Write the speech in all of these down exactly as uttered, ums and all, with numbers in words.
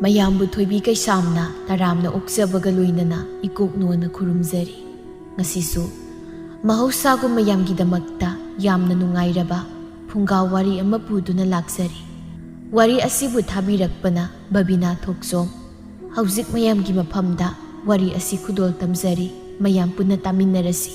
ꯃꯌꯥꯝꯕꯨ ꯊꯣꯏꯕꯤ ꯀꯩꯁꯥꯝꯅ ꯇꯔꯥꯝꯅ ꯑꯣꯛꯆꯕꯒ ꯂꯣꯏꯅꯅ ꯏꯀꯣꯛ ꯅꯣꯟꯅ ꯈꯨꯔꯨꯝꯖꯔꯤ꯫ ꯉꯁꯤꯁꯨ ꯃꯍꯧꯁꯥꯒꯨꯝ ꯃꯌꯥꯝꯒꯤꯗꯃꯛꯇ ꯌꯥꯝꯅ ꯅꯨꯡꯉꯥꯏꯔꯕ ꯐꯨꯡꯒꯥ ꯋꯥꯔꯤ ꯑꯃ ꯄꯨꯗꯨꯅ ꯂꯥꯛꯆꯔꯤ꯫ ꯋꯥꯔꯤ ꯑꯁꯤꯕꯨ ꯊꯥꯕꯤꯔꯛꯄꯅ ꯕꯕꯤꯅꯥ ꯊꯣꯛꯆꯣꯝ꯫ ꯍꯧꯖꯤꯛ ꯃꯌꯥꯝꯒꯤ ꯃꯐꯝꯗ ꯋꯥꯔꯤ ꯑꯁꯤ ꯈꯨꯗꯣꯜ ꯇꯝꯖꯔꯤ꯫ ꯃꯌꯥꯝ ꯄꯨꯟꯅ ꯇꯥꯃꯤꯟꯅꯔꯁꯤ꯫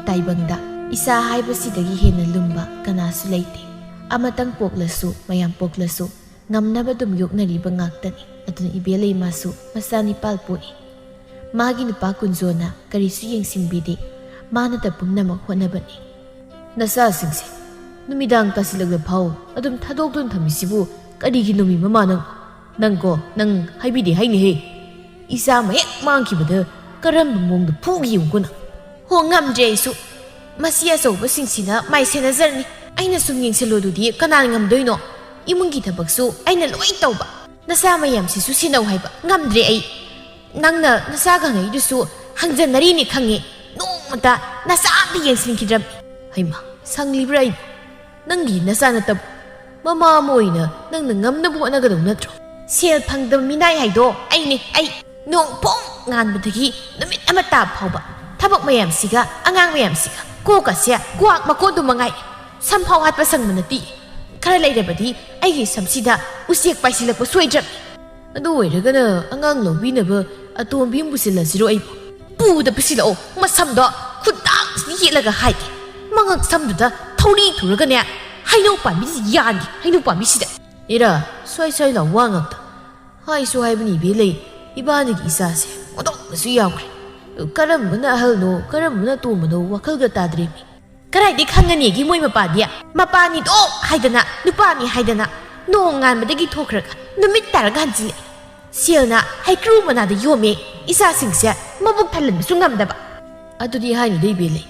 ꯇꯥꯏꯕꯪꯗ ꯏꯆꯥ ꯍꯥꯏꯕꯁꯤꯗꯒꯤ ꯍꯦꯟꯅ ꯂꯨꯝꯕ ꯀꯅꯥꯁꯨ ꯂꯩꯇꯦ꯫ ꯑꯃꯇꯪ ꯄꯣꯛꯂꯁꯨ, ꯃꯌꯥꯝ ꯄꯣꯛꯂꯁꯨ, ꯉꯝꯅꯕ ꯑꯗꯨꯝ ꯌꯣꯛꯅꯔꯤꯕ ꯉꯥꯛꯇꯅꯤ꯫ ꯑꯗꯨꯅ ꯏꯕꯦꯂꯩꯃꯁꯨ ꯃꯆꯥ ꯅꯤꯄꯥꯜ ꯄꯣꯛꯏ꯫ ꯃꯥꯒꯤ ꯅꯨꯄꯥ ꯀꯨꯟꯖꯣꯅ ꯀꯔꯤꯁꯨ ꯌꯦꯡꯁꯤꯟꯕꯤꯗꯦ꯫ ꯃꯥꯅꯇ ꯄꯨꯝꯅꯃꯛ ꯍꯣꯠꯅꯕꯅꯤ꯫ "ꯅꯆꯥꯁꯤꯡꯁꯦ ꯅꯨꯃꯤꯗꯥꯡ ꯇꯥꯁꯤꯜꯂꯛꯂ ꯐꯥꯎ ꯑꯗꯨꯝ ꯊꯥꯗꯣꯛꯇꯨꯅ ꯊꯝꯃꯤꯁꯤꯕꯨ ꯀꯔꯤꯒꯤꯅꯣꯃꯤ, ꯃꯃꯥ ꯅꯪ? ꯅꯪꯀꯣ, ꯅꯪ ꯍꯥꯏꯕꯤꯗꯦ ꯍꯥꯏꯅꯦꯍꯦ꯫ ꯏꯆꯥ ꯑꯃ ꯍꯦꯛ ꯃꯥꯡꯈꯤꯕꯗ ꯀꯔꯝꯕ ꯃꯑꯣꯡꯗ ꯐꯨꯒꯦ ꯌꯦꯡꯉꯨꯀꯣ ꯅꯪ꯫" "ꯍꯣ, ꯉꯝꯗ꯭ꯔꯦ ꯑꯩꯁꯨ꯫ ꯃꯁꯤ ꯑꯆꯧꯕꯁꯤꯡꯁꯤꯅ ꯃꯥꯏ ꯁꯦꯟꯅꯖꯔꯅꯤ꯫ ꯑꯩꯅ ꯁꯨꯝ ꯌꯦꯡꯁꯤꯜꯂꯨꯗꯨꯗꯤ ꯀꯅꯥꯅ ꯉꯝꯗꯣꯏꯅꯣ? ꯏꯃꯨꯡꯒꯤ ꯊꯕꯛꯁꯨ ꯑꯩꯅ ꯂꯣꯏ ꯇꯧꯕ꯫ ꯅꯆꯥ ꯃꯌꯥꯝꯁꯤꯁꯨ ꯁꯦꯟꯅꯧ ꯍꯥꯏꯕ꯫ ꯉꯝꯗ꯭ꯔꯦ ꯑꯩ꯫ ꯅꯪꯅ ꯅꯆꯥ ꯈꯪꯉꯩꯗꯨꯁꯨ ꯍꯪꯖꯟꯅꯔꯤꯅꯤ ꯈꯪꯉꯦ꯫ ꯅꯣꯡꯃꯇ ꯅꯆꯥ ꯑꯝꯇ ꯌꯦꯡꯁꯤꯟꯈꯤꯗ꯭ꯔꯕꯅꯤ꯫" "ꯍꯩꯃꯥ, ꯁꯪꯂꯤꯕ꯭ꯔꯥ ꯑꯩꯕꯨ? ꯅꯪꯒꯤ ꯅꯆꯥ ꯅꯠꯇꯕ ꯃꯃꯥ ꯑꯃ ꯑꯣꯏꯅ ꯅꯪꯅ ꯉꯝꯅꯕ ꯍꯣꯠꯅꯒꯗꯧ ꯅꯠꯇ꯭ꯔꯣ?" "ꯁꯦꯜ ꯐꯪꯗꯕ ꯃꯤꯅꯥꯏ ꯍꯥꯏꯗꯣ ꯑꯩꯅꯦ, ꯑꯩ꯫ ꯅꯣꯡ ꯄꯣꯡ ꯉꯥꯟꯕꯗꯒꯤ ꯅꯨꯃꯤꯠ ꯑꯃ ꯇꯥꯕ ꯐꯥꯎꯕ ꯊꯕꯛ ꯃꯌꯥꯝꯁꯤꯒ, ꯑꯉꯥꯡ ꯃꯌꯥꯝꯁꯤꯒ, ꯀꯣꯛꯀꯁꯦ ꯀ꯭ꯋꯥꯛ ꯃꯀꯣꯟꯗꯨ ꯃꯉꯥꯏ꯫ ꯁꯝꯐꯥꯎ ꯍꯥꯠꯄ ꯁꯪꯕ ꯅꯠꯇꯦ꯫ ꯈꯔ ꯂꯩꯔꯕꯗꯤ ꯑꯩꯒꯤ ꯁꯝꯁꯤꯗ ꯎꯆꯦꯛ ꯄꯥꯏꯁꯤꯜꯂꯛꯄ ꯁꯣꯏꯗ꯭ꯔꯕꯅꯤ꯫" "ꯑꯗꯨ ꯑꯣꯏꯔꯒꯅ ꯑꯉꯥꯡ ꯂꯧꯕꯤꯅꯕ ꯑꯇꯣꯝꯕꯤ ꯑꯃ ꯄꯨꯁꯤꯜꯂꯁꯤꯔꯣ ꯑꯩꯕꯨ?" "ꯄꯨꯗ ꯄꯨꯁꯤꯜꯂꯛꯑꯣ, ꯃꯁꯝꯗꯣ ꯈꯨꯗꯥꯡꯁꯤꯗ ꯌꯦꯠꯂꯒ ꯍꯥꯏꯒꯦ꯫ ꯃꯉꯛ ꯁꯝꯗꯨꯗ ꯊꯧꯔꯤ ꯊꯨꯔꯒꯅꯦ, ꯍꯩꯅꯧ ꯄꯥꯝꯕꯤꯁꯤ ꯌꯥꯟꯒꯦ, ꯍꯩꯅꯧ ꯄꯥꯝꯕꯤꯁꯤꯗ꯫" "ꯏꯔꯥ, ꯁ꯭ꯋꯥꯏ ꯁ꯭ꯋꯥꯏ ꯂꯥꯎ ꯋꯥ ꯉꯥꯛꯇ꯫ ꯍꯥꯏꯁꯨ ꯍꯥꯏꯕꯅꯤ ꯏꯕꯦꯂꯩ, ꯏꯕꯥꯅꯤꯒꯤ ꯏꯆꯥꯁꯦ ꯑꯣꯟꯊꯣꯛꯅꯁꯨ ꯌꯥꯝꯈ꯭ꯔꯦ꯫ ꯀꯔꯝꯕꯅ ꯑꯍꯜꯅꯣ, ꯀꯔꯝꯕꯅ ꯑꯇꯣꯝꯕꯅꯣ ꯋꯥꯈꯜꯒ ꯇꯥꯗ꯭ꯔꯦꯃꯤ꯫" "ꯀꯗꯥꯏꯗꯩ ꯈꯪꯒꯅꯤꯒꯦ ꯃꯣꯏ ꯃꯄꯥꯗꯤ? ꯃꯄꯥꯅꯤꯗꯣ ꯍꯥꯏꯗꯅ, ꯅꯨꯄꯥꯅꯤ ꯍꯥꯏꯗꯅ, ꯅꯣꯡ ꯉꯥꯟꯕꯗꯒꯤ ꯊꯣꯛꯈ꯭ꯔꯒ ꯅꯨꯃꯤꯠ ꯇꯥꯔꯒ ꯍꯟꯖꯤꯜꯂꯦ꯫ ꯁꯦꯜꯅ ꯍꯩꯀ꯭ꯔꯨ ꯃꯅꯥꯗ ꯌꯣꯝꯃꯦ, ꯏꯆꯥꯁꯤꯡꯁꯦ ꯃꯕꯨꯛ ꯊꯜꯍꯟꯕꯁꯨ ꯉꯝꯗꯕ꯫" "ꯑꯗꯨꯗꯤ ꯍꯥꯏꯅꯨꯗ ꯏꯕꯦꯂꯩ,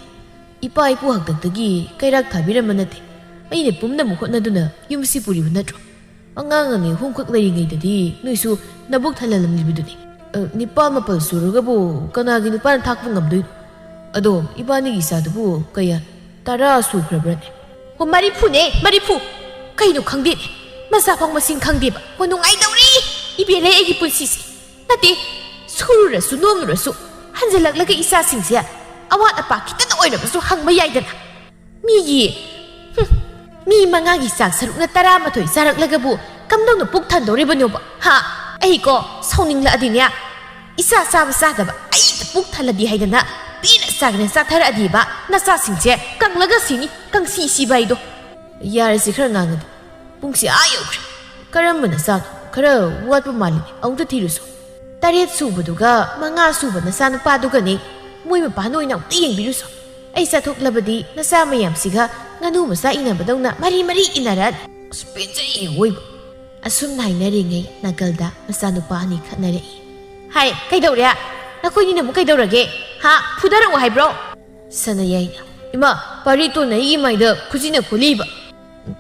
ꯏꯄꯥ ꯏꯄꯨ ꯍꯥꯛꯇꯛꯇꯒꯤ ꯀꯩꯔꯥꯛ ꯊꯥꯕꯤꯔꯝꯕ ꯅꯠꯇꯦ꯫ ꯑꯩꯅ ꯄꯨꯝꯅꯃꯛ ꯍꯣꯠꯅꯗꯨꯅ ꯌꯨꯝꯁꯤ ꯄꯨꯔꯤꯕ ꯅꯠꯇ꯭ꯔꯣ? ꯑꯉꯥꯡ ꯑꯅꯤ ꯑꯍꯨꯝꯈꯛ ꯂꯩꯔꯤꯉꯩꯗꯗꯤ ꯅꯣꯏꯁꯨ ꯅꯕꯨꯛ ꯊꯜꯍꯜꯂꯝꯂꯤꯕꯗꯨꯅꯤ꯫ ꯑ, ꯅꯤꯄꯥꯜ ꯃꯥꯄꯜ ꯁꯨꯔꯒꯕꯨ ꯀꯅꯥꯒꯤ ꯅꯨꯄꯥꯅ ꯊꯥꯛꯄ ꯉꯝꯗꯣꯏꯅꯣ? ꯑꯗꯣ ꯏꯕꯥꯅꯤꯒꯤ ꯏꯆꯥꯗꯨꯕꯨ ꯀꯌꯥ, ꯇꯔꯥ ꯁꯨꯈ꯭ꯔꯕ꯭ꯔꯅꯦ?" ꯍꯣ, ꯃꯔꯤꯐꯨꯅꯦ, ꯃꯔꯤꯐꯨ꯫ ꯀꯩꯅꯣ ꯈꯪꯗꯦꯅꯦ, ꯃꯆꯥꯐꯥꯎ ꯃꯁꯤꯡ ꯈꯪꯗꯦꯕ꯫ ꯍꯣ, ꯅꯨꯡꯉꯥꯏꯗꯧꯔꯤ ꯏꯕꯦꯜꯂꯦ ꯑꯩꯒꯤ ꯄꯨꯟꯁꯤꯁꯦ꯫ ꯅꯠꯇꯦ, ꯁꯨꯔꯨꯔꯁꯨ ꯅꯣꯝꯂꯨꯔꯁꯨ ꯍꯟꯖꯤꯜꯂꯛꯂꯒ ꯏꯆꯥꯁꯤꯡꯁꯦ ꯑꯋꯥꯠ ꯑꯄꯥ ꯈꯤꯇꯪ ꯑꯣꯏꯔꯕꯁꯨ ꯍꯪꯕ ꯌꯥꯏꯗꯅ꯫ ꯃꯤꯒꯤ ꯍꯨꯝ, ꯃꯤ ꯃꯉꯥꯒꯤ ꯆꯥꯛ ꯁꯔꯨꯛꯅ ꯇꯔꯥꯃꯥꯊꯣꯏ ꯆꯥꯔꯛꯂꯒꯕꯨ ꯀꯝꯗꯧꯅ ꯄꯨꯛ ꯊꯟꯗꯧꯔꯤꯕꯅꯣꯕ? ꯍꯥ? ꯑꯩꯀꯣ, ꯁꯥꯎꯅꯤꯡꯂꯛꯑꯗꯤꯅꯦ, ꯏꯆꯥ ꯆꯥꯕ ꯆꯥꯗꯕ ꯑꯩꯗ ꯄꯨꯛ ꯊꯜꯂꯗꯤ ꯍꯥꯏꯗꯅ ꯄꯦꯟꯅ ꯆꯥꯒꯦꯅ ꯆꯥꯊꯔꯛꯑꯗꯤꯕ, ꯅꯆꯥꯁꯤꯡꯁꯦ ꯀꯪꯂꯒ ꯁꯤꯅꯤ, ꯀꯪꯁꯤ ꯁꯤꯕ ꯍꯥꯏꯗꯣ꯫ ꯌꯥꯔꯦꯁꯦ, ꯈꯔ ꯉꯥꯡꯉꯗꯤ꯫ ꯄꯨꯡꯁꯦ ꯑꯥ ꯌꯧꯈ꯭ꯔꯦ꯫ ꯀꯔꯝꯕ ꯅꯆꯥꯅꯣ? ꯈꯔ ꯋꯥꯠꯄ ꯃꯥꯜꯂꯤꯅꯦ, ꯑꯃꯨꯛꯇ ꯊꯤꯔꯨꯁꯣ꯫ ꯇꯔꯦꯠ ꯁꯨꯕꯗꯨꯒ ꯃꯉꯥ ꯁꯨꯕ ꯅꯆꯥꯅꯨꯄꯥꯗꯨꯒꯅꯦ, ꯃꯣꯏ ꯃꯄꯥꯅ ꯑꯣꯏꯅ ꯑꯃꯨꯛꯇ ꯌꯦꯡꯕꯤꯔꯨꯁꯣ꯫ ꯑꯩ ꯆꯠꯊꯣꯛꯂꯕꯗꯤ ꯅꯆꯥ ꯃꯌꯥꯝꯁꯤꯒ ꯉꯥꯅꯨ ꯃꯆꯥ ꯏꯟꯅꯕꯗꯧꯅ ꯃꯔꯤ ꯃꯔꯤ ꯏꯟꯅꯔꯛꯑꯅꯤ꯫ ꯑꯁ, ꯄꯦꯟꯖꯩꯌꯦ ꯑꯋꯣꯏꯕ꯫ ꯑꯁꯨꯝꯅ ꯍꯥꯏꯅꯔꯤꯉꯩ ꯅꯥꯀꯜꯗ ꯃꯆꯥꯅꯨꯄꯥ ꯑꯅꯤ ꯈꯠꯅꯔꯛꯏ꯫ ꯍꯥꯏ, ꯀꯩꯗꯧꯔꯦ? ꯅꯈꯣꯏꯅꯤꯅ ꯑꯃꯨꯛ ꯀꯩꯗꯧꯔꯒꯦ? ꯍꯥ? ꯐꯨꯗꯔꯛꯑꯣ ꯍꯥꯏꯕ꯭ꯔꯣ? ꯁꯅꯥꯌꯥꯏꯅ, "ꯏꯃꯥ, ꯄꯥꯔꯤꯇꯣꯟꯅ ꯑꯩꯒꯤ ꯃꯥꯏꯗ ꯈꯨꯖꯤꯟꯅ ꯈꯣꯜꯂꯤꯕ꯫"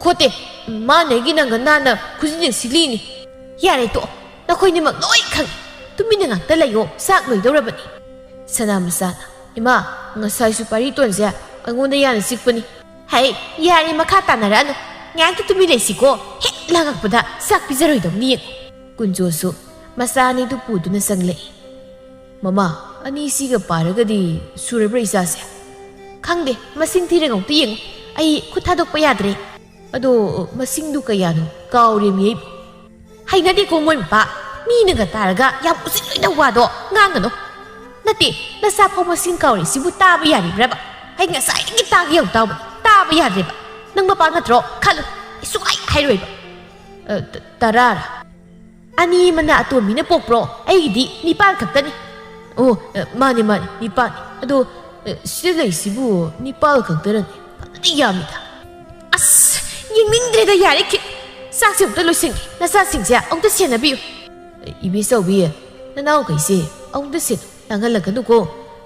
"ꯈꯣꯠꯇꯦ, ꯃꯥꯅ ꯑꯩꯒꯤ ꯅꯪꯒꯟ ꯅꯥꯟꯅ ꯈꯨꯖꯤꯟꯅ ꯁꯤꯜꯂꯤꯅꯤ꯫" "ꯌꯥꯔꯦ, ꯇꯣꯛꯑꯣ, ꯅꯈꯣꯏꯅꯤꯃꯛ ꯂꯣꯏ ꯈꯪꯉꯤ꯫ ꯇꯨꯃꯤꯟꯅ ꯉꯥꯛꯇ ꯂꯩꯌꯣ, ꯆꯥꯛ ꯂꯣꯏꯗꯧꯔꯕꯅꯤ꯫" ꯁꯅꯥ ꯃꯆꯥꯅ, "ꯏꯃꯥ, ꯉꯁꯥꯏꯁꯨ ꯄꯥꯔꯤꯇꯣꯟꯁꯦ ꯑꯩꯉꯣꯟꯗ ꯌꯥꯅ ꯆꯤꯛꯄꯅꯤ꯫" "ꯍꯩ, ꯌꯥꯔꯦ, ꯃꯈꯥ ꯇꯥꯅꯔꯛꯑꯅꯨ꯫ ꯉꯥꯏꯍꯥꯛꯇ ꯇꯨꯃꯤꯟ ꯂꯩꯁꯤꯀꯣ꯫ ꯍꯦꯛ ꯂꯥꯡꯉꯛꯄꯗ ꯆꯥꯛ ꯄꯤꯖꯔꯣꯏꯗꯧꯅꯤ ꯌꯦꯡꯉꯨ꯫" ꯀꯨꯟꯖꯣꯁꯨ ꯃꯆꯥ ꯑꯅꯤꯗꯨ ꯄꯨꯗꯨꯅ ꯆꯪꯂꯛꯏ꯫ "ꯃꯃꯥ, ꯑꯅꯤꯁꯤꯒ ꯄꯥꯔꯒꯗꯤ ꯁꯨꯔꯕ꯭ꯔꯥ ꯏꯆꯥꯁꯦ?" "ꯈꯪꯗꯦ, ꯃꯁꯤꯡ ꯊꯤꯔꯒ ꯑꯃꯨꯛꯇ ꯌꯦꯡꯉꯨ꯫ ꯑꯩ ꯈꯨꯠ ꯊꯥꯗꯣꯛꯄ ꯌꯥꯗ꯭ꯔꯦ꯫" "ꯑꯗꯣ ꯃꯁꯤꯡꯗꯨ ꯀꯌꯥꯅꯣ? ꯀꯥꯎꯔꯦꯃꯤ ꯑꯩꯕꯨ꯫" "ꯍꯩꯅꯗꯦꯀꯣ ꯃꯣꯏ ꯃꯄꯥ꯫ ꯃꯤꯅꯒ ꯇꯥꯔꯒ ꯌꯥꯝ ꯎꯁꯤꯠꯂꯣꯏꯗ ꯋꯥꯗꯣ ꯉꯥꯡꯒꯅꯨ꯫ ꯅꯠꯇꯦ, ꯅꯆꯥ ꯐꯥꯎ ꯃꯁꯤꯡ ꯀꯥꯎꯔꯤꯁꯤꯕꯨ ꯇꯥꯕ ꯌꯥꯔꯤꯕ꯭ꯔꯕ? ꯑꯩ ꯉꯁꯥꯏꯗꯒꯤ ꯇꯥꯒꯦ ꯌꯥꯎ ꯇꯥꯎꯕ, ꯇꯥꯕ ꯌꯥꯗ꯭ꯔꯦꯕ꯫ ꯅꯪ ꯃꯄꯥ ꯅꯠꯇ꯭ꯔꯣ? ꯈꯜꯂꯨ, ꯑꯩ ꯁꯨꯡꯍꯥꯏ ꯍꯥꯏꯔꯣꯏꯕ꯫" "ꯑ, ꯇ-, ꯇꯔꯥꯔꯥ?" "ꯑꯅꯤ ꯑꯃꯅ ꯑꯇꯣꯝꯕꯤꯅ ꯄꯣꯛꯄ꯭ꯔꯣ? ꯑꯩꯒꯤꯗꯤ ꯅꯤꯄꯥꯟ ꯈꯛꯇꯅꯤ꯫" "ꯑꯣ, ꯑ, ꯃꯥꯅꯦ, ꯃꯥꯅꯦ, ꯅꯤꯄꯥꯟ꯫ ꯑꯗꯣ, ꯑ, ꯁꯤꯗ ꯂꯩꯁꯤꯕꯨ ꯅꯤꯄꯥꯟ ꯈꯛꯇꯔꯅꯦ? ꯐꯖꯅ ꯌꯥꯝꯃꯤꯗ꯫" "ꯑꯁ, ꯌꯦꯡꯅꯤꯡꯗ꯭ꯔꯦꯗ, ꯌꯥꯔꯦ ꯈꯤꯠ꯫ ꯆꯥꯛꯁꯦ ꯑꯃꯨꯛꯇ ꯂꯣꯏꯁꯤꯟꯒꯦ, ꯅꯆꯥꯁꯤꯡꯁꯦ ꯑꯃꯨꯛꯇ ꯁꯦꯟꯅꯕꯤꯌꯨ꯫" "ꯏꯕꯦꯆꯧꯕꯤ, ꯅꯅꯥꯎꯈꯩꯁꯦ ꯑꯃꯨꯛꯇ ꯁꯦꯟꯅꯧ, ꯂꯥꯡꯍꯜꯂꯛꯀꯅꯨꯀꯣ꯫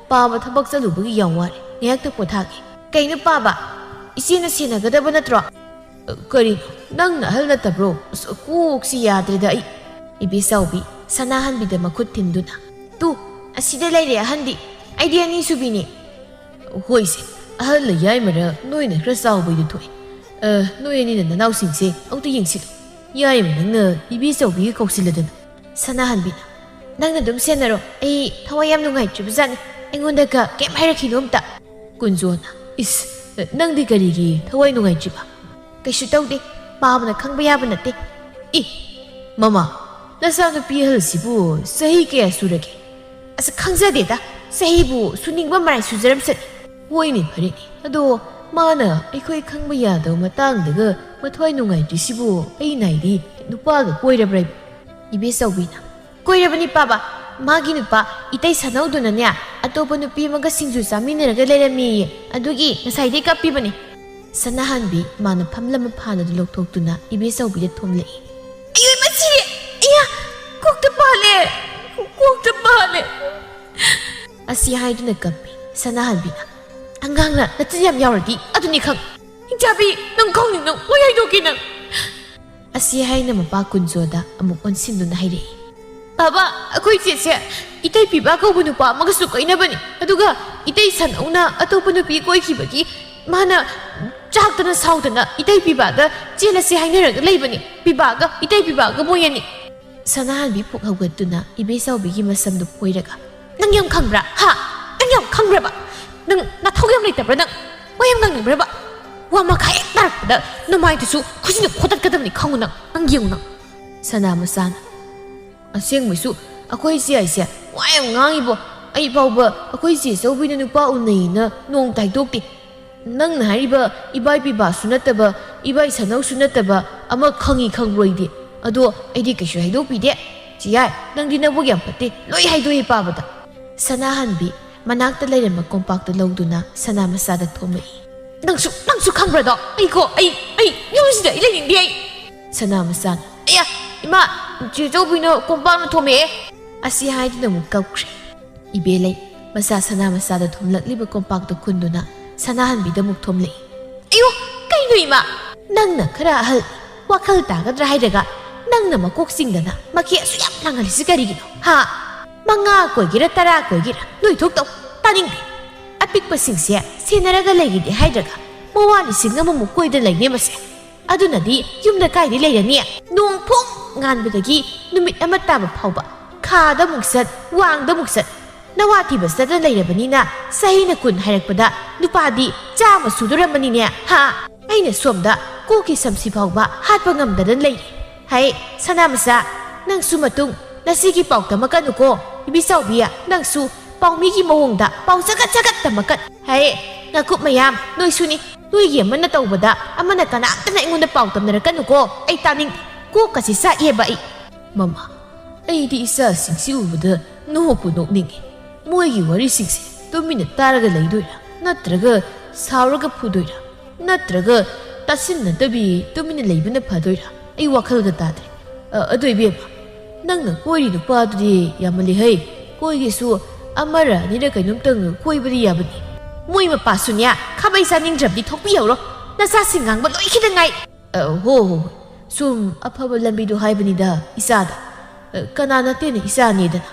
ꯄꯥꯕ ꯊꯕꯛ ꯆꯠꯂꯨꯕꯒꯤ ꯌꯥꯝ ꯋꯥꯔꯦ, ꯉꯥꯏꯍꯥꯛꯇ ꯄꯣꯊꯥꯒꯦ꯫" "ꯀꯩꯅꯣ ꯄꯥꯕ? ꯏꯆꯦꯅ ꯁꯦꯟꯅꯒꯗꯕ ꯅꯠꯇ꯭ꯔꯣ?" "ꯀꯔꯤꯅꯣ, ꯅꯪꯅ ꯑꯍꯜ ꯅꯠꯇꯕ꯭ꯔꯣ? ꯑꯁ, ꯀꯣꯛꯁꯤ ꯌꯥꯗ꯭ꯔꯦꯗ ꯑꯩ꯫" ꯏꯕꯦꯆꯥꯎꯕꯤ ꯁꯅꯥꯍꯟꯕꯤꯗ ꯃꯈꯨꯠ ꯊꯤꯟꯗꯨꯅ, "ꯇꯨ, ꯑꯁꯤꯗ ꯂꯩꯔꯦ ꯑꯍꯟꯗꯤ꯫ ꯑꯩꯗꯤ ꯑꯅꯤꯁꯨꯕꯤꯅꯤ꯫" "ꯍꯣꯏꯁꯦ, ꯑꯍꯜ ꯂꯩꯌꯥꯏꯃꯔ ꯅꯣꯏꯅ ꯈꯔ ꯆꯥꯎꯕꯩꯗꯨ ꯊꯣꯛꯏ꯫ "ꯑ, ꯅꯣꯏ ꯑꯅꯤꯅ ꯅꯅꯥꯎꯁꯤꯡꯁꯦ ꯑꯃꯨꯛꯇ ꯌꯦꯡꯁꯤꯜꯂꯨ꯫ ꯌꯥꯏꯃ ꯅꯪꯅ ꯏꯕꯦꯆꯧꯕꯤꯒ ꯀꯧꯁꯤꯜꯂꯗꯅ꯫" ꯁꯅꯥꯍꯟꯕꯤꯅ, "ꯅꯪꯅ ꯑꯗꯨꯝ ꯁꯦꯟꯅꯔꯣ, ꯑꯩ ꯊꯋꯥꯏ ꯌꯥꯝ ꯅꯨꯡꯉꯥꯏꯇ꯭ꯔꯤꯕꯖꯥꯠꯅꯤ, ꯑꯩꯉꯣꯟꯗꯒ ꯀꯩꯝ ꯍꯥꯏꯔꯛꯈꯤꯅꯨ ꯑꯝꯇ꯫" ꯀꯨꯟꯖꯣꯅ, "ꯏꯁ, ꯅꯪꯗꯤ ꯀꯔꯤꯒꯤ ꯊꯋꯥꯏ ꯅꯨꯡꯉꯥꯏꯇ꯭ꯔꯤꯕ?" "ꯀꯩꯁꯨ ꯇꯧꯗꯦ, ꯄꯥꯕꯅ ꯈꯪꯕ ꯌꯥꯕ ꯅꯠꯇꯦ꯫" "ꯏ, ꯃꯃꯥ, ꯅꯆꯥꯅꯨꯄꯤ ꯑꯍꯜꯁꯤꯕꯨ ꯆꯍꯤ ꯀꯌꯥ ꯁꯨꯔꯒꯦ?" "ꯑꯁ, ꯈꯪꯖꯗꯦꯗ, ꯆꯍꯤꯕꯨ ꯁꯨꯅꯤꯡꯕ ꯃꯔꯥꯏ ꯁꯨꯖꯔꯝꯁꯅꯤ꯫" "ꯍꯣꯏꯅꯦ, ꯐꯔꯦꯅꯦ, ꯑꯗꯣ ꯃꯥꯅ ꯑꯩꯈꯣꯏ ꯈꯪꯕ ꯌꯥꯗꯕ ꯃꯇꯥꯡꯗꯒ ꯃꯊ꯭ꯋꯥꯏ ꯅꯨꯡꯉꯥꯏꯇ꯭ꯔꯤꯁꯤꯕꯨ, ꯑꯩꯅ ꯍꯥꯏꯗꯤ ꯅꯨꯄꯥꯒ ꯀꯣꯏꯔꯕ꯭ꯔꯥ?" ꯏꯕꯦꯆꯧꯕꯤꯅ, "ꯀꯣꯏꯔꯕꯅꯤ ꯄꯥꯕ, ꯃꯥꯒꯤ ꯅꯨꯄꯥ ꯏꯇꯩ ꯁꯥꯅꯧꯗꯨꯅꯅꯦ, ꯑꯇꯣꯞꯄ ꯅꯨꯄꯤ ꯑꯃꯒ ꯁꯤꯡꯖꯨ ꯆꯥꯃꯤꯟꯅꯔꯒ ꯂꯩꯔꯝꯃꯦꯌꯦ, ꯑꯗꯨꯒꯤ ꯉꯁꯥꯏꯗꯩ ꯀꯞꯄꯤꯕꯅꯤ꯫" ꯁꯅꯥꯍꯟꯕꯤ ꯃꯥꯅ ꯐꯝꯂꯝꯕ ꯐꯥꯟꯗꯨꯗ ꯂꯧꯊꯣꯛꯇꯨꯅ ꯏꯕꯦꯆꯧꯕꯤꯗ ꯊꯣꯝꯂꯛꯏ꯫ "ꯑꯌꯣ, ꯏꯃꯥ ꯁꯤꯔꯦ! ꯏꯌꯥ! ꯀꯣꯛꯇ ꯄꯥꯜꯂꯦ! ꯀꯣꯛꯇ ꯄꯥꯜꯂꯦ!" ꯑꯁꯤ ꯍꯥꯏꯗꯨꯅ ꯀꯞꯄꯤ ꯁꯅꯥꯍꯟꯕꯤꯅ꯫ "ꯑꯉꯥꯡꯅ ꯅꯆꯤꯟ ꯌꯥꯝ ꯌꯥꯎꯔꯗꯤ ꯑꯗꯨꯅꯤ ꯈꯪ꯫ ꯍꯤꯡꯆꯥꯕꯤ, ꯅꯪ ꯈꯪꯅꯤ, ꯅꯪ ꯂꯣꯏ ꯍꯥꯏꯗꯣꯛꯀꯦ ꯅꯪ꯫" ꯑꯁꯤ ꯍꯥꯏꯅ ꯃꯄꯥ ꯀꯨꯟꯖꯣꯗ ꯑꯃꯨꯛ ꯑꯣꯟꯁꯤꯟꯗꯨꯅ ꯍꯥꯏꯔꯛꯏ꯫ "ꯕꯥꯕꯥ, ꯑꯩꯈꯣꯏ ꯆꯦꯁꯦ ꯏꯇꯩ ꯄꯤꯕꯥ ꯀꯧꯕ ꯅꯨꯄꯥ ꯑꯃꯒꯁꯨ ꯀꯣꯏꯅꯕꯅꯤ, ꯑꯗꯨꯒ ꯏꯇꯩ ꯁꯟꯅꯧꯅ ꯑꯇꯣꯞꯄ ꯅꯨꯄꯤ ꯀꯣꯏꯈꯤꯕꯒꯤ ꯃꯥꯅ ꯆꯥꯛꯇꯅ ꯁꯥꯎꯗꯅ ꯏꯇꯩ ꯄꯤꯕꯥꯗ ꯆꯦꯜꯂꯁꯦ ꯍꯥꯏꯅꯔꯒ ꯂꯩꯕꯅꯤ, ꯄꯤꯕꯥꯒ ꯏꯇꯩ ꯄꯤꯕꯥꯒ ꯃꯣꯏ ꯑꯅꯤ꯫" ꯁꯅꯥꯍꯟꯕꯤ ꯄꯨꯛ ꯍꯧꯒꯠꯇꯨꯅ ꯏꯕꯦꯆꯧꯕꯤꯒꯤ ꯃꯁꯝꯗꯨ ꯐꯣꯏꯔꯒ, "ꯅꯪ ꯌꯥꯝ ꯈꯪꯕ꯭ꯔꯥ? ꯍꯥ? ꯅꯪ ꯌꯥꯝ ꯈꯪꯕ꯭ꯔꯕ? ꯅꯪ ꯅꯊꯧ ꯌꯥꯝ ꯂꯩꯇꯕ꯭ꯔꯥ ꯅꯪ? ꯋꯥ ꯌꯥꯝ ꯉꯥꯡꯅꯤꯡꯕ꯭ꯔꯕ? ꯋꯥ ꯃꯈꯥ ꯍꯦꯛ ꯇꯥꯔꯛꯄꯗ ꯅꯃꯥꯏꯗꯨꯁꯨ ꯈꯨꯖꯤꯟꯅ ꯈꯣꯇꯠꯀꯗꯕꯅꯤ, ꯈꯪꯉꯨ ꯅꯪ, ꯅꯪ ꯌꯦꯡꯉꯨ ꯅꯪ꯫" ꯁꯅꯥ ꯃꯆꯥꯅ, "ꯑꯁꯦꯡꯕꯩꯁꯨ ꯑꯩꯈꯣꯏ ꯏꯆꯦ ꯍꯥꯏꯁꯦ ꯋꯥ ꯌꯥꯝ ꯉꯥꯡꯉꯤꯕꯣ꯫ ꯑꯩ ꯐꯥꯎꯕ ꯑꯩꯈꯣꯏ ꯆꯦ ꯆꯧꯕꯤꯅ ꯅꯨꯄꯥ ꯎꯅꯩꯌꯦꯅ ꯅꯣꯡꯇ ꯍꯥꯏꯗꯣꯛꯇꯦ꯫ ꯅꯪꯅ ꯍꯥꯏꯔꯤꯕ ꯏꯕꯥꯏ ꯄꯤꯕꯥꯁꯨ ꯅꯠꯇꯕ, ꯏꯕꯥꯏ ꯁꯅꯧꯁꯨ ꯅꯠꯇꯕ ꯑꯃ ꯈꯪꯉꯤ ꯈꯪꯕ꯭ꯔꯣ ꯑꯩꯗꯤ? ꯑꯗꯣ ꯑꯩꯗꯤ ꯀꯩꯁꯨ ꯍꯥꯏꯗꯣꯛꯄꯤꯗꯦ꯫ ꯆꯦ ꯌꯥꯏ, ꯅꯪꯗꯤ ꯅꯕꯨꯛ ꯌꯥꯝ ꯐꯠꯇꯦ, ꯂꯣꯏ ꯍꯥꯏꯗꯣꯛꯏ ꯄꯥꯕꯗ꯫" ꯁꯅꯥꯍꯟꯕꯤ ꯃꯅꯥꯛꯇ ꯂꯩꯔꯝꯕ ꯀꯣꯝꯄꯥꯛꯇꯨ ꯂꯧꯗꯨꯅ ꯁꯅꯥ ꯃꯆꯥꯗ ꯊꯣꯝꯃꯛꯏ꯫ "ꯅꯪꯁꯨ, ꯅꯪꯁꯨ ꯈꯪꯕ꯭ꯔꯗꯣ? ꯑꯩꯀꯣ, ꯑꯩ, ꯑꯩ ꯌꯨꯝꯁꯤꯗ ꯑꯩ ꯂꯩꯅꯤꯡꯗꯦ ꯑꯩ꯫" ꯁꯅꯥ ꯃꯆꯥꯅ, "ꯑꯌꯥ, ꯏꯃꯥ, ꯆꯦ ꯆꯧꯕꯤꯅ ꯀꯣꯝꯄꯥꯛꯅ ꯊꯣꯝꯃꯛꯑꯦ꯫" ꯑꯁꯤ ꯍꯥꯏꯗꯨꯅ ꯑꯃꯨꯛ ꯀꯞꯈ꯭ꯔꯦ꯫ ꯏꯕꯦꯂꯩ ꯃꯆꯥ ꯁꯅꯥ ꯃꯆꯥꯗ ꯊꯣꯝꯂꯛꯂꯤꯕ ꯀꯣꯝꯄꯥꯛꯇꯨ ꯈꯨꯟꯗꯨꯅ ꯁꯅꯥꯍꯟꯕꯤꯗ ꯑꯃꯨꯛ ꯊꯣꯝꯂꯛꯏ꯫ "ꯑꯌꯣ, ꯀꯩꯅꯣ ꯏꯃꯥ? ꯅꯪꯅ ꯈꯔ ꯑꯍꯜ, ꯋꯥꯈꯜ ꯇꯥꯒꯗ꯭ꯔꯥ ꯍꯥꯏꯔꯒ ꯅꯪꯅ ꯃꯀꯣꯛ ꯆꯤꯡꯗꯅ ꯃꯈꯦ ꯑꯁꯨꯛ ꯌꯥꯝ ꯂꯥꯡꯍꯜꯂꯤꯁꯤ ꯀꯔꯤꯒꯤꯅꯣ? ꯍꯥ? ꯃꯉꯥ ꯀꯣꯏꯒꯦꯔꯥ ꯇꯔꯥ ꯀꯣꯏꯒꯦꯔꯥ ꯅꯣꯏ ꯊꯣꯛꯇꯧ, ꯇꯥꯅꯤꯡꯗꯦ꯫ ꯑꯄꯤꯛꯄꯁꯤꯡꯁꯦ ꯁꯦꯟꯅꯔꯒ ꯂꯩꯒꯦꯗꯤ ꯍꯥꯏꯗ꯭ꯔꯒ ꯃꯋꯥ ꯂꯤꯁꯤꯡ ꯑꯃꯃꯨꯛ ꯀꯣꯏꯗ ꯂꯩꯅꯦ ꯃꯁꯦ꯫ ꯑꯗꯨꯅꯗꯤ ꯌꯨꯝꯗ ꯀꯥꯏꯗꯩ ꯂꯩꯔꯅꯤ? ꯅꯣꯡ ꯐꯨꯡ ꯉꯥꯟꯕꯗꯒꯤ ꯅꯨꯃꯤꯠ ꯑꯃ ꯇꯥꯕ ꯐꯥꯎꯕ ꯈꯥꯗ ꯑꯃꯨꯛ ꯆꯠ, ꯋꯥꯡꯗ ꯑꯃꯨꯛ ꯆꯠ꯫ ꯅꯋꯥ ꯊꯤꯕ ꯆꯠꯇꯅ ꯂꯩꯔꯕꯅꯤꯅ ꯆꯍꯤꯅ ꯀꯨꯟ ꯍꯥꯏꯔꯛꯄꯗ ꯅꯨꯄꯥꯗꯤ ꯆꯥꯝꯃ ꯁꯨꯗꯣꯔꯝꯃꯅꯤꯅꯦ, ꯍꯥ? ꯑꯩꯅ ꯁꯣꯝꯗ ꯀꯣꯛꯀꯤ ꯁꯝꯁꯤ ꯐꯥꯎꯕ ꯍꯥꯠꯄ ꯉꯝꯗꯗꯅ ꯂꯩꯔꯤ꯫ ꯍꯩ, ꯁꯅꯥꯃꯆꯥ, ꯅꯪꯁꯨ ꯃꯇꯨꯡ ꯅꯁꯤꯒꯤ ꯄꯥꯎ ꯇꯝꯃꯛꯀꯅꯨꯀꯣ꯫ ꯏꯕꯤꯆꯥꯎꯕꯤ, ꯅꯪꯁꯨ ꯄꯥꯎꯃꯤꯒꯤ ꯃꯑꯣꯡꯗ ꯄꯥꯎ ꯆꯒꯠ ꯆꯒꯠ ꯇꯝꯃꯛꯀꯅꯨ꯫ ꯍꯩ, ꯉꯥꯀꯨꯞ ꯃꯌꯥꯝ, ꯅꯣꯏꯁꯨꯅꯤ꯫ ꯅꯣꯏꯒꯤ ꯑꯃꯅ ꯇꯧꯕꯗ ꯑꯃꯅ ꯀꯅꯥꯝꯇꯅ ꯑꯩꯉꯣꯟꯗ ꯄꯥꯎ ꯇꯝꯅꯔꯛꯀꯅꯨꯀꯣ꯫ ꯑꯩ ꯇꯥꯅꯤꯡ-, ꯀꯣꯛꯀꯁꯤ ꯆꯥꯛꯑꯦꯕ ꯑꯩ꯫ ꯃꯃꯥ, ꯑꯩꯗꯤ ꯏꯆꯥꯁꯤꯡꯁꯤ ꯎꯕꯗ ꯅꯣꯛꯄꯨ ꯅꯣꯛꯅꯤꯡꯉꯤ꯫ ꯃꯣꯏꯒꯤ ꯋꯥꯔꯤꯁꯤꯡꯁꯦ ꯇꯨꯃꯤꯟꯅ ꯇꯥꯔꯒ ꯂꯩꯗꯣꯏꯔꯥ? ꯅꯠꯇ꯭ꯔꯒ ꯁꯥꯎꯔꯒ ꯐꯨꯗꯣꯏꯔꯥ? ꯅꯠꯇ꯭ꯔꯒ ꯇꯥꯁꯤꯟꯅꯗꯕꯤ ꯇꯨꯃꯤꯟꯅ ꯂꯩꯕꯅ ꯐꯗꯣꯏꯔꯥ? ꯑꯩ ꯋꯥꯈꯜꯒ ꯇꯥꯗ꯭ꯔꯦ꯫ ꯑ, ꯑꯗꯣ ꯏꯕꯦꯝꯃ, ꯅꯪꯅ ꯀꯣꯏꯔꯤ ꯅꯨꯄꯥꯗꯨꯗꯤ ꯌꯥꯝꯃꯜꯂꯦ ꯍꯩ꯫ ꯀꯣꯏꯒꯦꯁꯨ ꯑꯃꯔ ꯑꯅꯤꯔ ꯀꯩꯅꯣꯝꯇꯪ ꯀꯣꯏꯕꯗꯤ ꯌꯥꯕꯅꯤ꯫ ꯃꯣꯏ ꯃꯄꯥꯁꯨꯅꯦ, ꯈꯥꯕꯩ ꯆꯥꯅꯤꯡꯗ꯭ꯔꯕꯗꯤ ꯊꯣꯛꯄꯤꯍꯧꯔꯣ꯫ ꯅꯆꯥꯁꯤꯡ ꯉꯥꯡꯕ ꯂꯣꯏꯈꯤꯗ ꯉꯥꯏ꯫ ꯑ, ꯍꯣ, ꯍꯣ, ꯍꯣ꯫ ꯁꯨꯝ ꯑꯐꯕ ꯂꯝꯕꯤꯗꯣ ꯍꯥꯏꯕꯅꯤꯗ, ꯏꯆꯥꯗ꯫ ꯑ, ꯀꯅꯥ ꯅꯠꯇꯦꯅ ꯏꯆꯥꯅꯦꯗꯅ꯫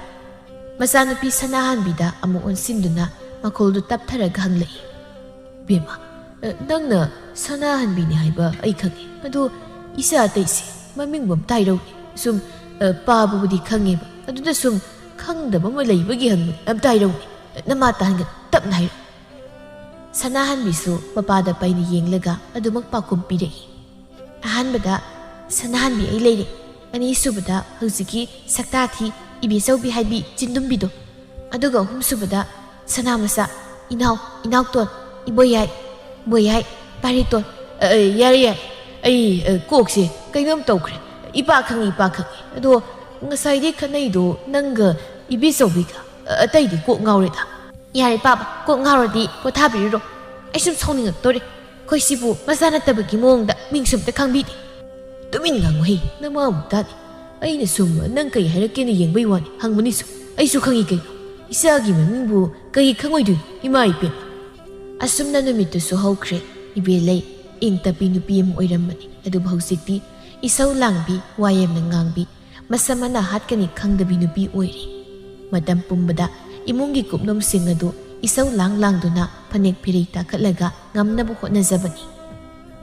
ꯃꯆꯥꯅꯨꯄꯤ ꯁꯅꯥꯍꯟꯕꯤꯗ ꯑꯃꯨꯛ ꯑꯣꯟꯁꯤꯟꯗꯨꯅ ꯃꯈꯣꯜꯗꯨ ꯇꯞꯊꯔꯒ ꯍꯪꯂꯛꯏ꯫ "ꯕꯦꯝꯃ, ꯑ, ꯅꯪꯅ ꯁꯅꯥꯍꯟꯕꯤꯅꯤ ꯍꯥꯏꯕ ꯑꯩ ꯈꯪꯉꯤ꯫ ꯑꯗꯣ ꯏꯆꯥ ꯑꯇꯩꯁꯦ ꯃꯃꯤꯡꯕꯨ ꯑꯝꯇ ꯍꯥꯏꯔꯧꯅꯦ꯫ ꯁꯨꯝ, ꯑ, ꯄꯥꯕꯕꯨꯗꯤ ꯈꯪꯉꯦꯕ꯫ ꯑꯗꯨꯗ ꯁꯨꯝ ꯈꯪꯗꯕ ꯑꯃ ꯂꯩꯕꯒꯤ ꯍꯪꯕꯅꯤ꯫ ꯑꯝꯇ ꯍꯥꯏꯔꯧꯅꯦ꯫ ꯅꯃꯥ ꯇꯥꯍꯟꯒꯅꯨ꯫ ꯇꯞꯅ ꯍꯥꯏꯔꯛꯎ꯫" ꯁꯅꯥꯍꯟꯕꯤꯁꯨ ꯃꯄꯥꯗ ꯄꯩꯅ ꯌꯦꯡꯂꯒ ꯑꯗꯨꯃꯛ ꯄꯥꯎꯈꯨꯝ ꯄꯤꯔꯛꯏ꯫ ꯑꯍꯥꯟꯕꯗ ꯁꯅꯥꯍꯟꯕꯤ ꯑꯩ ꯂꯩꯔꯦ꯫ ꯑꯅꯤꯁꯨꯕꯗ ꯍꯧꯖꯤꯛꯀꯤ ꯁꯛꯇꯥ ꯊꯤ ꯏꯕꯦꯆꯧꯕꯤ ꯍꯥꯏꯕꯤ ꯆꯤꯟꯗꯨꯝꯕꯤꯗꯣ꯫ ꯑꯗꯨꯒ ꯑꯍꯨꯝꯁꯨꯕꯗ ꯁꯅꯥꯃꯆꯥ, ꯏꯅꯥꯎ, ꯏꯅꯥꯎꯇꯣꯟ, ꯏꯕꯣꯌꯥꯏ, ꯕꯣꯌꯥꯏ, ꯄꯥꯔꯤꯇꯣꯟ꯫ ꯑ, ꯌꯥꯔꯦ, ꯌꯥꯔꯦ꯫ ꯑꯩ, ꯑ, ꯀꯣꯛꯁꯦ ꯀꯩꯅꯣꯝ ꯇꯧꯈ꯭ꯔꯦ꯫ ꯏꯄꯥ ꯈꯪꯉꯤ, ꯏꯄꯥ ꯈꯪꯉꯤ꯫ ꯑꯗꯣ ꯉꯁꯥꯏꯗꯤ ꯈꯠꯅꯩꯗꯣ ꯅꯪꯒ ꯏꯕꯦꯆꯧꯕꯤꯒ, ꯑ, ꯑꯇꯩꯗꯤ ꯀꯣꯛ ꯉꯥꯎꯔꯦꯗ꯫ ꯌꯥꯔꯦ ꯄꯥꯕ, ꯀꯣꯛ ꯉꯥꯎꯔꯗꯤ ꯄꯣꯊꯥꯕꯤꯔꯨꯔꯣ꯫ ꯑꯩ ꯁꯨꯝ ꯁꯥꯎꯅꯤꯡꯉꯛꯇꯣꯔꯦ꯫ ꯑꯩꯈꯣꯏ ꯁꯤꯕꯨ ꯃꯆꯥ ꯅꯠꯇꯕꯒꯤ ꯃꯑꯣꯡꯗ ꯃꯤꯡꯁꯨ ꯑꯝꯇ ꯈꯪꯕꯤꯗꯦ꯫ ꯇꯨꯃꯤꯟ ꯉꯥꯡꯉꯨꯍꯦ, ꯅꯃꯥ ꯑꯃꯨꯛ ꯇꯥꯅꯤ꯫ ꯑꯩꯅ ꯁꯨꯝ ꯅꯪ ꯀꯩ ꯍꯥꯏꯔꯛꯀꯦꯅ ꯌꯦꯡꯕꯩ ꯋꯥꯅꯤ, ꯍꯪꯕꯅꯤ ꯁꯨꯝ꯫ ꯑꯩꯁꯨ ꯈꯪꯉꯤ ꯀꯩꯅꯣ꯫ ꯏꯆꯥꯒꯤ ꯃꯃꯤꯡꯕꯨ ꯀꯩ ꯈꯪꯉꯣꯏꯗꯣꯏꯅꯣ, ꯏꯃꯥ ꯏꯕꯦꯝꯃ꯫ ꯑꯁꯨꯝꯅ ꯅꯨꯃꯤꯠꯇꯨꯁꯨ ꯍꯧꯈ꯭ꯔꯦ꯫ ꯏꯕꯦꯂꯩ ꯏꯪ ꯇꯞꯄꯤ ꯅꯨꯄꯤ ꯑꯃ ꯑꯣꯏꯔꯝꯕꯅꯤ, ꯑꯗꯨꯕꯨ ꯍꯧꯖꯤꯛꯇꯤ ꯏꯁꯧ ꯂꯥꯡꯕꯤ, ꯋꯥ ꯌꯥꯝꯅ ꯉꯥꯡꯕꯤ, ꯃꯁꯝ ꯃꯅꯥ ꯍꯥꯠꯀꯅꯤ ꯈꯪꯗꯕꯤ ꯅꯨꯄꯤ ꯑꯣꯏꯔꯦ꯫ ꯃꯇꯝ ꯄꯨꯝꯕꯗ ꯏꯃꯨꯡꯒꯤ ꯀꯨꯞꯅꯣꯝꯁꯤꯡ ꯑꯗꯨ ꯏꯁꯧ ꯂꯥꯡ ꯂꯥꯡꯗꯨꯅ ꯐꯅꯦꯛ ꯐꯤꯔꯩ ꯇꯥꯈꯠꯂꯒ ꯉꯝꯅꯕ ꯍꯣꯠꯅꯖꯕꯅꯤ꯫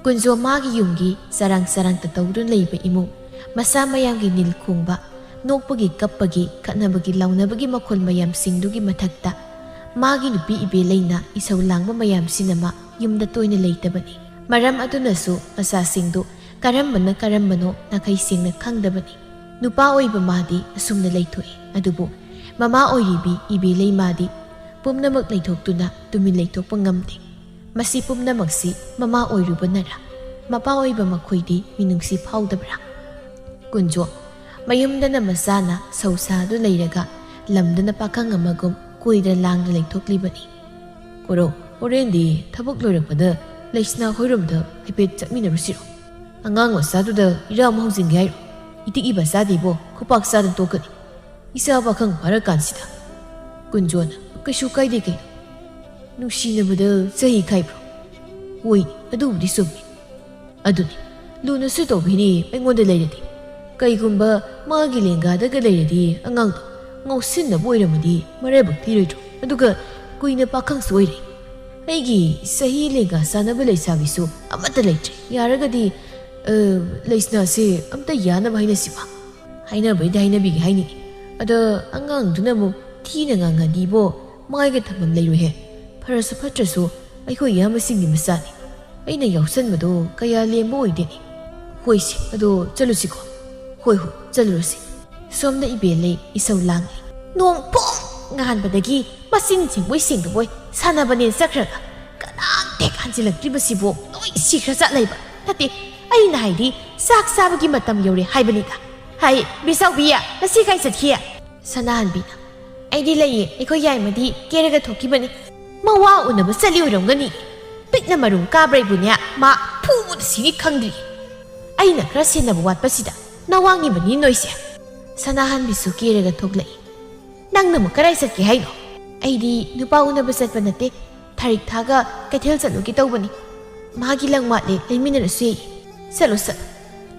ꯀꯨꯟꯖꯣ ꯃꯥꯒꯤ ꯌꯨꯝꯒꯤ ꯆꯔꯥꯡ ꯆꯔꯥꯡꯇ ꯇꯧꯗꯨꯅ ꯂꯩꯕ ꯏꯃꯨꯡ, ꯃꯆꯥ ꯃꯌꯥꯝꯒꯤ ꯅꯤꯜ ꯈꯣꯡꯕ, ꯅꯣꯛꯄꯒꯤ ꯀꯞꯄꯒꯤ ꯈꯠꯅꯕꯒꯤ ꯂꯥꯎꯅꯕꯒꯤ ꯃꯈꯣꯜ ꯃꯌꯥꯝꯁꯤꯡꯗꯨꯒꯤ ꯃꯊꯛꯇ ꯃꯥꯒꯤ ꯅꯨꯄꯤ ꯏꯕꯦꯂꯩꯅ ꯏꯁꯧ ꯂꯥꯡꯕ ꯃꯌꯥꯝꯁꯤꯅ ꯃꯥ ꯌꯨꯝꯗ ꯇꯣꯏꯅ ꯂꯩꯇꯕꯅꯤ꯫ ꯃꯔꯝ ꯑꯗꯨꯅꯁꯨ ꯃꯆꯥꯁꯤꯡꯗꯨ ꯀꯔꯝꯕꯅ ꯀꯔꯝꯕꯅꯣ ꯅꯥꯈꯩ ꯁꯦꯡꯅ ꯈꯪꯗꯕꯅꯤ꯫ ꯅꯨꯄꯥ ꯑꯣꯏꯕ ꯃꯥꯗꯤ ꯑꯁꯨꯝꯅ ꯂꯩꯊꯣꯛꯏ, ꯑꯗꯨꯕꯨ ꯃꯃꯥ ꯑꯣꯏꯔꯤꯕꯤ ꯏꯕꯦꯂꯩ ꯃꯥꯗꯤ ꯄꯨꯝꯅꯃꯛ ꯂꯩꯊꯣꯛꯇꯨꯅ ꯇꯨꯃꯤꯟ ꯂꯩꯊꯣꯛꯄ ꯉꯝꯗꯦ꯫ ꯃꯁꯤ ꯄꯨꯝꯅꯃꯛꯁꯤ ꯃꯃꯥ ꯑꯣꯏꯔꯨꯕꯅꯔ? ꯃꯄꯥ ꯑꯣꯏꯕ ꯃꯈꯣꯏꯗꯤ ꯃꯤꯅꯨꯡꯁꯤ ꯐꯥꯎꯗꯕ꯭ꯔꯥ? ꯀꯨꯟꯖꯣ, ꯃꯌꯨꯝꯗꯅ ꯃꯆꯥꯅ ꯁꯧ ꯁꯥꯗꯨ ꯂꯩꯔꯒ ꯂꯝꯗꯅ ꯄꯥꯈꯪ ꯑꯃꯒꯨꯝ ꯀꯣꯏꯗ ꯂꯥꯡꯗ ꯂꯩꯊꯣꯛꯂꯤꯕꯅꯤ꯫ ꯀꯣꯔꯧ, ꯍꯣꯔꯦꯟꯗꯤ ꯊꯕꯛ ꯂꯣꯏꯔꯛꯄꯗ ꯂꯩꯁꯅꯥ ꯈꯣꯏꯔꯣꯝꯗ ꯍꯥꯏꯐꯦꯠ ꯆꯠꯃꯤꯟꯅꯔꯨꯁꯤꯔꯣ? ꯑꯉꯥꯡ ꯃꯆꯥꯗꯨꯗ ꯏꯔꯥ ꯑꯃ ꯍꯧꯖꯤꯟꯒꯦ ꯍꯥꯏꯔꯣ? ꯏꯇꯤꯛ ꯏꯕ ꯆꯥꯗꯦꯕꯣ, ꯈꯨꯄꯥꯛ ꯆꯥꯗꯅ ꯇꯣꯛꯀꯅꯤ꯫ ꯏꯆꯥ ꯄꯥꯈꯪ ꯐꯥꯔꯀꯥꯟꯁꯤꯗ꯫ ꯀꯨꯟꯖꯣꯅ, ꯀꯩꯁꯨ ꯀꯥꯏꯗꯦ ꯀꯩꯅꯣ꯫ ꯅꯨꯡꯁꯤꯅꯕꯗ ꯆꯍꯤ ꯈꯥꯏꯕ꯭ꯔꯣ? ꯍꯣꯏ, ꯑꯗꯨꯕꯨꯗꯤ ꯆꯨꯝꯃꯤ꯫ ꯑꯗꯨꯅꯤ, ꯂꯨꯅꯁꯨ ꯇꯧꯕꯤꯅꯤ ꯑꯩꯉꯣꯟꯗ ꯂꯩꯔꯗꯤ꯫ ꯀꯩꯒꯨꯝꯕ ꯃꯥꯒꯤ ꯂꯦꯡꯒꯥꯗꯒ ꯂꯩꯔꯗꯤ ꯑꯉꯥꯡꯗꯣ ꯉꯥꯎꯁꯤꯟꯅꯕ ꯑꯣꯏꯔꯝꯃꯗꯤ ꯃꯔꯥꯏꯕꯛ ꯊꯤꯔꯣꯏꯗ꯭ꯔꯣ? ꯑꯗꯨꯒ ꯀꯨꯏꯅ ꯄꯥꯈꯪꯁꯨ ꯑꯣꯏꯔꯦ꯫ ꯑꯩꯒꯤ ꯆꯍꯤ ꯂꯦꯡꯒꯥ ꯆꯥꯅꯕ ꯂꯩꯁꯥꯕꯤꯁꯨ ꯑꯃꯠꯇ ꯂꯩꯇ꯭ꯔꯦ꯫ ꯌꯥꯔꯒꯗꯤ, ꯑ, ꯂꯩꯁꯅꯥꯁꯦ ꯑꯝꯇ ꯌꯥꯅꯕ ꯍꯥꯏꯅꯁꯤꯕ꯫ ꯍꯥꯏꯅꯕꯩꯗꯤ ꯍꯥꯏꯅꯕꯤꯒꯦ ꯍꯥꯏꯅꯤ꯫ ꯑꯗ ꯑꯉꯥꯡꯗꯨꯅ ꯑꯃꯨꯛ ꯊꯤꯅ ꯉꯥꯡꯉꯗꯤꯕꯣ ꯃꯥꯏꯒ ꯊꯝꯐꯝ ꯂꯩꯔꯣꯏꯍꯦ꯫ ꯐꯔꯁꯨ ꯐꯠꯇ꯭ꯔꯁꯨ ꯑꯩꯈꯣꯏ ꯏꯌꯥꯝꯕꯁꯤꯡꯒꯤ ꯃꯆꯥꯅꯤ꯫ ꯑꯩꯅ ꯌꯥꯎꯁꯟꯕꯗꯣ ꯀꯌꯥ ꯂꯦꯝꯕ ꯑꯣꯏꯗꯦꯅꯦ꯫ ꯍꯣꯏꯁꯦ, ꯑꯗꯣ ꯆꯠꯂꯨꯁꯤꯀꯣ꯫ ꯍꯣꯏ, ꯍꯣꯏ, ꯆꯠꯂꯨꯔꯁꯤ꯫ ꯁꯣꯝꯗ ꯏꯕꯦꯜꯂꯩ ꯏꯁꯧ ꯂꯥꯡꯂꯤ꯫ ꯅꯣꯡ ꯐꯣꯡ ꯉꯥꯟꯕꯗꯒꯤ ꯃꯆꯤꯟ ꯁꯦꯡꯕꯣꯏ ꯁꯦꯡꯗꯕꯣꯏ ꯁꯥꯟꯅꯕꯅꯦ ꯆꯠꯈ꯭ꯔꯒ ꯀꯅꯥꯝꯇ ꯍꯦꯛ ꯍꯟꯖꯤꯜꯂꯛꯇ꯭ꯔꯤꯕꯁꯤꯕꯨ ꯂꯣꯏ ꯁꯤꯈ꯭ꯔ ꯆꯠ ꯂꯩꯕ꯫ ꯅꯠꯇꯦ, ꯑꯩꯅ ꯍꯥꯏꯗꯤ ꯆꯥꯛ ꯆꯥꯕꯒꯤ ꯃꯇꯝ ꯌꯧꯔꯦ ꯍꯥꯏꯕꯅꯤꯗ꯫ ꯍꯥꯏ, ꯕꯤꯁꯥꯎꯕꯤ, ꯉꯁꯤ ꯀꯥꯏ ꯆꯠꯈꯤ? ꯁꯅꯥꯍꯟꯕꯤꯅ, ꯑꯩꯗꯤ ꯂꯩꯌꯦ, ꯑꯩꯈꯣꯏ ꯌꯥꯏꯃꯗꯤ ꯀꯦꯔꯒ ꯊꯣꯛꯈꯤꯕꯅꯤ꯫ ꯃꯋꯥ ꯎꯅꯕ ꯆꯠꯂꯤ ꯑꯣꯏꯔꯝꯒꯅꯤ꯫ ꯄꯤꯛꯅ ꯃꯔꯨꯝ ꯀꯥꯕ꯭ꯔꯩꯕꯨꯅꯦ ꯃꯥ ꯐꯨꯕꯗ ꯁꯤꯅꯤ ꯈꯪꯗ꯭ꯔꯤ꯫ ꯑꯩꯅ ꯈꯔ ꯁꯦꯟꯅꯕ ꯋꯥꯠꯄꯁꯤꯗ ꯅꯋꯥꯡꯉꯤꯕꯅꯤ ꯅꯣꯏꯁꯦ꯫ ꯁꯅꯥꯍꯟꯕꯤꯁꯨ ꯀꯦꯔꯒ ꯊꯣꯛꯂꯛꯏ꯫ ꯅꯪꯅ ꯑꯃꯨꯛ ꯀꯗꯥꯏ ꯆꯠꯀꯦ ꯍꯥꯏꯅꯣ? ꯑꯩꯗꯤ ꯅꯨꯄꯥ ꯎꯅꯕ ꯆꯠꯄ ꯅꯠꯇꯦ, ꯊꯥꯔꯤꯛ ꯊꯥꯒ ꯀꯩꯊꯦꯜ ꯆꯠꯂꯨꯒꯦ ꯇꯧꯕꯅꯤ꯫ ꯃꯥꯒꯤ ꯂꯪ ꯋꯥꯠꯂꯦ, ꯂꯩꯃꯤꯟꯅꯔꯁꯨ ꯌꯥꯏ꯫ ꯆꯠꯂꯣ, ꯆꯠꯂꯣ꯫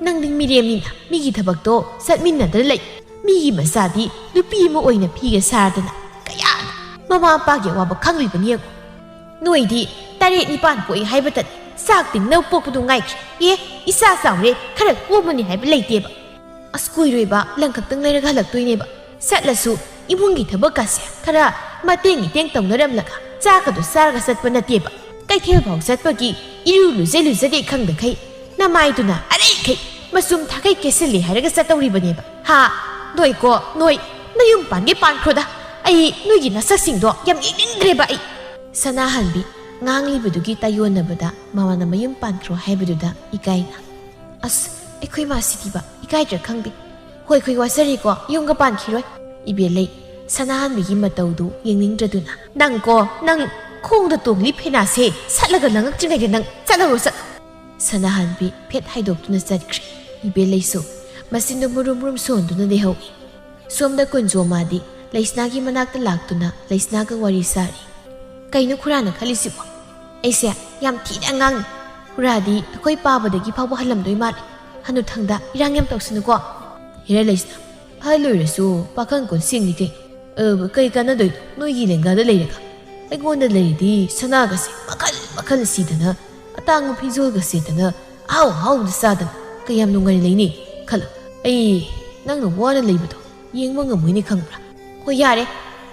ꯅꯪꯗꯤ ꯃꯤꯔꯦꯝꯅꯤꯅ ꯃꯤꯒꯤ ꯊꯕꯛꯇꯣ ꯆꯠꯃꯤꯟꯅꯗꯅ ꯂꯩ꯫ ꯃꯤꯒꯤ ꯃꯆꯥꯗꯤ ꯅꯨꯄꯤ ꯑꯃ ꯑꯣꯏꯅ ꯐꯤꯒ ꯁꯥꯔꯗꯅ ꯀꯌꯥꯗ ꯃꯃꯥ ꯃꯄꯥꯒꯤ ꯑꯋꯥꯕ ꯈꯪꯂꯤꯕꯅꯤ ꯌꯦꯡꯉꯨ꯫ ꯅꯣꯏꯗꯤ ꯇꯔꯦꯠ ꯅꯤꯄꯥꯟ ꯄꯣꯛꯏ ꯍꯥꯏꯕꯇꯅꯤ, ꯆꯥꯛ ꯇꯤꯡꯅꯕ ꯄꯣꯛꯄꯗꯨ ꯉꯥꯏꯈ꯭ꯔꯦ꯫ ꯑꯦ, ꯏꯆꯥ ꯆꯥꯎꯔꯦ, ꯈꯔ ꯀꯣꯝꯃꯅꯤ ꯍꯥꯏꯕ ꯂꯩꯇꯦꯕ꯫ ꯑꯁ, ꯀꯨꯏꯔꯣꯏꯕ, ꯂꯪ ꯈꯛꯇꯪ ꯂꯩꯔꯒ ꯍꯜꯂꯛꯇꯣꯏꯅꯦꯕ꯫ ꯆꯠꯂꯁꯨ ꯏꯃꯨꯡꯒꯤ ꯊꯕꯛꯀꯁꯦ ꯈꯔ ꯃꯇꯦꯡ ꯃꯇꯦꯡ ꯇꯧꯅꯔꯝꯂꯒ ꯆꯥꯛꯀꯗꯣ ꯆꯥꯔꯒ ꯆꯠꯄ ꯅꯠꯇꯦꯕ꯫ ꯀꯩꯊꯦꯜ ꯐꯥꯎ ꯆꯠꯄꯒꯤ ꯏꯔꯨ ꯂꯨꯖꯩ ꯂꯨꯖꯗꯦ ꯈꯪꯗꯈꯩ ꯅꯃꯥꯏꯗꯨꯅ ꯑꯔꯩꯈꯩ ꯃꯆꯨꯝ ꯊꯥꯈꯩ ꯀꯦꯁꯤꯜꯂꯤ ꯍꯥꯏꯔꯒ ꯆꯠꯇꯧꯔꯤꯕꯅꯦꯕ꯫ ꯍꯥ? ꯅꯣꯏꯀꯣ, ꯅꯣꯏ ꯅꯌꯨꯝ ꯄꯥꯟꯒꯦ ꯄꯥꯟꯈ꯭ꯔꯣꯗ꯫ ꯑꯩ ꯅꯣꯏꯒꯤ ꯅꯁꯛꯁꯤꯡꯗꯣ ꯌꯥꯝ ꯌꯦꯡꯅꯤꯡꯗ꯭ꯔꯦꯕ ꯑꯩ꯫ ꯁꯅꯥꯍꯟꯕꯤ ꯉꯥꯡꯂꯤꯕꯗꯨꯒꯤ ꯇꯥꯏꯌꯣꯟꯅꯕꯗ ꯃꯃꯥꯅ ꯃꯌꯨꯝ ꯄꯥꯟꯈ꯭ꯔꯣ ꯍꯥꯏꯕꯗꯨꯗ ꯏꯀꯥꯏꯅ, "ꯑꯁ, ꯑꯩꯈꯣꯏ ꯃꯥꯁꯤꯗꯤꯕ ꯏꯀꯥꯏꯗ꯭ꯔꯥ ꯈꯪꯗꯦ꯫ ꯍꯣꯏ, ꯑꯩꯈꯣꯏ ꯋꯥꯖꯔꯦꯀꯣ, ꯌꯨꯝꯒ ꯄꯥꯟꯈꯤꯔꯣꯏ꯫" ꯏꯕꯦꯜꯂꯩ ꯁꯅꯥꯍꯟꯕꯤꯒꯤ ꯃꯇꯧꯗꯨ ꯌꯦꯡꯅꯤꯡꯗ꯭ꯔꯗꯨꯅ, "ꯅꯪꯀꯣ, ꯅꯪ ꯈꯣꯡꯗ ꯇꯣꯡꯂꯤ ꯐꯦꯅꯥꯁꯦ ꯁꯠꯂꯒ ꯂꯪꯉꯛꯇ꯭ꯔꯤꯉꯩꯗ ꯅꯪ ꯆꯠꯂꯔꯣ, ꯆꯠꯂꯣ꯫" ꯁꯅꯥꯍꯟꯕꯤ ꯐꯦꯠ ꯍꯥꯏꯗꯣꯛꯇꯨꯅ ꯆꯠꯈ꯭ꯔꯦ꯫ ꯏꯕꯦꯜꯂꯩꯁꯨ ꯃꯆꯤꯟꯗꯨ ꯃꯨꯔꯨꯝ ꯃꯨꯔꯨꯝ ꯁꯣꯟꯗꯨꯅ ꯂꯩꯍꯧꯏ꯫ ꯁꯣꯝꯗ ꯀꯨꯟꯖꯣ ꯃꯥꯗꯤ ꯂꯩꯁꯅꯥꯒꯤ ꯃꯅꯥꯛꯇ ꯂꯥꯛꯇꯨꯅ ꯂꯩꯁꯅꯥꯒ ꯋꯥꯔꯤ ꯁꯥꯔꯤ꯫ "ꯀꯩꯅꯣ ꯈꯨꯔꯥꯅ ꯈꯜꯂꯤꯁꯤꯕꯣ? ꯑꯩꯁꯦ ꯌꯥꯝ ꯊꯤꯅ ꯑꯉꯥꯡꯅꯤ꯫ ꯈꯨꯔꯥꯗꯤ ꯑꯩꯈꯣꯏ ꯄꯥꯕꯗꯒꯤ ꯐꯥꯎꯕ ꯍꯜꯂꯝꯗꯣꯏ ꯃꯥꯜꯂꯦ꯫ ꯍꯅꯨꯊꯪꯗ ꯏꯔꯥꯡ ꯌꯥꯝ ꯇꯧꯁꯅꯨꯀꯣ꯫" "ꯍꯦꯔꯥ ꯂꯩꯁꯅꯥ, ꯑꯍꯜ ꯑꯣꯏꯔꯁꯨ ꯄꯥꯈꯪ ꯀꯣꯟꯁꯦꯡꯅꯤ ꯀꯩꯅꯣ꯫ ꯑ, ꯀꯩ ꯀꯥꯟꯅꯗꯣꯏꯅꯣ ꯅꯣꯏꯒꯤ ꯂꯦꯡꯒꯥꯗ ꯂꯩꯔꯒ? ꯑꯩꯉꯣꯟꯗ ꯂꯩꯔꯗꯤ ꯁꯅꯥꯒꯁꯦ ꯃꯈꯜ ꯃꯈꯜ ꯁꯤꯗꯅ, ꯑꯇꯥꯡꯕ ꯐꯤꯖꯣꯜꯒ ꯁꯦꯠꯇꯅ, ꯑꯍꯥꯎ ꯑꯍꯥꯎꯕꯗ ꯆꯥꯗꯅ ꯀꯌꯥꯝ ꯅꯨꯡꯉꯥꯏꯅ ꯂꯩꯅꯤ ꯈꯜꯂꯣ꯫ ꯑꯩ ꯅꯪꯅ ꯋꯥꯅ ꯂꯩꯕꯗꯣ ꯌꯦꯡꯕ ꯉꯝꯃꯣꯏꯅꯦ ꯈꯪꯕ꯭ꯔꯥ?" "ꯍꯣꯏ ꯌꯥꯔꯦ,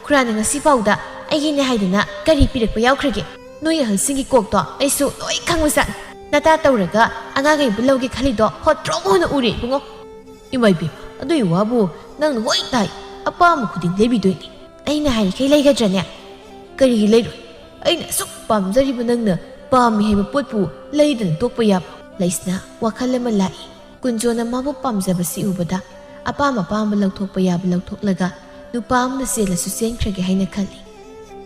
ꯈꯨꯔꯥꯅ ꯉꯁꯤ ꯐꯥꯎꯗ ꯑꯩꯒꯤꯅꯦ ꯍꯥꯏꯗꯅ ꯀꯔꯤ ꯄꯤꯔꯛꯄ ꯌꯥꯎꯈ꯭ꯔꯒꯦ? ꯅꯣꯏ ꯑꯍꯜꯁꯤꯡꯒꯤ ꯀꯣꯛꯇꯣ ꯑꯩꯁꯨ ꯂꯣꯏ ꯈꯪꯕꯖꯥꯠꯅꯤ꯫ ꯅꯇꯥ ꯇꯧꯔꯒ ꯑꯉꯥꯡ ꯑꯩꯕꯨ ꯂꯧꯒꯦ ꯈꯜꯂꯤꯗꯣ ꯍꯣꯠꯇ꯭ꯔꯣꯛ ꯍꯣꯟꯅ ꯎꯔꯦ ꯏꯕꯨꯡꯉꯣ꯫" "ꯏꯃꯥ ꯏꯕꯦꯝꯃ, ꯑꯗꯨꯏ ꯋꯥꯕꯨ ꯅꯪꯅ ꯍꯣꯏ ꯇꯥꯏ, ꯑꯄꯥꯝꯕ ꯈꯨꯗꯤꯡ ꯂꯩꯕꯤꯗꯣꯏꯅꯤ꯫ ꯑꯩꯅ ꯍꯥꯏꯔꯤꯈꯩ ꯂꯩꯒꯗ꯭ꯔꯅꯦ? ꯀꯔꯤꯒꯤ ꯂꯩꯔꯣꯏ? ꯑꯩꯅ ꯑꯁꯨꯛ ꯄꯥꯝꯖꯔꯤꯕ ꯅꯪꯅ ꯄꯥꯝꯃꯤ ꯍꯥꯏꯕ ꯄꯣꯠꯄꯨ ꯂꯩꯗꯅ ꯇꯣꯛꯄ ꯌꯥꯕ꯭ꯔꯣ?" ꯂꯩꯁꯅꯥ ꯋꯥꯈꯜ ꯑꯃ ꯂꯥꯛꯏ꯫ ꯀꯨꯟꯖꯣꯅ ꯃꯥꯕꯨ ꯄꯥꯝꯖꯕꯁꯤ ꯎꯕꯗ ꯑꯄꯥꯝ ꯑꯄꯥꯝꯕ ꯂꯧꯊꯣꯛꯄ ꯌꯥꯕ ꯂꯧꯊꯣꯛꯂꯒ ꯅꯨꯄꯥ ꯑꯃꯅ ꯆꯦꯜꯂꯁꯨ ꯆꯦꯟꯈ꯭ꯔꯒꯦ ꯍꯥꯏꯅ ꯈꯜꯂꯤ꯫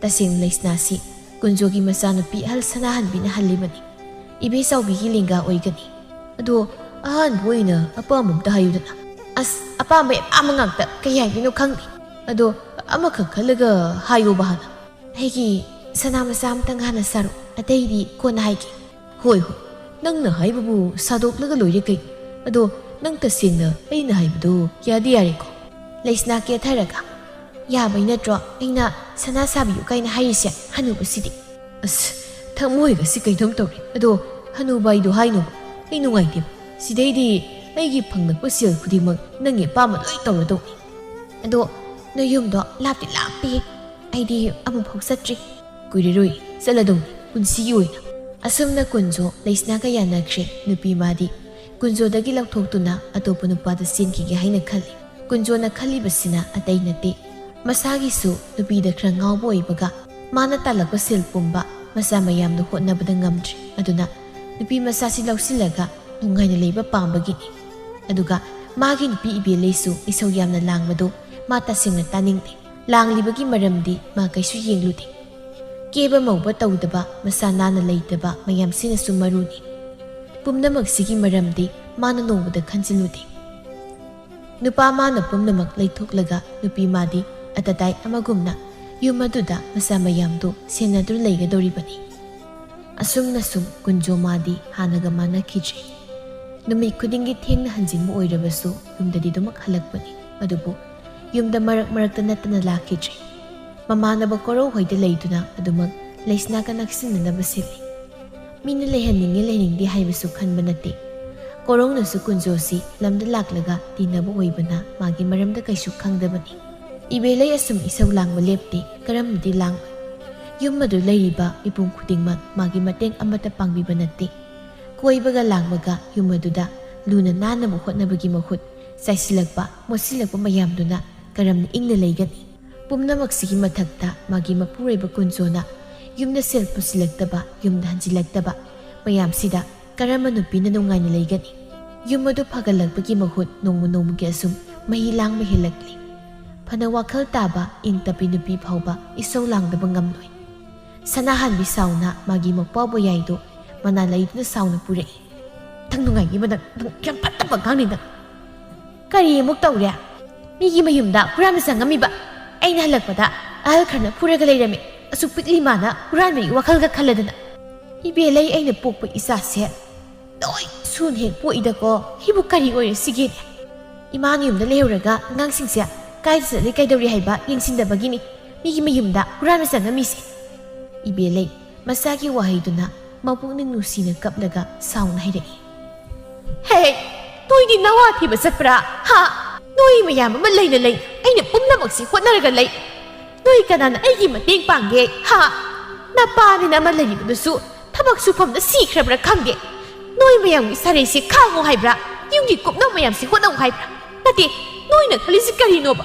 ꯇꯁꯦꯡꯅ ꯂꯩꯁꯅꯥꯁꯤ ꯀꯨꯟꯖꯣꯒꯤ ꯃꯆꯥꯅꯨꯄꯤ ꯑꯍꯜ ꯁꯅꯥꯍꯟꯕꯤꯅ ꯍꯜꯂꯤꯕꯅꯤ꯫ ꯏꯕꯦ ꯆꯥꯎꯕꯤꯒꯤ ꯂꯦꯡꯒꯥ ꯑꯣꯏꯒꯅꯤ꯫ ꯑꯗꯣ ꯑꯍꯥꯟꯕ ꯑꯣꯏꯅ ꯑꯄꯥꯝꯕ ꯑꯝꯇ ꯍꯥꯏꯌꯨꯗꯅ꯫ ꯑꯁ, ꯑꯄꯥꯝꯕ ꯑꯄꯥꯝꯕ ꯉꯥꯛꯇ, ꯀꯩ ꯍꯥꯏꯗꯣꯏꯅꯣ ꯈꯪꯗꯦ꯫ ꯑꯗꯣ ꯑꯃꯈꯛ ꯈꯜꯂꯒ ꯍꯥꯏꯌꯣꯕ ꯍꯥꯟꯅ꯫ ꯑꯩꯒꯤ ꯁꯅꯥ ꯃꯆꯥ ꯑꯃꯇꯪ ꯍꯥꯟꯅ ꯁꯥꯔꯣ, ꯑꯇꯩꯗꯤ ꯀꯣꯟꯅ ꯍꯥꯏꯒꯦ꯫ ꯍꯣꯏ, ꯍꯣꯏ, ꯅꯪꯅ ꯍꯥꯏꯕꯕꯨ ꯁꯥꯗꯣꯛꯂꯒ ꯂꯣꯏꯔꯦ ꯀꯩꯅꯣ꯫ ꯑꯗꯣ ꯅꯪ ꯇꯁꯦꯡꯅ ꯑꯩꯅ ꯍꯥꯏꯕꯗꯣ ꯌꯥꯗꯤ ꯌꯥꯔꯦꯀꯣ? ꯂꯩꯁꯅꯥ ꯀꯦꯊꯔꯒ, ꯌꯥꯕꯩ ꯅꯠꯇ꯭ꯔꯣ ꯑꯩꯅ ꯁꯅꯥ ꯁꯥꯕꯤꯌꯨ ꯀꯥꯏꯅ ꯍꯥꯏꯔꯤꯁꯦ, ꯍꯅꯨꯕꯁꯤꯗꯤ? ꯑꯁ, ꯊꯃꯣꯏꯒꯁꯤ ꯀꯩꯅꯣꯝ ꯇꯧꯔꯦ꯫ ꯑꯗꯣ ꯍꯅꯨꯕ ꯑꯩꯗꯣ ꯍꯥꯏꯅꯣꯕ, ꯑꯩ ꯅꯨꯡꯉꯥꯏꯇꯦꯕ꯫ ꯁꯤꯗꯩꯗꯤ ꯑꯩꯒꯤ ꯐꯪꯂꯛꯄ ꯁꯦꯜ ꯈꯨꯗꯤꯡꯃꯛ ꯅꯪꯒꯤ ꯑꯄꯥꯝꯕ ꯂꯣꯏ ꯇꯧꯔꯗꯧꯅꯤ꯫ ꯑꯗꯣ ꯅꯌꯨꯝꯗꯣ ꯂꯥꯞꯇꯤ ꯂꯥꯞꯄꯤ, ꯑꯩꯗꯤ ꯑꯃꯨꯛꯐꯥꯎ ꯆꯠꯇ꯭ꯔꯤ꯫ ꯀꯨꯏꯔꯔꯣꯏ, ꯆꯠꯂꯗꯧꯅꯤ, ꯄꯨꯟꯁꯤꯒꯤ ꯑꯣꯏꯅ꯫ ꯑꯁꯨꯝꯅ ꯀꯨꯟꯖꯣ ꯂꯩꯁꯅꯥꯒ ꯌꯥꯅꯈ꯭ꯔꯦ꯫ ꯅꯨꯄꯤ ꯃꯥꯗꯤ ꯀꯨꯟꯖꯣꯗꯒꯤ ꯂꯧꯊꯣꯛꯇꯨꯅ ꯑꯇꯣꯞꯄ ꯅꯨꯄꯥꯗ ꯆꯦꯟꯈꯤꯒꯦ ꯍꯥꯏꯅ ꯈꯜꯂꯤ꯫ ꯀꯨꯟꯖꯣꯅ ꯈꯜꯂꯤꯕꯁꯤꯅ ꯑꯇꯩ ꯅꯠꯇꯦ, ꯃꯁꯥꯒꯤꯁꯨ ꯅꯨꯄꯤꯗ ꯈꯔ ꯉꯥꯎꯕ ꯑꯣꯏꯕꯒ, ꯃꯥꯅ ꯇꯥꯜꯂꯛꯄ ꯁꯦꯜ ꯄꯨꯝꯕ ꯃꯆꯥ ꯃꯌꯥꯝꯗꯣ ꯍꯣꯠꯅꯕꯗ ꯉꯝꯗ꯭ꯔꯦ꯫ ꯑꯗꯨꯅ ꯅꯨꯄꯤ ꯃꯆꯥꯁꯤ ꯂꯧꯁꯤꯜꯂꯒ ꯅꯨꯡꯉꯥꯏꯅ ꯂꯩꯕ ꯄꯥꯝꯕꯒꯤꯅꯤ꯫ ꯑꯗꯨꯒ ꯃꯥꯒꯤ ꯅꯨꯄꯤ ꯏꯕꯦꯂꯩꯁꯨ ꯏꯁꯧ ꯌꯥꯝꯅ ꯂꯥꯡꯕꯗꯨ ꯃꯥ ꯇꯁꯦꯡꯅ ꯇꯥꯅꯤꯡꯗꯦ꯫ ꯂꯥꯡꯂꯤꯕꯒꯤ ꯃꯔꯝꯗꯤ ꯃꯥ ꯀꯩꯁꯨ ꯌꯦꯡꯂꯨꯗꯦ꯫ ꯀꯦꯕ ꯃꯧꯕ ꯇꯧꯗꯕ, ꯃꯁꯥ ꯅꯥꯟꯅ ꯂꯩꯇꯕ ꯃꯌꯥꯝꯁꯤꯅꯁꯨ ꯃꯔꯨꯅꯤ꯫ ꯄꯨꯝꯅꯃꯛꯁꯤꯒꯤ ꯃꯔꯝꯗꯤ ꯃꯥꯅ ꯅꯣꯡꯃꯗ ꯈꯟꯖꯤꯜꯂꯨꯗꯦ꯫ ꯅꯨꯄꯥ ꯃꯥꯅ ꯄꯨꯝꯅꯃꯛ ꯂꯩꯊꯣꯛꯂꯒ ꯅꯨꯄꯤ ꯃꯥꯗꯤ ꯑꯇꯇꯥꯏ ꯑꯃꯒꯨꯝꯅ ꯌꯨꯝ ꯑꯗꯨꯗ ꯃꯆꯥ ꯃꯌꯥꯝꯗꯨ ꯁꯦꯟꯅꯗꯨꯅ ꯂꯩꯒꯗꯧꯔꯤꯕꯅꯤ꯫ ꯑꯁꯨꯝꯅ ꯁꯨꯝ ꯀꯨꯟꯖꯣ ꯃꯥꯗꯤ ꯍꯥꯟꯅꯒ ꯃꯥꯟꯅꯈꯤꯗ꯭ꯔꯦ꯫ ꯅꯨꯃꯤꯠ ꯈꯨꯗꯤꯡꯒꯤ ꯊꯦꯡꯅ ꯍꯟꯖꯤꯟꯕ ꯑꯣꯏꯔꯕꯁꯨ ꯌꯨꯝꯗꯗꯤ ꯑꯗꯨꯃꯛ ꯍꯜꯂꯛꯄꯅꯤ꯫ ꯑꯗꯨꯕꯨ ꯌꯨꯝꯗ ꯃꯔꯛ ꯃꯔꯛꯇ ꯅꯠꯇꯅ ꯂꯥꯛꯈꯤꯗ꯭ꯔꯦ꯫ ꯃꯃꯥꯟꯅꯕ ꯀꯣꯔꯧ ꯍꯣꯏꯗ ꯂꯩꯗꯨꯅ ꯑꯗꯨꯃꯛ ꯂꯩꯁꯅꯥꯒ ꯅꯛꯁꯤꯟꯅꯅꯕ ꯁꯤꯜꯂꯤ꯫ ꯃꯤꯅ ꯂꯩꯍꯟꯅꯤꯡꯉꯦ ꯂꯩꯅꯤꯡꯗꯦ ꯍꯥꯏꯕꯁꯨ ꯈꯟꯕ ꯅꯠꯇꯦ꯫ ꯀꯣꯔꯧꯅꯁꯨ ꯀꯨꯟꯖꯣꯁꯤ ꯂꯝꯗ ꯂꯥꯛꯂꯒ ꯇꯤꯟꯅꯕ ꯑꯣꯏꯕꯅ ꯃꯥꯒꯤ ꯃꯔꯝꯗ ꯀꯩꯁꯨ ꯈꯪꯗꯕꯅꯤ꯫ ꯏꯕꯦꯂꯩ ꯑꯁꯨꯝ ꯏꯁꯧ ꯂꯥꯡꯕ ꯂꯦꯞꯇꯦ, ꯀꯔꯝꯅꯗꯤ ꯂꯥꯡꯂꯣꯏ? ꯌꯨꯝ ꯑꯗꯨ ꯂꯩꯔꯤꯕ ꯃꯤꯄꯨꯝ ꯈꯨꯗꯤꯡꯃꯛ ꯃꯥꯒꯤ ꯃꯇꯦꯡ ꯑꯃꯠꯇ ꯄꯥꯡꯕꯤꯕ ꯅꯠꯇꯦ꯫ ꯀꯣꯏꯕꯒ ꯂꯥꯡꯕꯒ ꯌꯨꯝ ꯑꯗꯨꯗ ꯂꯨꯅ ꯅꯥꯟꯅꯕ ꯍꯣꯠꯅꯕꯒꯤ ꯃꯍꯨꯠ, ꯆꯥꯏꯁꯤꯜꯂꯛꯄ, ꯃꯣꯠꯁꯤꯜꯂꯛꯄ ꯃꯌꯥꯝꯗꯨꯅ ꯀꯔꯝꯅ ꯏꯪꯅ ꯂꯩꯒꯅꯤ? ꯄꯨꯝꯅꯃꯛꯁꯤꯒꯤ ꯃꯊꯛꯇ ꯃꯥꯒꯤ ꯃꯄꯨꯔꯣꯏꯕ ꯀꯨꯟꯖꯣꯅ ꯌꯨꯝꯗ ꯁꯦꯜ ꯄꯨꯁꯤꯜꯂꯛꯇꯕ, ꯌꯨꯝꯗ ꯍꯟꯖꯤꯜꯂꯛꯇꯕ ꯃꯌꯥꯝꯁꯤꯗ ꯀꯔꯝꯕ ꯅꯨꯄꯤꯅ ꯅꯨꯡꯉꯥꯏꯅ ꯂꯩꯒꯅꯤ? ꯌꯨꯝ ꯑꯗꯨ ꯐꯒꯠꯂꯛꯄꯒꯤ ꯃꯍꯨꯠ ꯅꯣꯡꯃ ꯅꯣꯡꯃꯒꯤ ꯑꯁꯨꯝ ꯃꯍꯤ ꯂꯥꯡꯕ ꯍꯦꯜꯂꯛꯂꯤ꯫ ꯐꯅ ꯋꯥꯈꯜ ꯇꯥꯕ, ꯏꯪ ꯇꯞꯄꯤ ꯅꯨꯄꯤ ꯐꯥꯎꯕ ꯏꯁꯧ ꯂꯥꯡꯗꯕ ꯉꯝꯂꯣꯏ꯫ ꯁꯅꯥꯍꯟꯕꯤ ꯁꯥꯎꯅ ꯃꯥꯒꯤ ꯃꯄ꯭ꯋꯥꯕꯣꯌꯥꯏꯗꯨ ꯃꯅꯥ ꯂꯩꯗꯨꯅ ꯁꯥꯎꯅ ꯄꯨꯔꯛꯏ꯫ ꯅꯪ ꯅꯨꯡꯉꯥꯏꯈꯤꯕ ꯅꯪ, ꯅꯪ ꯌꯥꯝ ꯐꯠꯇꯕ ꯑꯉꯥꯡꯅꯤ ꯅꯪ꯫ ꯀꯔꯤ ꯑꯃꯨꯛ ꯇꯧꯔꯦ? ꯃꯤꯒꯤ ꯃꯌꯨꯝꯗ ꯍꯨꯔꯥꯟꯕ ꯆꯪꯉꯝꯃꯤꯕ꯫ ꯑꯩꯅ ꯍꯜꯂꯛꯄꯗ ꯑꯍꯜ ꯈꯔꯅ ꯐꯨꯔꯒ ꯂꯩꯔꯝꯃꯤ꯫ ꯑꯁꯨꯛ ꯄꯤꯛꯂꯤ ꯃꯥꯅ ꯍꯨꯔꯥꯟꯕꯒꯤ ꯋꯥꯈꯜꯒ ꯈꯜꯂꯗꯅ꯫ ꯏꯕꯦꯂꯩ, ꯑꯩꯅ ꯄꯣꯛꯄ ꯏꯆꯥꯁꯦ ꯂꯣꯏ ꯁꯨꯅ ꯍꯦꯛ ꯄꯣꯛꯏꯗꯀꯣ꯫ ꯁꯤꯕꯨ ꯀꯔꯤ ꯑꯣꯏꯔꯁꯤꯒꯦꯅꯦ? ꯏꯃꯥꯅ ꯌꯨꯝꯗ ꯂꯩꯍꯧꯔꯒ ꯑꯉꯥꯡꯁꯤꯡꯁꯦ ꯀꯥꯏꯗ ꯆꯠꯂꯤ ꯀꯩꯗꯧꯔꯤ ꯍꯥꯏꯕ ꯌꯦꯡꯁꯤꯟꯗꯕꯒꯤꯅꯤ ꯃꯤꯒꯤ ꯃꯌꯨꯝꯗ ꯍꯨꯔꯥꯟꯕ ꯆꯪꯉꯝꯃꯤꯁꯦ꯫ ꯏꯕꯦꯂꯩ ꯃꯆꯥꯒꯤ ꯋꯥꯍꯩꯗꯨꯅ ꯃꯄꯨꯛꯅꯤꯡ ꯅꯨꯡꯁꯤꯅ ꯀꯞꯂꯒ ꯁꯥꯎꯅ ꯍꯥꯏꯔꯛꯏ꯫ "ꯍꯦ, ꯅꯣꯏꯗꯤ ꯅꯋꯥ ꯊꯤꯕ ꯆꯠꯄ꯭ꯔꯥ? ꯍꯥ? ꯅꯣꯏ ꯃꯌꯥꯝ ꯑꯃ ꯂꯩꯅ ꯂꯩ ꯑꯩꯅ ꯄꯨꯝꯅꯃꯛꯁꯤ ꯍꯣꯠꯅꯔꯒ ꯂꯩ꯫ ꯅꯣꯏ ꯀꯅꯥꯅ ꯑꯩꯒꯤ ꯃꯇꯦꯡ ꯄꯥꯡꯒꯦ? ꯍꯥ? ꯅꯄꯥꯅꯤꯅ ꯑꯃ ꯂꯩꯔꯤꯕꯗꯨꯁꯨ ꯊꯕꯛ ꯁꯨꯐꯝꯗ ꯁꯤꯈ꯭ꯔꯕ꯭ꯔꯥ ꯈꯪꯗꯦ꯫ ꯅꯣꯏ ꯃꯌꯥꯝꯒꯤ ꯁꯔꯩꯁꯤ ꯈꯥꯡꯉꯨ ꯍꯥꯏꯕ꯭ꯔꯥ? ꯌꯨꯝꯒꯤ ꯀꯨꯞꯅꯣ ꯃꯌꯥꯝꯁꯤ ꯍꯣꯠꯅꯧ ꯍꯥꯏꯕ꯭ꯔꯥ? ꯅꯠꯇꯦ, ꯅꯣꯏꯅ ꯈꯜꯂꯤꯁꯤ ꯀꯔꯤꯅꯣꯕ?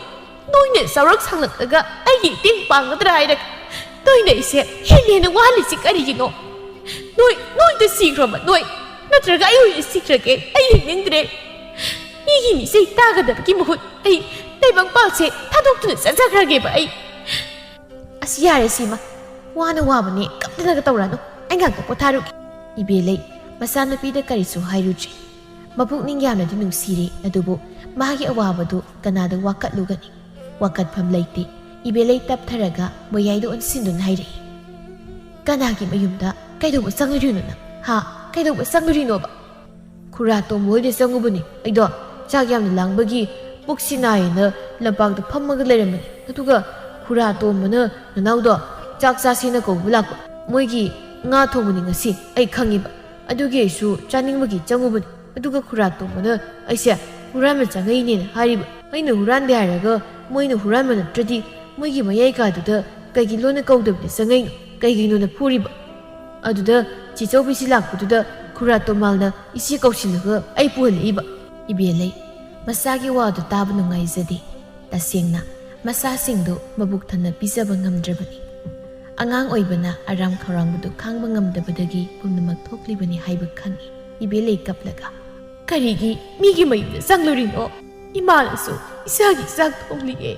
ꯅꯣꯏꯅ ꯆꯥꯎꯔꯛ ꯁꯥꯡꯂꯛꯂꯒ ꯑꯩꯒꯤ ꯃꯇꯦꯡ ꯄꯥꯡꯒꯗ꯭ꯔꯥ ꯍꯥꯏꯔꯒ ꯅꯣꯏꯅ ꯑꯩꯁꯦ ꯍꯦꯟꯅ ꯍꯦꯟꯅ ꯋꯥꯍꯜꯂꯤꯁꯤ ꯀꯔꯤꯒꯤꯅꯣ? ꯅꯣꯏ, ꯅꯣꯏꯗ ꯁꯤꯈ꯭ꯔꯕ ꯅꯣꯏ? ꯅꯠꯇ꯭ꯔꯒ ꯑꯩ ꯑꯣꯏꯅ ꯁꯤꯈ꯭ꯔꯒꯦ? ꯑꯩ ꯍꯤꯡꯅꯤꯡꯗ꯭ꯔꯦ꯫ ꯃꯤꯒꯤ ꯃꯤꯆꯩ ꯇꯥꯒꯗꯕꯒꯤ ꯃꯍꯨꯠ ꯑꯩ ꯇꯥꯏꯕꯪꯄꯥꯟꯁꯦ ꯊꯥꯗꯣꯛꯇꯨꯅ ꯆꯠꯆꯈ꯭ꯔꯒꯦꯕ ꯑꯩ꯫ ꯑꯁ, ꯌꯥꯔꯦ ꯁꯤꯃ꯫ ꯋꯥꯅ ꯋꯥꯕꯅꯦ, ꯀꯞꯇꯅꯒ ꯇꯧꯔꯅꯨ꯫ ꯑꯩ ꯉꯥꯛꯇ ꯄꯣꯊꯥꯔꯨꯒꯦ꯫" ꯏꯕꯦꯂꯩ ꯃꯆꯥꯅꯨꯄꯤꯗ ꯀꯔꯤꯁꯨ ꯍꯥꯏꯔꯨꯗ꯭ꯔꯦ꯫ ꯃꯄꯨꯛꯅꯤꯡ ꯌꯥꯝꯅꯗꯤ ꯅꯨꯡꯁꯤꯔꯦ, ꯑꯗꯨꯕꯨ ꯃꯥꯒꯤ ꯑꯋꯥꯕꯗꯨ ꯀꯅꯥꯗ ꯋꯥꯀꯠꯂꯨꯒꯅꯤ? ꯋꯥꯀꯠꯐꯝ ꯂꯩꯇꯦ꯫ ꯏꯕꯦꯂꯩ ꯇꯞꯊꯔꯒ ꯃꯌꯥꯏꯗ ꯑꯣꯟꯁꯤꯟꯗꯨꯅ ꯍꯥꯏꯔꯛꯏ, "ꯀꯅꯥꯒꯤ ꯃꯌꯨꯝꯗ ꯀꯩꯗꯧꯕ ꯆꯪꯂꯨꯔꯤꯅꯣ ꯅꯪ? ꯍꯥ? ꯀꯩꯗꯧꯕ ꯆꯪꯂꯨꯔꯤꯅꯣꯕ?" "ꯈꯨꯔꯥ ꯇꯣꯝꯕ ꯍꯣꯏꯗ ꯆꯪꯉꯨꯕꯅꯤ꯫ ꯑꯩꯗꯣ ꯆꯥꯛ ꯌꯥꯝꯅ ꯂꯥꯡꯕꯒꯤ ꯄꯨꯛꯁꯤ ꯅꯥꯏꯌꯦꯅ ꯂꯝꯄꯥꯛꯇ ꯐꯝꯃꯒ ꯂꯩꯔꯝꯕꯅꯤ꯫ ꯑꯗꯨꯒ ꯈꯨꯔꯥ ꯇꯣꯝꯕꯅ ꯅꯅꯥꯎꯗꯣ ꯆꯥꯛ ꯆꯥꯁꯦꯅ ꯀꯧꯕ ꯂꯥꯛꯄ꯫ ꯃꯣꯏꯒꯤ ꯉꯥ ꯊꯣꯡꯕꯅꯤ ꯉꯁꯤ, ꯑꯩ ꯈꯪꯉꯤꯕ꯫ ꯑꯗꯨꯒꯤ ꯑꯩꯁꯨ ꯆꯥꯅꯤꯡꯕꯒꯤ ꯆꯪꯉꯨꯕꯅꯤ꯫ ꯑꯗꯨꯒ ꯈꯨꯔꯥ ꯇꯣꯝꯕꯅ ꯑꯩꯁꯦ ꯍꯨꯔꯥꯟꯕ ꯆꯪꯉꯛꯏꯅꯦꯅ ꯍꯥꯏꯔꯤꯕ꯫ ꯑꯩꯅ ꯍꯨꯔꯥꯟꯗꯦ ꯍꯥꯏꯔꯒ ꯃꯣꯏꯅ ꯍꯨꯔꯥꯟꯕ ꯅꯠꯇ꯭ꯔꯗꯤ ꯃꯣꯏꯒꯤ ꯃꯌꯥꯏ ꯀꯥꯗꯨꯗ ꯀꯩꯒꯤ ꯂꯣꯟꯅ ꯀꯧꯗꯕꯤꯗ ꯆꯪꯉꯛꯏꯅꯣ? ꯀꯩꯒꯤꯅꯣꯅ ꯐꯨꯔꯤꯕ?" ꯑꯗꯨꯗ ꯆꯦꯆꯧꯕꯤꯁꯤ ꯂꯥꯛꯄꯗꯨꯗ ꯈꯨꯔꯥ ꯇꯣꯝꯕꯥꯜꯅ ꯏꯆꯦ ꯀꯧꯁꯤꯜꯂꯒ ꯑꯩ ꯄꯨꯍꯜꯂꯛꯏꯕ꯫ ꯏꯕꯦꯂꯩ ꯃꯆꯥꯒꯤ ꯋꯥꯗꯨ ꯇꯥꯕ ꯅꯨꯡꯉꯥꯏꯖꯗꯦ꯫ ꯇꯁꯦꯡꯅ ꯃꯆꯥꯁꯤꯡꯗꯨ ꯃꯕꯨꯛ ꯊꯟꯅ ꯄꯤꯖꯕ ꯉꯝꯗ꯭ꯔꯕꯅꯤ꯫ ꯑꯉꯥꯡ ꯑꯣꯏꯕꯅ ꯑꯔꯥꯝ ꯈꯧꯔꯥꯡꯕꯗꯨ ꯈꯥꯡꯕ ꯉꯝꯗꯕꯗꯒꯤ ꯄꯨꯝꯅꯃꯛ ꯊꯣꯛꯂꯤꯕꯅꯤ ꯍꯥꯏꯕ ꯈꯪꯏ꯫ ꯏꯕꯦꯂꯩ ꯀꯞꯂꯒ, "ꯀꯔꯤꯒꯤ ꯃꯤꯒꯤ ꯃꯌꯨꯝꯗ ꯆꯪꯂꯨꯔꯤꯅꯣ? ꯏꯃꯥꯅꯁꯨ ꯏꯆꯥꯒꯤ ꯆꯥꯛ ꯊꯣꯡꯂꯤꯌꯦ꯫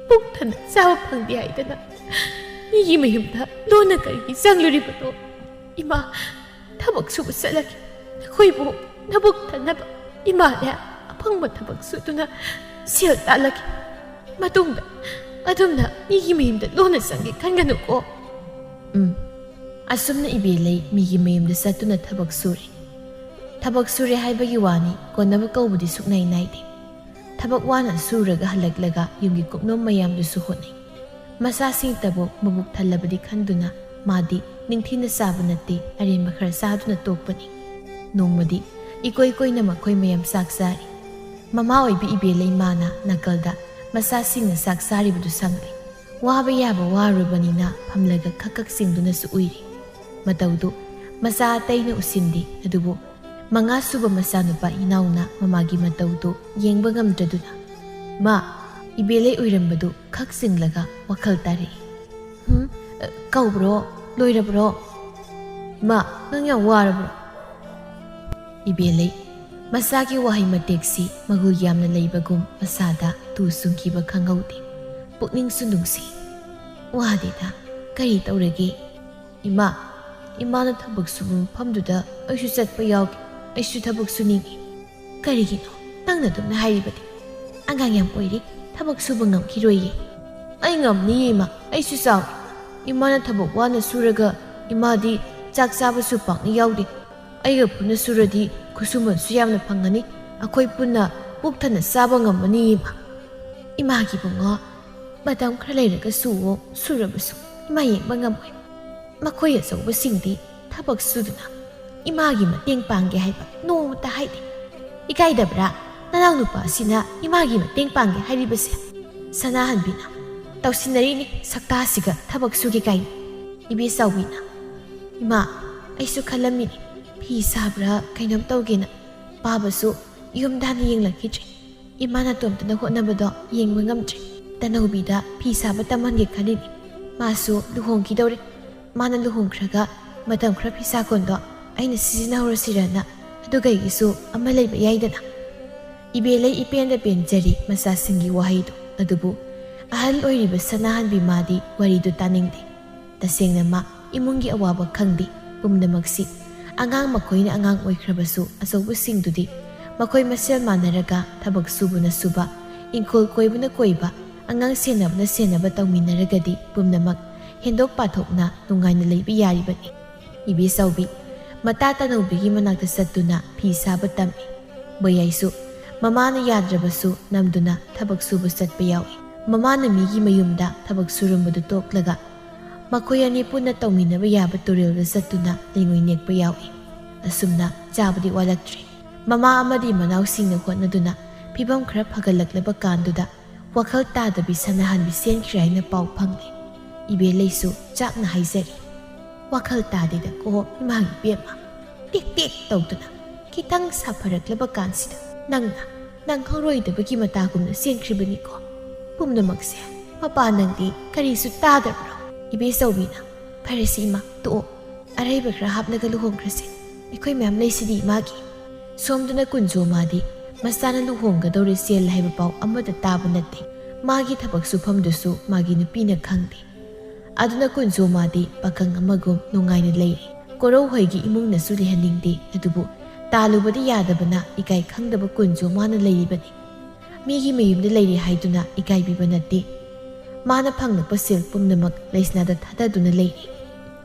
ꯄꯨꯛ ꯊꯟꯅ ꯆꯥꯕ ꯐꯪꯗꯦ ꯍꯥꯏꯗꯅ ꯃꯤꯒꯤ ꯃꯌꯨꯝꯗ ꯂꯣꯟꯅ ꯀꯔꯤꯒꯤ ꯆꯪꯂꯨꯔꯤꯕꯅꯣ? ꯏꯃꯥ, ꯊꯕꯛ ꯁꯨꯕ ꯆꯠꯂꯒꯦ꯫ ꯅꯈꯣꯏꯕꯨ ꯅꯕꯨꯛ ꯊꯟꯅꯕ ꯏꯃꯥꯅꯦ ꯑꯐꯪꯕ ꯊꯕꯛ ꯁꯨꯗꯨꯅ ꯁꯦꯜ ꯇꯥꯜꯂꯒꯦ꯫ ꯃꯇꯨꯡꯗ ꯑꯗꯨꯝꯅ ꯃꯤꯒꯤ ꯃꯌꯨꯝꯗ ꯂꯣꯟꯅ ꯆꯪꯒꯦ ꯈꯟꯒꯅꯨꯀꯣ꯫" ꯎꯝ꯫ ꯑꯁꯨꯝꯅ ꯏꯕꯦꯂꯩ ꯃꯤꯒꯤ ꯃꯌꯨꯝꯗ ꯆꯠꯇꯨꯅ ꯊꯕꯛ ꯁꯨꯔꯦ꯫ ꯊꯕꯛ ꯁꯨꯔꯦ ꯍꯥꯏꯕꯒꯤ ꯋꯥꯅꯤ, ꯀꯣꯟꯅꯕ ꯀꯧꯕꯗꯤ ꯁꯨꯛꯅꯥꯏ ꯅꯥꯏꯗꯦ꯫ ꯊꯕꯛ ꯋꯥꯅ ꯁꯨꯔꯒ ꯍꯜꯂꯛꯂꯒ ꯌꯨꯝꯒꯤ ꯀꯨꯞꯅꯣꯝ ꯃꯌꯥꯝꯗꯨꯁꯨ ꯍꯣꯠꯅꯩ꯫ ꯃꯆꯥꯁꯤꯡꯇꯕꯨ ꯃꯕꯨꯛ ꯊꯜꯂꯕꯗꯤ ꯈꯟꯗꯨꯅ ꯃꯥꯗꯤ ꯅꯤꯡꯊꯤꯅ ꯆꯥꯕ ꯅꯠꯇꯦ, ꯑꯔꯦꯝꯕ ꯈꯔ ꯆꯥꯗꯨꯅ ꯇꯣꯛꯄꯅꯤ꯫ ꯅꯣꯡꯃꯗꯤ ꯏꯀꯣꯏ ꯀꯣꯏꯅ ꯃꯈꯣꯏ ꯃꯌꯥꯝ ꯆꯥꯛ ꯆꯥꯔꯤ꯫ ꯃꯃꯥ ꯑꯣꯏꯕꯤ ꯏꯕꯦꯂꯩ ꯃꯥꯅ ꯅꯥꯀꯜꯗ ꯃꯆꯥꯁꯤꯡꯅ ꯆꯥꯛ ꯆꯥꯔꯤꯕꯗꯨ ꯁꯪꯂꯦ꯫ ꯋꯥꯕ ꯌꯥꯕ ꯋꯥꯔꯨꯔꯕꯅꯤꯅ ꯐꯝꯂꯒ ꯈꯛ ꯈꯛ ꯆꯤꯡꯗꯨꯅꯁꯨ ꯎꯏꯔꯤ꯫ ꯃꯇꯧꯗꯨ ꯃꯆꯥ ꯑꯇꯩꯅ ꯎꯁꯤꯟꯗꯦ, ꯑꯗꯨꯕꯨ ꯃꯉꯥ ꯁꯨꯕ ꯃꯆꯥꯅꯨꯄꯥ ꯏꯅꯥꯎꯅ ꯃꯃꯥꯒꯤ ꯃꯇꯧꯗꯨ ꯌꯦꯡꯕ ꯉꯝꯗ꯭ꯔꯗꯨꯅ, "ꯃꯥ!" ꯏꯕꯦꯂꯩ ꯎꯏꯔꯝꯕꯗꯨ ꯈꯛ ꯆꯤꯡꯂꯒ ꯋꯥꯈꯜ ꯇꯥꯔꯛꯏ꯫ "ꯍꯨꯝ? ꯀꯧꯕ꯭ꯔꯣ? ꯂꯣꯏꯔꯕ꯭ꯔꯣ? ꯏꯃꯥ, ꯅꯪ ꯌꯥꯝ ꯋꯥꯔꯕ꯭ꯔꯣ?" ꯏꯕꯦꯂꯩ, ꯃꯆꯥꯒꯤ ꯋꯥꯍꯩ ꯃꯇꯦꯛꯁꯤ ꯃꯒꯨꯜ ꯌꯥꯝꯅ ꯂꯩꯕꯒꯨꯝ ꯃꯁꯥꯗ ꯇꯨ ꯆꯨꯡꯈꯤꯕ ꯈꯪꯍꯧꯗꯦ꯫ ꯄꯨꯛꯅꯤꯡꯁꯨ ꯅꯨꯡꯁꯤ꯫ "ꯋꯥꯗꯦꯗ, ꯀꯔꯤ ꯇꯧꯔꯒꯦ?" "ꯏꯃꯥ, ꯏꯃꯥꯅ ꯊꯕꯛ ꯁꯨꯕ ꯃꯐꯝꯗꯨꯗ ꯑꯩꯁꯨ ꯆꯠꯄ ꯌꯥꯎꯒꯦ꯫ ꯑꯩꯁꯨ ꯊꯕꯛ ꯁꯨꯅꯤꯡꯉꯤ꯫" "ꯀꯔꯤꯒꯤꯅꯣ ꯅꯪꯅ ꯑꯗꯨꯝꯅ ꯍꯥꯏꯔꯤꯕꯗꯤ? ꯑꯉꯥꯡ ꯌꯥꯝ ꯑꯣꯏꯔꯤ, ꯊꯕꯛ ꯁꯨꯕ ꯉꯝꯈꯤꯔꯣꯏꯌꯦ꯫" "ꯑꯩ ꯉꯝꯅꯤꯌꯦ ꯏꯃꯥ, ꯑꯩꯁꯨ ꯆꯥꯎꯔꯦ꯫ ꯏꯃꯥꯅ ꯊꯕꯛ ꯋꯥꯅ ꯁꯨꯔꯒ ꯏꯃꯥꯗꯤ ꯆꯥꯛ ꯆꯥꯕꯁꯨ ꯄꯥꯛꯅ ꯌꯥꯎꯗꯦ꯫ ꯑꯩꯒ ꯄꯨꯟꯅ ꯁꯨꯔꯗꯤ ꯈꯨꯠꯁꯨꯃꯟꯁꯨ ꯌꯥꯝꯅ ꯐꯪꯒꯅꯤ꯫ ꯑꯩꯈꯣꯏ ꯄꯨꯟꯅ ꯄꯨꯛ ꯊꯟꯅ ꯆꯥꯕ ꯉꯝꯃꯅꯤ ꯏꯃꯥ꯫" "ꯏꯃꯥꯒꯤ ꯏꯕꯨꯡꯉꯣ, ꯃꯇꯝ ꯈꯔ ꯂꯩꯔꯒ ꯁꯨꯋꯣ, ꯁꯨꯔꯕꯁꯨ ꯏꯃꯥ ꯌꯦꯡꯕ ꯉꯝꯃꯣꯏ꯫ ꯃꯈꯣꯏ ꯑꯆꯧꯕꯁꯤꯡꯗꯤ ꯊꯕꯛ ꯁꯨꯗꯨꯅ ꯏꯃꯥꯒꯤ ꯃꯇꯦꯡ ꯄꯥꯡꯒꯦ ꯍꯥꯏꯕ ꯅꯣꯡꯃꯇ ꯍꯥꯏꯗꯦ꯫ ꯏꯀꯥꯏꯗꯕ꯭ꯔꯥ ꯅꯅꯥꯎ ꯅꯨꯄꯥ ꯑꯁꯤꯅ ꯏꯃꯥꯒꯤ ꯃꯇꯦꯡ ꯄꯥꯡꯒꯦ ꯍꯥꯏꯔꯤꯕꯁꯦ?" ꯁꯅꯥꯍꯟꯕꯤꯅ, "ꯇꯧꯁꯤꯟꯅꯔꯤꯅꯤ ꯁꯛꯇꯥꯁꯤꯒ ꯊꯕꯛ ꯁꯨꯒꯦ ꯀꯥꯏꯅ꯫" ꯏꯕꯦꯆꯥꯎꯕꯤꯅ, "ꯏꯃꯥ, ꯑꯩꯁꯨ ꯈꯜꯂꯝꯃꯤꯅꯤ, ꯐꯤ ꯁꯥꯕ꯭ꯔꯥ ꯀꯩꯅꯣꯝ ꯇꯧꯒꯦꯅ꯫ ꯄꯥꯕꯁꯨ ꯌꯨꯝꯗ ꯍꯟꯅ ꯌꯦꯡꯂꯛꯈꯤꯗ꯭ꯔꯦ꯫ ꯏꯃꯥ ꯅꯇꯣꯝꯇꯅ ꯍꯣꯠꯅꯕꯗꯣ ꯌꯦꯡꯕ ꯉꯝꯗ꯭ꯔꯦ꯫ ꯇꯅꯧꯕꯤꯗ ꯐꯤ ꯁꯥꯕ ꯇꯝꯍꯟꯒꯦ ꯈꯜꯂꯤꯅꯤ꯫ ꯃꯥꯁꯨ ꯂꯨꯍꯣꯡꯈꯤꯗꯧꯔꯦ꯫ ꯃꯥꯅ ꯂꯨꯍꯣꯡꯈ꯭ꯔꯒ ꯃꯇꯝ ꯈꯔ ꯐꯤꯁꯥ ꯀꯣꯟꯗꯣ ꯑꯩꯅ ꯁꯤꯖꯤꯟꯅꯍꯧꯔꯁꯤꯔꯅ꯫ ꯑꯗꯨꯒ ꯑꯩꯒꯤꯁꯨ ꯑꯃ ꯂꯩꯕ ꯌꯥꯏꯗꯅ꯫" ꯏꯕꯦꯂꯩ ꯏꯄꯦꯟꯗ ꯄꯦꯟꯖꯔꯤ ꯃꯆꯥꯁꯤꯡꯒꯤ ꯋꯥꯍꯩꯗꯣ꯫ ꯑꯗꯨꯕꯨ ꯑꯍꯜ ꯑꯣꯏꯔꯤꯕ ꯁꯅꯥꯍꯟꯕꯤ ꯃꯥꯗꯤ ꯋꯥꯔꯤꯗꯨ ꯇꯥꯅꯤꯡꯗꯦ꯫ ꯇꯁꯦꯡꯅ ꯃꯥ ꯏꯃꯨꯡꯒꯤ ꯑꯋꯥꯕ ꯈꯪꯗꯦ꯫ ꯄꯨꯝꯅꯃꯛꯁꯤ ꯑꯉꯥꯡ ꯃꯈꯣꯏꯅ ꯑꯉꯥꯡ ꯑꯣꯏꯈ꯭ꯔꯕꯁꯨ ꯑꯆꯧꯕꯁꯤꯡꯗꯨꯗꯤ ꯃꯈꯣꯏ ꯃꯁꯦꯜ ꯃꯥꯟꯅꯔꯒ ꯊꯕꯛ ꯁꯨꯕꯅ ꯁꯨꯕ, ꯏꯪꯈꯣꯜ ꯀꯣꯏꯕꯅ ꯀꯣꯏꯕ, ꯑꯉꯥꯡ ꯁꯦꯟꯅꯕꯅ ꯁꯦꯟꯅꯕ ꯇꯧꯃꯤꯟꯅꯔꯒꯗꯤ ꯄꯨꯝꯅꯃꯛ ꯍꯦꯟꯗꯣꯛ ꯄꯥꯊꯣꯛꯅ ꯅꯨꯡꯉꯥꯏꯅ ꯂꯩꯕ ꯌꯥꯔꯤꯕꯅꯤ꯫ ꯏꯕꯦꯆꯧꯕꯤ ꯃꯇꯥ ꯇꯅꯧꯕꯤꯒꯤ ꯃꯅꯥꯛꯇ ꯆꯠꯇꯨꯅ ꯐꯤ ꯁꯥꯕ ꯇꯝꯃꯤ꯫ ꯕꯣꯌꯥꯏꯁꯨ ꯃꯃꯥꯅ ꯌꯥꯗ꯭ꯔꯕꯁꯨ ꯅꯝꯗꯨꯅ ꯊꯕꯛ ꯁꯨꯕ ꯆꯠꯄ ꯌꯥꯎꯏ꯫ ꯃꯃꯥꯅ ꯃꯤꯒꯤ ꯃꯌꯨꯝꯗ ꯊꯕꯛ ꯁꯨꯔꯝꯕꯗꯨ ꯇꯣꯛꯂꯒ ꯃꯈꯣꯏ ꯑꯅꯤ ꯄꯨꯟꯅ ꯇꯧꯃꯤꯟꯅꯕ ꯌꯥꯕ ꯇꯨꯔꯦꯜꯗ ꯆꯠꯇꯨꯅ ꯂꯩꯉꯣꯏ ꯅꯦꯛꯄ ꯌꯥꯎꯏ꯫ ꯑꯁꯨꯝꯅ ꯆꯥꯕꯗꯤ ꯋꯥꯠꯂꯛꯇ꯭ꯔꯦ꯫ ꯃꯃꯥ ꯑꯃꯗꯤ ꯃꯅꯥꯎꯁꯤꯡꯅ ꯍꯣꯠꯅꯗꯨꯅ ꯐꯤꯕꯝ ꯈꯔ ꯐꯒꯠꯂꯛꯂꯕ ꯀꯥꯟꯗꯨꯗ ꯋꯥꯈꯜ ꯇꯥꯗꯕꯤ ꯁꯅꯥꯍꯟꯕꯤ ꯁꯦꯟꯈ꯭ꯔꯦ ꯍꯥꯏꯅ ꯄꯥꯎ ꯐꯪꯂꯦ꯫ ꯏꯕꯦꯂꯩꯁꯨ ꯆꯥꯛꯅ ꯍꯥꯏꯖꯔꯤ, "ꯋꯥꯈꯜ ꯇꯥꯗꯦꯗꯀꯣ ꯏꯃꯥ ꯏꯕꯦꯝꯃ, ꯇꯦꯛ ꯇꯦꯛ ꯇꯧꯗꯨꯅ ꯈꯤꯇꯪ ꯁꯥꯐꯔꯛꯂꯕ ꯀꯥꯟꯁꯤꯗ ꯅꯪꯅ ꯅꯪꯍꯧꯔꯣꯏꯗꯕꯒꯤ ꯃꯇꯥꯒꯨꯝꯅ ꯆꯦꯟꯈ꯭ꯔꯤꯕꯅꯤꯀꯣ꯫ ꯄꯨꯝꯅꯃꯛꯁꯦ ꯃꯄꯥ ꯅꯪꯗꯤ ꯀꯔꯤꯁꯨ ꯇꯥꯗꯕ꯭ꯔꯣ?" ꯏꯕꯦꯆꯧꯕꯤꯅ, "ꯐꯔꯦꯁꯦ ꯏꯃꯥ, ꯇꯣꯛꯑꯣ, ꯑꯔꯩꯕ ꯈꯔ ꯍꯥꯞꯂꯒ ꯂꯨꯍꯣꯡꯈ꯭ꯔꯁꯦ, ꯑꯩꯈꯣꯏ ꯃꯌꯥꯝ ꯂꯩꯁꯤꯗꯤ ꯏꯃꯥꯒꯤ꯫" ꯁꯣꯝꯗꯅ ꯀꯨꯟꯖꯣ ꯃꯥꯗꯤ ꯃꯆꯥꯅ ꯂꯨꯍꯣꯡꯒꯗꯧꯔꯦ ꯆꯦꯜꯂꯦ ꯍꯥꯏꯕ ꯄꯥꯎ ꯑꯃꯠꯇ ꯇꯥꯕ ꯅꯠꯇꯦ꯫ ꯃꯥꯒꯤ ꯊꯕꯛ ꯁꯨꯐꯝꯗꯨꯁꯨ ꯃꯥꯒꯤ ꯅꯨꯄꯤꯅ ꯈꯪꯗꯦ꯫ ꯑꯗꯨꯅ ꯀꯨꯟꯖꯣ ꯃꯥꯗꯤ ꯄꯥꯈꯪ ꯑꯃꯒꯨꯝ ꯅꯨꯡꯉꯥꯏꯅ ꯂꯩꯔꯤ꯫ ꯀꯣꯔꯧ ꯍꯣꯏꯒꯤ ꯏꯃꯨꯡꯅꯁꯨ ꯂꯩꯍꯟꯅꯤꯡꯗꯦ, ꯑꯗꯨꯕꯨ ꯇꯥꯜꯂꯨꯕꯗꯤ ꯌꯥꯗꯕꯅ ꯏꯀꯥꯏ ꯈꯪꯗꯕ ꯀꯨꯟꯖꯣ ꯃꯥꯅ ꯂꯩꯔꯤꯕꯅꯤ꯫ ꯃꯤꯒꯤ ꯃꯌꯨꯝꯗ ꯂꯩꯔꯤ ꯍꯥꯏꯗꯨꯅ ꯏꯀꯥꯏꯕꯤꯕ ꯅꯠꯇꯦ꯫ ꯃꯥꯅ ꯐꯪꯂꯛꯄ ꯁꯦꯜ ꯄꯨꯝꯅꯃꯛ ꯂꯩꯁꯅꯥꯗ ꯊꯥꯗꯗꯨꯅ ꯂꯩꯔꯤ꯫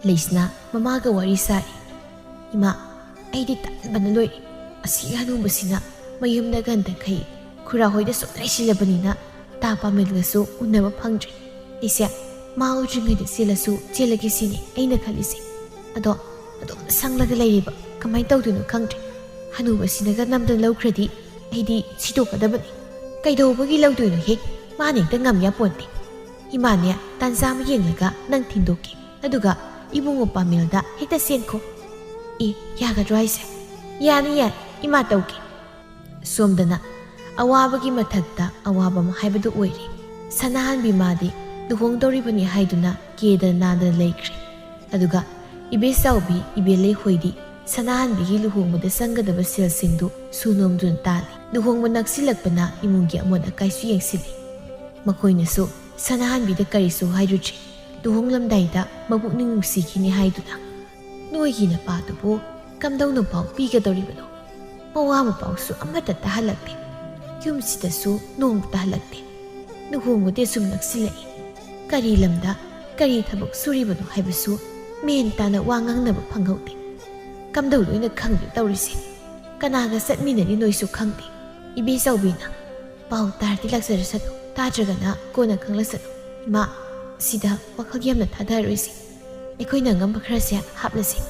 ꯂꯩꯁꯅꯥ ꯃꯃꯥꯒ ꯋꯥꯔꯤ ꯁꯥꯔꯤ꯫ "ꯏꯃꯥ, ꯑꯩꯗꯤ ꯇꯟꯕꯅ ꯂꯣꯏꯔꯦ꯫ ꯑꯁꯤ ꯍꯅꯨꯕꯁꯤꯅ ꯃꯌꯨꯝꯗ ꯒꯟꯗꯈꯩ ꯈꯨꯔꯥ ꯍꯣꯏꯗ ꯁꯨꯝ ꯂꯩꯁꯤꯜꯂꯕꯅꯤꯅ ꯇꯥ ꯄꯥꯃꯦꯜꯒꯁꯨ ꯎꯅꯕ ꯐꯪꯗ꯭ꯔꯦ꯫ ꯑꯩꯁꯦ ꯃꯥ ꯎꯗ꯭ꯔꯤꯉꯩꯗ ꯆꯦꯜꯂꯁꯨ ꯆꯦꯜꯂꯒꯦ ꯁꯤꯅꯤ ꯑꯩꯅ ꯈꯜꯂꯤꯁꯦ꯫ ꯑꯗꯣ ꯑꯗꯨꯝ ꯁꯪꯂꯒ ꯂꯩꯔꯤꯕ ꯀꯃꯥꯏꯅ ꯇꯧꯗꯣꯏꯅꯣ ꯈꯪꯗ꯭ꯔꯦ꯫ ꯍꯅꯨꯕꯁꯤꯅꯒ ꯅꯝꯗꯅ ꯂꯧꯈ꯭ꯔꯗꯤ ꯑꯩꯗꯤ ꯁꯤꯗꯣꯛꯀꯗꯕꯅꯤ꯫ ꯀꯩꯗꯧꯕꯒꯤ ꯂꯧꯗꯣꯏꯅꯣ ꯍꯦꯛ? ꯃꯥꯅ ꯍꯦꯛꯇ ꯉꯝ ꯌꯥꯄꯣꯟꯇꯦ꯫ ꯏꯃꯥꯅꯦ, ꯇꯥꯟꯖꯥ ꯑꯃ ꯌꯦꯡꯂꯒ ꯅꯪ ꯊꯤꯟꯗꯣꯛꯀꯦ꯫ ꯑꯗꯨꯒ ꯏꯕꯨꯡꯉꯣ ꯄꯥꯃꯦꯜꯗ ꯍꯦꯛꯇ ꯆꯦꯟꯈꯣ꯫" "ꯑꯦ, ꯌꯥꯒꯗ꯭ꯔꯣ ꯍꯥꯏꯁꯦ?" "ꯌꯥꯅꯤ, ꯌꯥꯅꯤ, ꯏꯃꯥ ꯇꯧꯒꯦ꯫" ꯁꯣꯝꯗꯅ ꯑꯋꯥꯕꯒꯤ ꯃꯊꯛꯇ ꯑꯋꯥꯕ ꯑꯃ ꯍꯥꯏꯕꯗꯨ ꯑꯣꯏꯔꯦ꯫ ꯁꯅꯥꯍꯟꯕꯤ ꯃꯥꯗꯤ ꯂꯨꯍꯣꯡꯗꯧꯔꯤꯕꯅꯤ ꯍꯥꯏꯗꯨꯅ ꯀꯦꯗꯅ ꯅꯥꯗꯅ ꯂꯩꯈ꯭ꯔꯦ꯫ ꯑꯗꯨꯒ ꯏꯕꯦꯆꯥꯎꯕꯤ, ꯏꯕꯦꯂꯩ ꯍꯣꯏꯗꯤ ꯁꯅꯥꯍꯟꯕꯤꯒꯤ ꯂꯨꯍꯣꯡꯕꯗ ꯆꯪꯒꯗꯕ ꯁꯦꯜꯁꯤꯡꯗꯨ ꯁꯨ ꯅꯣꯝꯗꯨꯅ ꯇꯥꯜꯂꯤ꯫ ꯂꯨꯍꯣꯡꯕ ꯅꯛꯁꯤꯜꯂꯛꯄꯅ ꯏꯃꯨꯡꯒꯤ ꯑꯃꯣꯠ ꯑꯀꯥꯏꯁꯨ ꯌꯦꯡꯁꯤꯜꯂꯤ꯫ ꯃꯈꯣꯏꯅꯁꯨ ꯁꯅꯥꯍꯟꯕꯤꯗ ꯀꯔꯤꯁꯨ ꯍꯥꯏꯔꯨꯗ꯭ꯔꯤ꯫ ꯂꯨꯍꯣꯡꯂꯝꯗꯥꯏꯗ ꯃꯕꯨꯛꯅꯤꯡ ꯅꯨꯡꯁꯤꯈꯤꯅꯤ ꯍꯥꯏꯗꯨꯅ꯫ "ꯅꯣꯏꯒꯤ ꯅꯄꯥꯗꯨꯕꯨ ꯀꯝꯗꯧꯅ ꯄꯥꯎ ꯄꯤꯒꯗꯧꯔꯤꯕꯅꯣ? ꯃꯋꯥ ꯃꯄꯥꯎꯁꯨ ꯑꯃꯠꯇ ꯇꯥꯍꯜꯂꯛꯇꯦ꯫ ꯌꯨꯝꯁꯤꯗꯁꯨ ꯅꯣꯡꯃ ꯇꯥꯍꯜꯂꯛꯇꯦ꯫ ꯂꯨꯍꯣꯡꯕꯗꯤ ꯑꯁꯨꯝ ꯅꯛꯁꯤꯜꯂꯛꯏ꯫ ꯀꯔꯤ ꯂꯝꯗ ꯀꯔꯤ ꯊꯕꯛ ꯁꯨꯔꯤꯕꯅꯣ ꯍꯥꯏꯕꯁꯨ ꯃꯦꯟ ꯇꯥꯅ ꯋꯥ ꯉꯥꯡꯅꯕ ꯐꯪꯍꯧꯗꯦ꯫ ꯀꯝꯗꯧꯗꯣꯏꯅꯣ ꯈꯪꯗꯦ ꯇꯧꯔꯤꯁꯦ꯫ ꯀꯅꯥꯒ ꯆꯠꯃꯤꯟꯅꯔꯤꯅꯣꯏꯁꯨ ꯈꯪꯗꯦ꯫ ꯏꯕꯦꯆꯧꯕꯤꯅ, "ꯄꯥꯎ ꯇꯥꯔꯗꯤ ꯂꯥꯛꯆꯔꯁꯅꯨ, ꯇꯥꯗ꯭ꯔꯒꯅ ꯀꯣꯟꯅ ꯈꯪꯂꯁꯅꯨ꯫ ꯏꯃꯥ, ꯁꯤꯗ ꯋꯥꯈꯜ ꯌꯥꯝꯅ ꯊꯥꯗꯔꯣꯏꯁꯤ꯫ ꯑꯩꯈꯣꯏꯅ ꯑꯉꯝꯕ ꯈꯔꯁꯦ ꯍꯥꯞꯂꯁꯤ꯫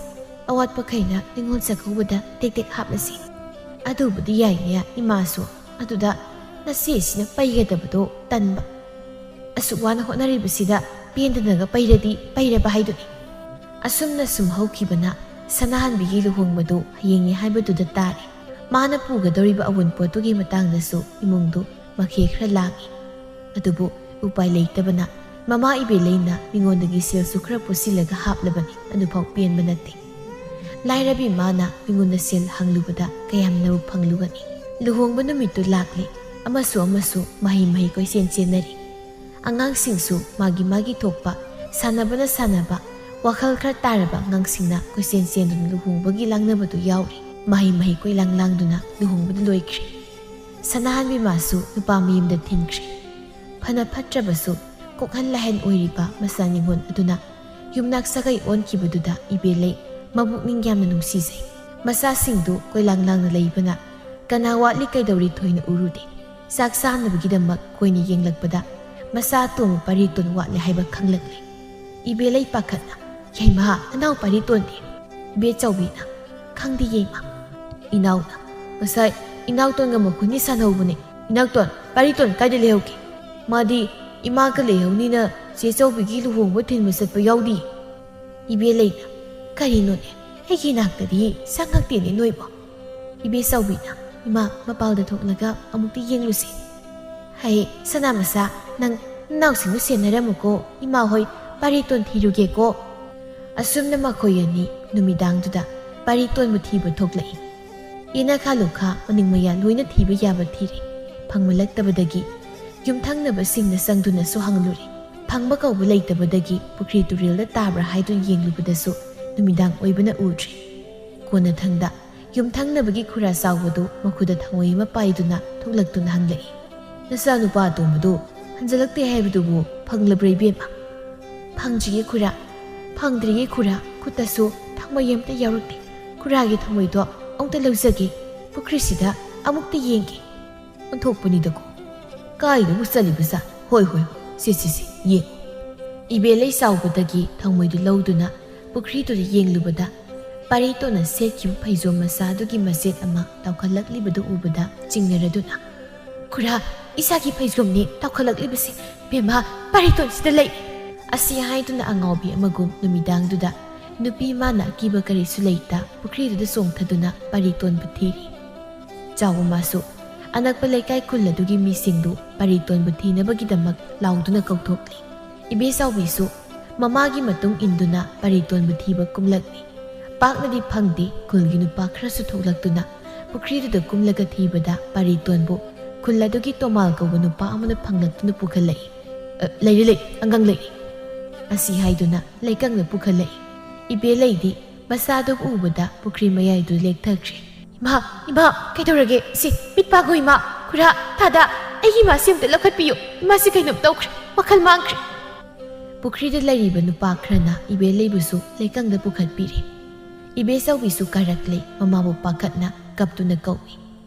ꯑꯋꯥꯠꯄꯈꯩꯅ ꯅꯤꯉꯣꯜ ꯆꯥꯛꯀꯧꯕꯗ ꯇꯦꯛ ꯇꯦꯛ ꯍꯥꯞꯂꯁꯤ꯫" "ꯑꯗꯨꯕꯨꯗꯤ ꯌꯥꯏꯅꯦ ꯏꯃꯥꯁꯨ꯫ ꯑꯗꯨꯗ ꯅꯆꯦꯁꯤꯅ ꯄꯩꯒꯗꯕꯗꯣ ꯇꯟꯕ꯫ ꯑꯁꯨꯛ ꯋꯥꯅ ꯍꯣꯠꯅꯔꯤꯕꯁꯤꯗ ꯄꯦꯟꯗꯅꯒ ꯄꯩꯔꯗꯤ ꯄꯩꯔꯕ ꯍꯥꯏꯗꯨꯅꯤ꯫" ꯑꯁꯨꯝꯅ ꯁꯨꯝ ꯍꯧꯈꯤꯕꯅ ꯁꯅꯥꯍꯟꯕꯤꯒꯤ ꯂꯨꯍꯣꯡꯕꯗꯨ ꯍꯌꯦꯡꯅꯤ ꯍꯥꯏꯕꯗꯨꯗ ꯇꯥꯔꯦ꯫ ꯃꯥꯅ ꯄꯨꯒꯗꯧꯔꯤꯕ ꯑꯋꯨꯟꯄꯣꯠꯇꯨꯒꯤ ꯃꯇꯥꯡꯗꯁꯨ ꯏꯃꯨꯡꯗꯨ ꯃꯈꯦ ꯈꯔ ꯂꯥꯡꯏ꯫ ꯑꯗꯨꯕꯨ ꯎꯄꯥꯏ ꯂꯩꯇꯕꯅ ꯃꯃꯥ ꯏꯕꯦꯂꯩꯅ ꯃꯤꯉꯣꯟꯗꯒꯤ ꯁꯦꯜꯁꯨ ꯈꯔ ꯄꯨꯁꯤꯜꯂꯒ ꯍꯥꯞꯂꯕꯅꯤ, ꯑꯗꯨꯐꯥꯎ ꯄꯦꯟꯕ ꯅꯠꯇꯦ꯫ ꯂꯥꯏꯔꯕꯤ ꯃꯥꯅ ꯃꯤꯉꯣꯟꯗ ꯁꯦꯜ ꯍꯪꯂꯨꯕꯗ ꯀꯌꯥꯝꯅꯕꯨ ꯐꯪꯂꯨꯒꯅꯤ? ꯂꯨꯍꯣꯡꯕ ꯅꯨꯃꯤꯠꯇꯨ ꯂꯥꯛꯂꯦ꯫ ꯑꯃꯁꯨ ꯑꯃꯁꯨ ꯃꯍꯩ ꯃꯍꯩ ꯀꯣꯏꯆꯦꯟ ꯆꯦꯟꯅꯔꯤ꯫ ꯑꯉꯥꯡꯁꯤꯡꯁꯨ ꯃꯥꯒꯤ ꯃꯥꯒꯤ ꯊꯣꯛꯄ ꯁꯥꯟꯅꯕꯅ ꯁꯥꯟꯅꯕ, ꯋꯥꯈꯜ ꯈꯔ ꯇꯥꯔꯕ ꯑꯉꯥꯡꯁꯤꯡꯅ ꯀꯣꯏꯆꯦꯟ ꯆꯦꯟꯗꯨꯅ ꯂꯨꯍꯣꯡꯕꯒꯤ ꯂꯥꯡꯅꯕꯗꯨ ꯌꯥꯎꯔꯤ꯫ ꯃꯍꯩ ꯃꯍꯩ ꯀꯣꯏꯂꯥꯡ ꯂꯥꯡꯗꯨꯅ ꯂꯨꯍꯣꯡꯕꯗꯨ ꯂꯣꯏꯈ꯭ꯔꯦ꯫ ꯁꯅꯥꯍꯟꯕꯤ ꯃꯥꯁꯨ ꯅꯨꯄꯥ ꯃꯌꯨꯝꯗ ꯊꯤꯟꯈ꯭ꯔꯦ꯫ ꯐꯅ ꯐꯠꯇ꯭ꯔꯕꯁꯨ ꯀꯣꯛꯍꯟ ꯂꯥꯏꯍꯟ ꯑꯣꯏꯔꯤꯕ ꯃꯆꯥ ꯅꯤꯉꯣꯜ ꯑꯗꯨꯅ ꯌꯨꯝꯅꯥꯛ ꯁꯥꯒꯩ ꯑꯣꯟꯈꯤꯕꯗꯨꯗ ꯏꯕꯦꯂꯩ ꯃꯕꯨꯛꯅꯤꯡ ꯌꯥꯝꯅ ꯅꯨꯡꯁꯤꯖꯩ꯫ ꯃꯆꯥꯁꯤꯡꯗꯨ ꯀꯣꯏꯂꯥꯡ ꯂꯥꯡꯅ ꯂꯩꯕꯅ ꯀꯅꯥ ꯋꯥꯠꯂꯤ ꯀꯩꯗꯧꯔꯤ ꯊꯣꯏꯅ ꯎꯔꯨꯗꯦ꯫ ꯆꯥꯛ ꯆꯥꯅꯕꯒꯤꯗꯃꯛ ꯀꯣꯏꯅ ꯌꯦꯡꯂꯛꯄꯗ ꯃꯆꯥ ꯑꯇꯣꯝꯕ ꯄꯥꯔꯤꯇꯣꯟ ꯋꯥꯠꯂꯦ ꯍꯥꯏꯕ ꯈꯪꯂꯛꯂꯦ꯫ ꯏꯕꯦꯂꯩ ꯄꯥꯈꯠꯅ, "ꯌꯥꯏꯃ, ꯅꯅꯥꯎ ꯄꯥꯔꯤꯇꯣꯟꯗꯤ?" ꯏꯕꯦꯆꯧꯕꯤꯅ, "ꯈꯪꯗꯦ ꯌꯥꯏꯃ꯫" ꯏꯅꯥꯎꯅ, "ꯉꯁꯥꯏ ꯏꯅꯥꯎꯇꯣꯟꯒ ꯃꯈꯨꯅꯤ ꯁꯥꯟꯅꯍꯧꯕꯅꯦ꯫ ꯏꯅꯥꯎꯇꯣꯟ, ꯄꯥꯔꯤꯇꯣꯟ ꯀꯥꯏꯗ ꯂꯩꯍꯧꯒꯦ? ꯃꯥꯗꯤ ꯏꯃꯥꯒ ꯂꯩꯍꯧꯅꯤꯅ ꯆꯦ ꯆꯧꯕꯤꯒꯤ ꯂꯨꯍꯣꯡꯕ ꯊꯤꯟꯕ ꯆꯠꯄ ꯌꯥꯎꯗꯦ꯫" ꯏꯕꯦꯂꯩꯅ, "ꯀꯔꯤꯅꯣꯅꯦ, ꯑꯩꯒꯤ ꯏꯅꯥꯛꯇꯗꯤ ꯆꯪꯉꯛꯇꯦꯅꯦ ꯅꯣꯏꯕꯣ?" ꯏꯕꯦꯆꯧꯕꯤꯅ, "ꯏꯃꯥ, ꯃꯄꯥꯜꯗ ꯊꯣꯛꯂꯒ ꯑꯃꯨꯛꯇ ꯌꯦꯡꯂꯨꯁꯤ꯫ ꯍꯩ, ꯁꯅꯥ ꯃꯆꯥ, ꯅꯪ ꯅꯅꯥꯎꯁꯤꯡꯗꯨ ꯁꯦꯟꯅꯔꯝꯃꯨꯀꯣ, ꯏꯃꯥ ꯍꯣꯏ ꯄꯥꯔꯤꯇꯣꯟ ꯊꯤꯔꯨꯒꯦꯀꯣ꯫" ꯑꯁꯨꯝꯅ ꯃꯈꯣꯏ ꯑꯅꯤ ꯅꯨꯃꯤꯗꯥꯡꯗꯨꯗ ꯄꯥꯔꯤꯇꯣꯟꯕꯨ ꯊꯤꯕ ꯊꯣꯛꯂꯛꯏ꯫ ꯌꯦꯅꯈꯥ ꯂꯨꯈꯥ, ꯃꯅꯤꯡ ꯃꯌꯥ ꯂꯣꯏꯅ ꯊꯤꯕ ꯌꯥꯕ ꯊꯤꯔꯦ꯫ ꯐꯪꯃꯜꯂꯛꯇꯕꯗꯒꯤ ꯌꯨꯝꯊꯪꯅꯕꯁꯤꯡꯅ ꯆꯪꯗꯨꯅꯁꯨ ꯍꯪꯂꯨꯔꯦ꯫ ꯐꯪꯕ ꯀꯧꯕ ꯂꯩꯇꯕꯗꯒꯤ ꯄꯨꯈ꯭ꯔꯤ ꯇꯨꯔꯦꯜꯗ ꯇꯥꯕ꯭ꯔꯥ ꯍꯥꯏꯗꯨꯅ ꯌꯦꯡꯂꯨꯕꯗꯁꯨ ꯅꯨꯃꯤꯗꯥꯡ ꯑꯣꯏꯕꯅ ꯎꯗ꯭ꯔꯦ꯫ ꯀꯣꯟꯅꯊꯪꯗ ꯌꯨꯝꯊꯪꯅꯕꯒꯤ ꯈꯨꯔꯥ ꯆꯥꯎꯕꯗꯨ ꯃꯈꯨꯗ ꯊꯥꯡꯉꯣꯏ ꯑꯃ ꯄꯥꯏꯗꯨꯅ ꯊꯣꯛꯂꯛꯇꯨꯅ ꯍꯪꯂꯛꯏ, "ꯅꯆꯥꯅꯨꯄꯥ ꯑꯇꯣꯝꯕꯗꯨ ꯍꯟꯖꯤꯜꯂꯛꯇꯦ ꯍꯥꯏꯕꯗꯨꯕꯨ ꯐꯪꯂꯕ꯭ꯔꯥ ꯏꯕꯦꯝꯃ?" "ꯐꯪꯗ꯭ꯔꯤꯌꯦ ꯈꯨꯔꯥ, ꯐꯪꯗ꯭ꯔꯤꯌꯦ ꯈꯨꯔꯥ, ꯈꯨꯠꯇꯁꯨ ꯊꯥꯡꯃꯩ ꯑꯃꯠꯇ ꯌꯥꯎꯔꯛꯇꯦ꯫ ꯈꯨꯔꯥꯒꯤ ꯊꯥꯡꯃꯩꯗꯣ ꯑꯃꯨꯛꯇ ꯂꯧꯖꯒꯦ, ꯄꯨꯈ꯭ꯔꯤꯁꯤꯗ ꯑꯃꯨꯛꯇ ꯌꯦꯡꯒꯦ꯫" ꯑꯣꯟꯊꯣꯛꯄꯅꯤꯗꯀꯣ꯫ ꯀꯥꯏꯗꯕꯨ ꯆꯠꯂꯤꯕꯖꯥꯠ? ꯍꯣꯏ, ꯍꯣꯏ, ꯍꯣꯏ, ꯁꯤ, ꯁꯤ, ꯁꯤ, ꯌꯦꯡ꯫ ꯏꯕꯦꯂꯩ ꯆꯥꯎꯕꯗꯒꯤ ꯊꯥꯎꯃꯩꯗꯨ ꯂꯧꯗꯨꯅ ꯄꯨꯈ꯭ꯔꯤꯗꯨꯗ ꯌꯦꯡꯂꯨꯕꯗ, ꯄꯥꯔꯤꯇꯣꯟꯅ ꯁꯦꯠꯈꯤꯕ ꯐꯩꯖꯣꯝ ꯃꯆꯥꯗꯨꯒꯤ ꯃꯆꯦꯠ ꯑꯃ ꯇꯥꯎꯈꯠꯂꯛꯂꯤꯕꯗꯨ ꯎꯕꯗ ꯆꯤꯡꯅꯔꯗꯨꯅ, "ꯈꯨꯔꯥ, ꯏꯆꯥꯒꯤ ꯐꯩꯖꯣꯝꯅꯦ ꯇꯥꯎꯈꯠꯂꯛꯂꯤꯕꯁꯦ꯫ ꯕꯦꯝꯃ, ꯄꯥꯔꯤꯇꯣꯟꯁꯤꯗ ꯂꯩ!" ꯑꯁꯤ ꯍꯥꯏꯗꯨꯅ ꯑꯉꯥꯎꯕꯤ ꯑꯃꯒꯨꯝ ꯅꯨꯃꯤꯗꯥꯡꯗꯨꯗ ꯅꯨꯄꯤ ꯃꯥꯅ ꯑꯀꯤꯕ ꯀꯔꯤꯁꯨ ꯂꯩꯇ ꯄꯨꯈ꯭ꯔꯤꯗꯨꯗ ꯆꯣꯡꯊꯗꯨꯅ ꯄꯥꯔꯤꯇꯣꯟꯕꯨ ꯊꯤꯔꯤ꯫ ꯆꯥꯎꯕ ꯃꯥꯁꯨ ꯑꯅꯛꯄ ꯂꯩꯀꯥꯏ ꯈꯨꯜ ꯑꯗꯨꯒꯤ ꯃꯤꯁꯤꯡꯗꯨ ꯄꯥꯔꯤꯇꯣꯟꯕꯨ ꯊꯤꯅꯕꯒꯤꯗꯃꯛ ꯂꯥꯎꯗꯨꯅ ꯀꯧꯊꯣꯛꯂꯤ꯫ ꯏꯕꯦꯆꯥꯎꯕꯤꯁꯨ ꯃꯃꯥꯒꯤ ꯃꯇꯨꯡ ꯏꯟꯗꯨꯅ ꯄꯥꯔꯤꯇꯣꯟꯕꯨ ꯊꯤꯕ ꯀꯨꯝꯂꯛꯂꯤ꯫ ꯄꯥꯛꯅꯗꯤ ꯐꯪꯗꯦ꯫ ꯈꯨꯜꯒꯤ ꯅꯨꯄꯥ ꯈꯔꯁꯨ ꯊꯣꯛꯂꯛꯇꯨꯅ ꯄꯨꯈ꯭ꯔꯤꯗꯨꯗ ꯀꯨꯝꯂꯒ ꯊꯤꯕꯗ ꯄꯥꯔꯤꯇꯣꯟꯕꯨ ꯈꯨꯜ ꯑꯗꯨꯒꯤ ꯇꯣꯃꯥꯜ ꯀꯧꯕ ꯅꯨꯄꯥ ꯑꯃꯅ ꯐꯪꯂꯛꯇꯨꯅ ꯄꯨꯈꯠꯂꯛꯏ꯫ "ꯑ, ꯂꯩꯔꯦ, ꯂꯩ, ꯑꯉꯥꯡ ꯂꯩ," ꯑꯁꯤ ꯍꯥꯏꯗꯨꯅ ꯂꯩꯀꯪꯅ ꯄꯨꯈꯠꯂꯛꯏ꯫ ꯏꯕꯦꯂꯩꯗꯤ ꯃꯆꯥꯗꯨ ꯎꯕꯗ ꯄꯨꯈ꯭ꯔꯤ ꯃꯌꯥꯏꯗꯨ ꯂꯦꯛꯊꯈ꯭ꯔꯦ꯫ "ꯏꯃꯥ, ꯏꯃꯥ, ꯀꯩꯗꯧꯔꯒꯦ? ꯁꯤ, ꯃꯤꯠ ꯄꯥꯡꯉꯨ ꯏꯃꯥ! ꯈꯨꯔꯥ, ꯊꯥꯗꯥ, ꯑꯩꯒꯤ ꯏꯃꯥꯁꯤ ꯑꯝꯇ ꯂꯧꯈꯠꯄꯤꯌꯨ꯫ ꯏꯃꯥꯁꯤ ꯀꯩꯅꯣꯝ ꯇꯧꯈ꯭ꯔꯦ, ꯋꯥꯈꯜ ꯃꯥꯡꯈ꯭ꯔꯦ!" ꯄꯨꯈ꯭ꯔꯤꯗ ꯂꯩꯔꯤꯕ ꯅꯨꯄꯥ ꯈꯔꯅ ꯏꯕꯦꯂꯩꯕꯨꯁꯨ ꯂꯩꯀꯪꯗ ꯄꯨꯈꯠꯄꯤꯔꯦ꯫ ꯏꯕꯦꯆꯧꯕꯤꯁꯨ ꯀꯥꯔꯛꯂꯦ, ꯃꯃꯥꯕꯨ ꯄꯥꯈꯠꯅ ꯀꯞꯇꯨꯅ ꯀꯧꯏ꯫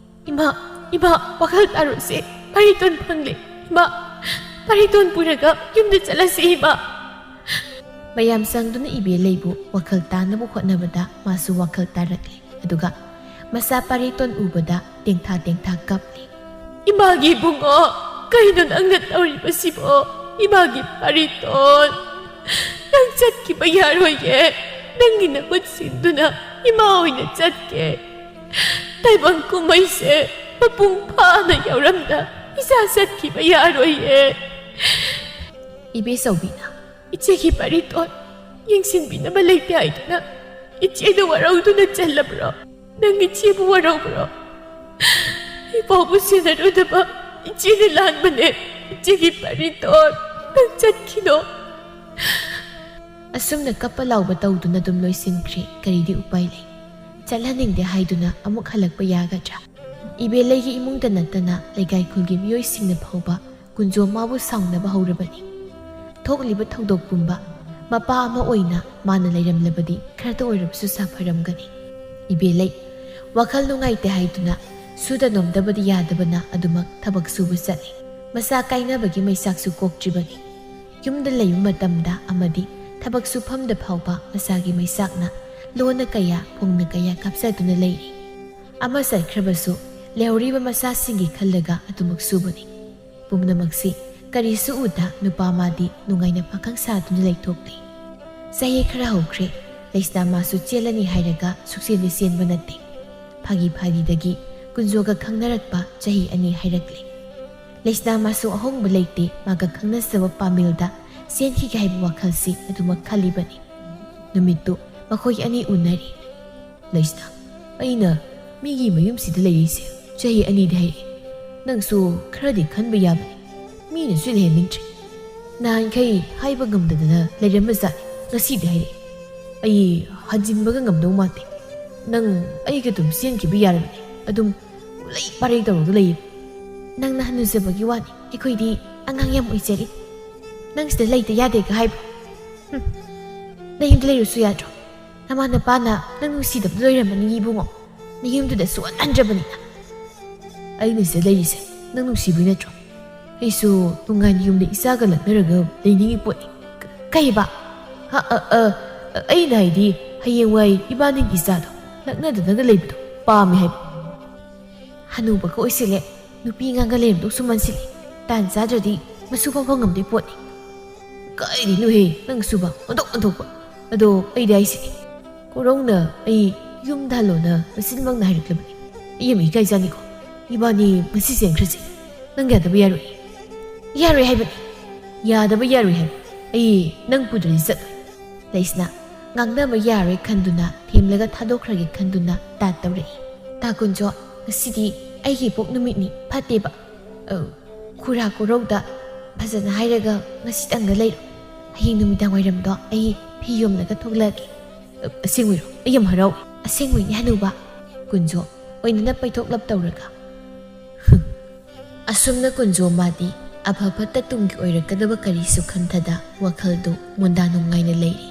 "ꯏꯃꯥ, ꯏꯃꯥ, ꯋꯥꯈꯜ ꯇꯥꯔꯨꯁꯦ, ꯄꯥꯔꯤꯇꯣꯟ ꯐꯪꯂꯦ꯫ ꯏꯃꯥ, ꯄꯥꯔꯤꯇꯣꯟ ꯄꯨꯔꯒ ꯌꯨꯝꯗ ꯆꯠꯂꯁꯤ, ꯏꯃꯥ!" ꯃꯌꯥꯝ ꯆꯪꯗꯨꯅ ꯏꯕꯦꯂꯩꯕꯨ ꯋꯥꯈꯜ ꯇꯥꯅꯕ ꯍꯣꯠꯅꯕꯗ ꯃꯥꯁꯨ ꯋꯥꯈꯜ ꯇꯥꯔꯛꯂꯦ꯫ ꯑꯗꯨꯒ ꯃꯆꯥ ꯄꯥꯔꯤꯇꯣꯟ ꯎꯕꯗ ꯇꯦꯡꯊꯥ ꯇꯦꯡꯊꯥ ꯀꯞꯂꯤ꯫ "ꯏꯃꯥꯒꯤ ꯏꯕꯨꯡꯉꯣ, ꯀꯩꯅꯣ ꯅꯪꯅ ꯇꯧꯔꯤꯕꯁꯤꯕꯣ? ꯏꯃꯥꯒꯤ ꯄꯥꯔꯤꯇꯣꯟ, ꯅꯪ ꯆꯠꯈꯤꯕ ꯌꯥꯔꯣꯏꯌꯦ꯫ ꯅꯪꯒꯤ ꯅꯈꯨꯠ ꯁꯤꯟꯗꯨꯅ ꯏꯃꯥ ꯑꯣꯏꯅ ꯆꯠꯀꯦ꯫ ꯇꯥꯏꯕꯪ ꯀꯨꯝꯍꯩꯁꯦ ꯃꯄꯨꯡ ꯐꯥꯅ ꯌꯥꯎꯔꯝꯗ ꯏꯆꯥ ꯆꯠꯈꯤꯕ ꯌꯥꯔꯣꯏꯌꯦ꯫" ꯏꯕꯦꯆꯧꯕꯤꯅ, "ꯏꯆꯦꯒꯤ ꯄꯥꯔꯤꯇꯣꯟ ꯌꯦꯡꯁꯤꯟꯕꯤꯅꯕ ꯂꯩꯇꯦ ꯍꯥꯏꯗꯨꯅ ꯏꯆꯦꯗ ꯋꯥꯔꯧꯗꯨꯅ ꯆꯜꯂꯕ꯭ꯔꯣ? ꯅꯪ ꯏꯆꯦꯕꯨ ꯋꯥꯔꯧꯕ꯭ꯔꯣ? ꯑꯩꯐꯥꯎꯕ ꯁꯦꯟꯅꯔꯨꯗꯕ ꯏꯆꯦꯅ ꯂꯥꯟꯕꯅꯦ꯫ ꯏꯆꯦꯒꯤ ꯄꯥꯔꯤꯇꯣꯟ, ꯅꯪ ꯆꯠꯈꯤꯅꯣ꯫" ꯑꯁꯨꯝꯅ ꯀꯞꯄ ꯂꯥꯎꯕ ꯇꯧꯗꯨꯅ ꯑꯗꯨꯝ ꯂꯣꯏꯁꯤꯟꯈ꯭ꯔꯦ꯫ ꯀꯔꯤꯗꯤ ꯎꯄꯥꯏ ꯂꯩ? ꯆꯠꯍꯟꯅꯤꯡꯗꯦ ꯍꯥꯏꯗꯨꯅ ꯑꯃꯨꯛ ꯍꯜꯂꯛꯄ ꯌꯥꯒꯗ꯭ꯔꯥ? ꯏꯕꯦꯂꯩꯒꯤ ꯏꯃꯨꯡꯗ ꯅꯠꯇꯅ ꯂꯩꯀꯥꯏ ꯈꯨꯜꯒꯤ ꯃꯤꯑꯣꯏꯁꯤꯡꯅ ꯐꯥꯎꯕ ꯀꯨꯟꯖꯣꯝ ꯃꯥꯕꯨ ꯁꯥꯎꯅꯕ ꯍꯧꯔꯕꯅꯤ꯫ ꯊꯣꯛꯂꯤꯕ ꯊꯧꯗꯣꯛ ꯄꯨꯝꯕ ꯃꯄꯥ ꯑꯃ ꯑꯣꯏꯅ ꯃꯥꯅ ꯂꯩꯔꯝꯂꯕꯗꯤ ꯈꯔꯇ ꯑꯣꯏꯔꯕꯁꯨ ꯁꯥꯐꯔꯝꯒꯅꯤ꯫ ꯏꯕꯦꯂꯩ ꯋꯥꯈꯜ ꯅꯨꯡꯉꯥꯏꯇꯦ ꯍꯥꯏꯗꯨꯅ ꯁꯨꯗ ꯅꯣꯝꯗꯕꯗꯤ ꯌꯥꯗꯕꯅ ꯑꯗꯨꯃꯛ ꯊꯕꯛ ꯁꯨꯕ ꯆꯠꯂꯤ꯫ ꯃꯆꯥ ꯀꯥꯏꯅꯕꯒꯤ ꯃꯩꯆꯥꯛꯁꯨ ꯀꯣꯛꯇ꯭ꯔꯤꯕꯅꯤ꯫ ꯌꯨꯝꯗ ꯂꯩꯕ ꯃꯇꯝꯗ ꯑꯃꯗꯤ ꯊꯕꯛ ꯁꯨꯐꯝꯗ ꯐꯥꯎꯕ ꯃꯆꯥꯒꯤ ꯃꯩꯆꯥꯛꯅ ꯂꯣꯟꯅ ꯀꯌꯥ, ꯐꯣꯡꯅ ꯀꯌꯥ ꯀꯥꯞꯆꯗꯨꯅ ꯂꯩꯔꯤ꯫ ꯑꯃ ꯆꯠꯈ꯭ꯔꯕꯁꯨ ꯂꯩꯍꯧꯔꯤꯕ ꯃꯆꯥꯁꯤꯡꯒꯤ ꯈꯜꯂꯒ ꯑꯗꯨꯃꯛ ꯁꯨꯕꯅꯤ꯫ ꯄꯨꯝꯅꯃꯛꯁꯤ ꯀꯔꯤꯁꯨ ꯎꯗ ꯅꯨꯄꯥ ꯃꯥꯗꯤ ꯅꯨꯡꯉꯥꯏꯅ ꯄꯥꯈꯪ ꯁꯥꯗꯨꯅ ꯂꯩꯊꯣꯛꯂꯤ꯫ ꯆꯍꯤ ꯈꯔ ꯍꯧꯈ꯭ꯔꯦ꯫ ꯂꯩꯁꯅꯥ ꯃꯥꯁꯨ ꯆꯦꯜꯂꯅꯤ ꯍꯥꯏꯔꯒ ꯁꯨꯛꯆꯦꯟꯗꯤ ꯆꯦꯟꯕ ꯅꯠꯇꯦ꯫ ꯐꯥꯒꯤ ꯐꯥꯒꯤꯗꯒꯤ ꯀꯨꯟꯖꯣꯒ ꯈꯪꯅꯔꯛꯄ ꯆꯍꯤ ꯑꯅꯤ ꯍꯥꯏꯔꯛꯂꯦ꯫ ꯂꯩꯁꯅꯥ ꯃꯥꯁꯨ ꯑꯍꯣꯡꯕ ꯂꯩꯇꯦ, ꯃꯥꯒ ꯈꯪꯅꯖꯕ ꯄꯥꯃꯦꯜꯗ ꯆꯦꯟꯈꯤꯒꯦ ꯍꯥꯏꯕ ꯋꯥꯈꯜꯁꯤ ꯑꯗꯨꯃꯛ ꯈꯜꯂꯤꯕꯅꯤ꯫ ꯅꯨꯃꯤꯠꯇꯨ ꯃꯈꯣꯏ ꯑꯅꯤ ꯎꯅꯔꯤ꯫ "ꯂꯩꯁꯅꯥ, ꯑꯩꯅ ꯃꯤꯒꯤ ꯃꯌꯨꯝꯁꯤꯗ ꯂꯩꯔꯤꯁꯦ ꯆꯍꯤ ꯑꯅꯤꯗꯤ ꯍꯥꯏꯔꯛꯑꯦ꯫ ꯅꯪꯁꯨ ꯈꯔꯗꯤ ꯈꯟꯕ ꯌꯥꯕꯅꯤ꯫ ꯃꯤꯅꯁꯨ ꯂꯩꯍꯟꯅꯤꯡꯗ꯭ꯔꯦ꯫ ꯅꯍꯥꯟꯈꯩ ꯍꯥꯏꯕ ꯉꯝꯗꯗꯅ ꯂꯩꯔꯝꯕꯖꯥꯠꯅꯤ, ꯉꯁꯤꯗꯤ ꯍꯥꯏꯔꯛꯑꯦ꯫ ꯑꯩ ꯍꯟꯖꯤꯟꯕꯒ ꯉꯝꯗꯧ ꯃꯥꯟꯗꯦ꯫ ꯅꯪ ꯑꯩꯒ ꯑꯗꯨꯝ ꯆꯦꯟꯈꯤꯕ ꯌꯥꯔꯕꯅꯤ꯫ ꯑꯗꯨꯝ ꯎꯂꯩ ꯄꯥꯔꯩ ꯇꯧꯔꯒ ꯂꯩꯌꯦ꯫ ꯅꯪꯅ ꯍꯟꯅꯨꯖꯕꯒꯤ ꯋꯥꯅꯤ, ꯑꯩꯈꯣꯏꯗꯤ ꯑꯉꯥꯡ ꯌꯥꯝ ꯑꯣꯏꯖꯔꯤ꯫ ꯅꯪ ꯁꯤꯗ ꯂꯩꯇ ꯌꯥꯗꯦꯒ ꯍꯥꯏꯕ? ꯍꯨꯝ, ꯅꯌꯨꯝꯗ ꯂꯩꯔꯨꯁꯨ ꯌꯥꯗ꯭ꯔꯣ? ꯅꯃꯥ ꯅꯄꯥꯅ ꯅꯪ ꯅꯨꯡꯁꯤꯗꯕꯗ ꯂꯣꯏꯔꯝꯃꯅꯤ ꯏꯕꯨꯡꯉꯣ, ꯅꯌꯨꯝꯗꯨꯗ ꯁꯨꯛꯍꯟ ꯍꯟꯗ꯭ꯔꯕꯅꯤꯅ꯫ ꯑꯩꯅ ꯁꯤꯗ ꯂꯩꯔꯤꯁꯦ ꯅꯪ ꯅꯨꯡꯁꯤꯕꯩ ꯅꯠꯇ꯭ꯔꯣ? ꯑꯩꯁꯨ ꯅꯨꯡꯉꯥꯏꯅ ꯌꯨꯝꯗ ꯏꯆꯥꯒ ꯂꯛꯅꯔꯒ ꯂꯩꯅꯤꯡꯉꯤ ꯄꯣꯠꯅꯤ꯫ ꯀ-, ꯀꯩꯕ? ꯑ, ꯑ, ꯑ, ꯑꯩꯅ ꯍꯥꯏꯗꯤ ꯍꯌꯦꯡꯋꯥꯏ ꯏꯕꯥꯅꯤꯒꯤ ꯏꯆꯥꯗꯣ ꯂꯛꯅꯗꯅꯒ ꯂꯩꯕꯗꯣ ꯄꯥꯝꯃꯦ ꯍꯥꯏꯕ꯫ ꯍꯅꯨꯕꯒ ꯑꯣꯏꯁꯤꯜꯂꯦ, ꯅꯨꯄꯤ ꯑꯉꯥꯡꯒ ꯂꯩꯔꯝꯗꯧꯁꯨ ꯃꯥꯟꯁꯤꯜꯂꯦ꯫ ꯇꯥꯟ ꯆꯥꯗ꯭ꯔꯗꯤ ꯃꯁꯨ ꯐꯥꯎ ꯐꯪꯉꯝꯗꯣꯏ ꯄꯣꯠꯅꯤ꯫ ꯀꯥꯏꯗꯩꯅꯣꯍꯦ, ꯅꯪ ꯁꯨꯕ ꯑꯣꯟꯊꯣꯛ ꯑꯣꯟꯊꯣꯛꯄ꯫ ꯑꯗꯣ ꯑꯩꯗꯤ ꯍꯥꯏꯁꯤꯅꯤ, ꯀꯣꯔꯧꯅ ꯑꯩ ꯌꯨꯝꯗ ꯍꯜꯂꯣꯅ ꯃꯆꯤꯟꯃꯛꯅ ꯍꯥꯏꯔꯛꯂꯕꯅꯤ꯫ ꯑꯩ ꯌꯥꯝ ꯏꯀꯥꯏꯖꯥꯅꯤꯀꯣ꯫ ꯏꯕꯥꯅꯤ ꯉꯁꯤ ꯆꯦꯟꯈ꯭ꯔꯁꯤ꯫ ꯅꯪ ꯌꯥꯗꯕ ꯌꯥꯔꯣꯏ꯫ ꯌꯥꯔꯣꯏ ꯍꯥꯏꯕꯅꯤ꯫ ꯌꯥꯗꯕ ꯌꯥꯔꯣꯏ ꯍꯥꯏꯕ꯫ ꯑꯩ ꯅꯪ ꯄꯨꯗ꯭ꯔꯗꯤ ꯆꯠꯂꯣꯏ꯫ ꯂꯩꯁꯅꯥ ꯉꯥꯡꯅꯕ ꯌꯥꯔꯣꯏ ꯈꯟꯗꯨꯅ ꯊꯦꯝꯂꯒ ꯊꯥꯗꯣꯛꯈ꯭ꯔꯒꯦ ꯈꯟꯗꯨꯅ ꯇꯥꯠ ꯇꯧꯔꯛꯏ꯫ ꯇꯥ ꯀꯨꯟꯖꯣ, ꯉꯁꯤꯗꯤ ꯑꯩꯒꯤ ꯏꯄꯣꯛ ꯅꯨꯃꯤꯠꯅꯤ, ꯐꯠꯇꯦꯕ꯫ ꯑ, ꯈꯨꯔꯥ ꯀꯣꯔꯧꯗ ꯐꯖꯅ ꯍꯥꯏꯔꯒ ꯉꯁꯤꯇꯪꯒ ꯂꯩꯔꯣ꯫ ꯍꯌꯦꯡ ꯅꯨꯃꯤꯗꯥꯡ ꯋꯥꯏꯔꯝꯗꯣ ꯑꯩ ꯐꯤ ꯌꯣꯝꯂꯒ ꯊꯣꯛꯂꯛꯑꯒꯦ꯫ ꯑ, ꯑꯁꯦꯡꯕꯩꯔꯣ? ꯑꯩ ꯌꯥꯝ ꯍꯔꯥꯎꯏ꯫ ꯑꯁꯦꯡꯕꯩꯅꯦ ꯍꯅꯨꯕ꯫ ꯀꯨꯟꯖꯣ ꯑꯣꯏꯅꯅ ꯄꯩꯊꯣꯛꯂꯞ ꯇꯧꯔꯒ꯫ ꯑꯁꯨꯝꯅ ꯀꯨꯟꯖꯣ ꯃꯥꯗꯤ ꯑꯐ ꯐꯠꯇ ꯇꯨꯡꯒꯤ ꯑꯣꯏꯔꯛꯀꯗꯕ ꯀꯔꯤꯁꯨ ꯈꯟꯊꯗ ꯋꯥꯈꯜꯗꯨ ꯃꯨꯟꯗꯥ ꯅꯨꯡꯉꯥꯏꯅ ꯂꯩꯔꯤ꯫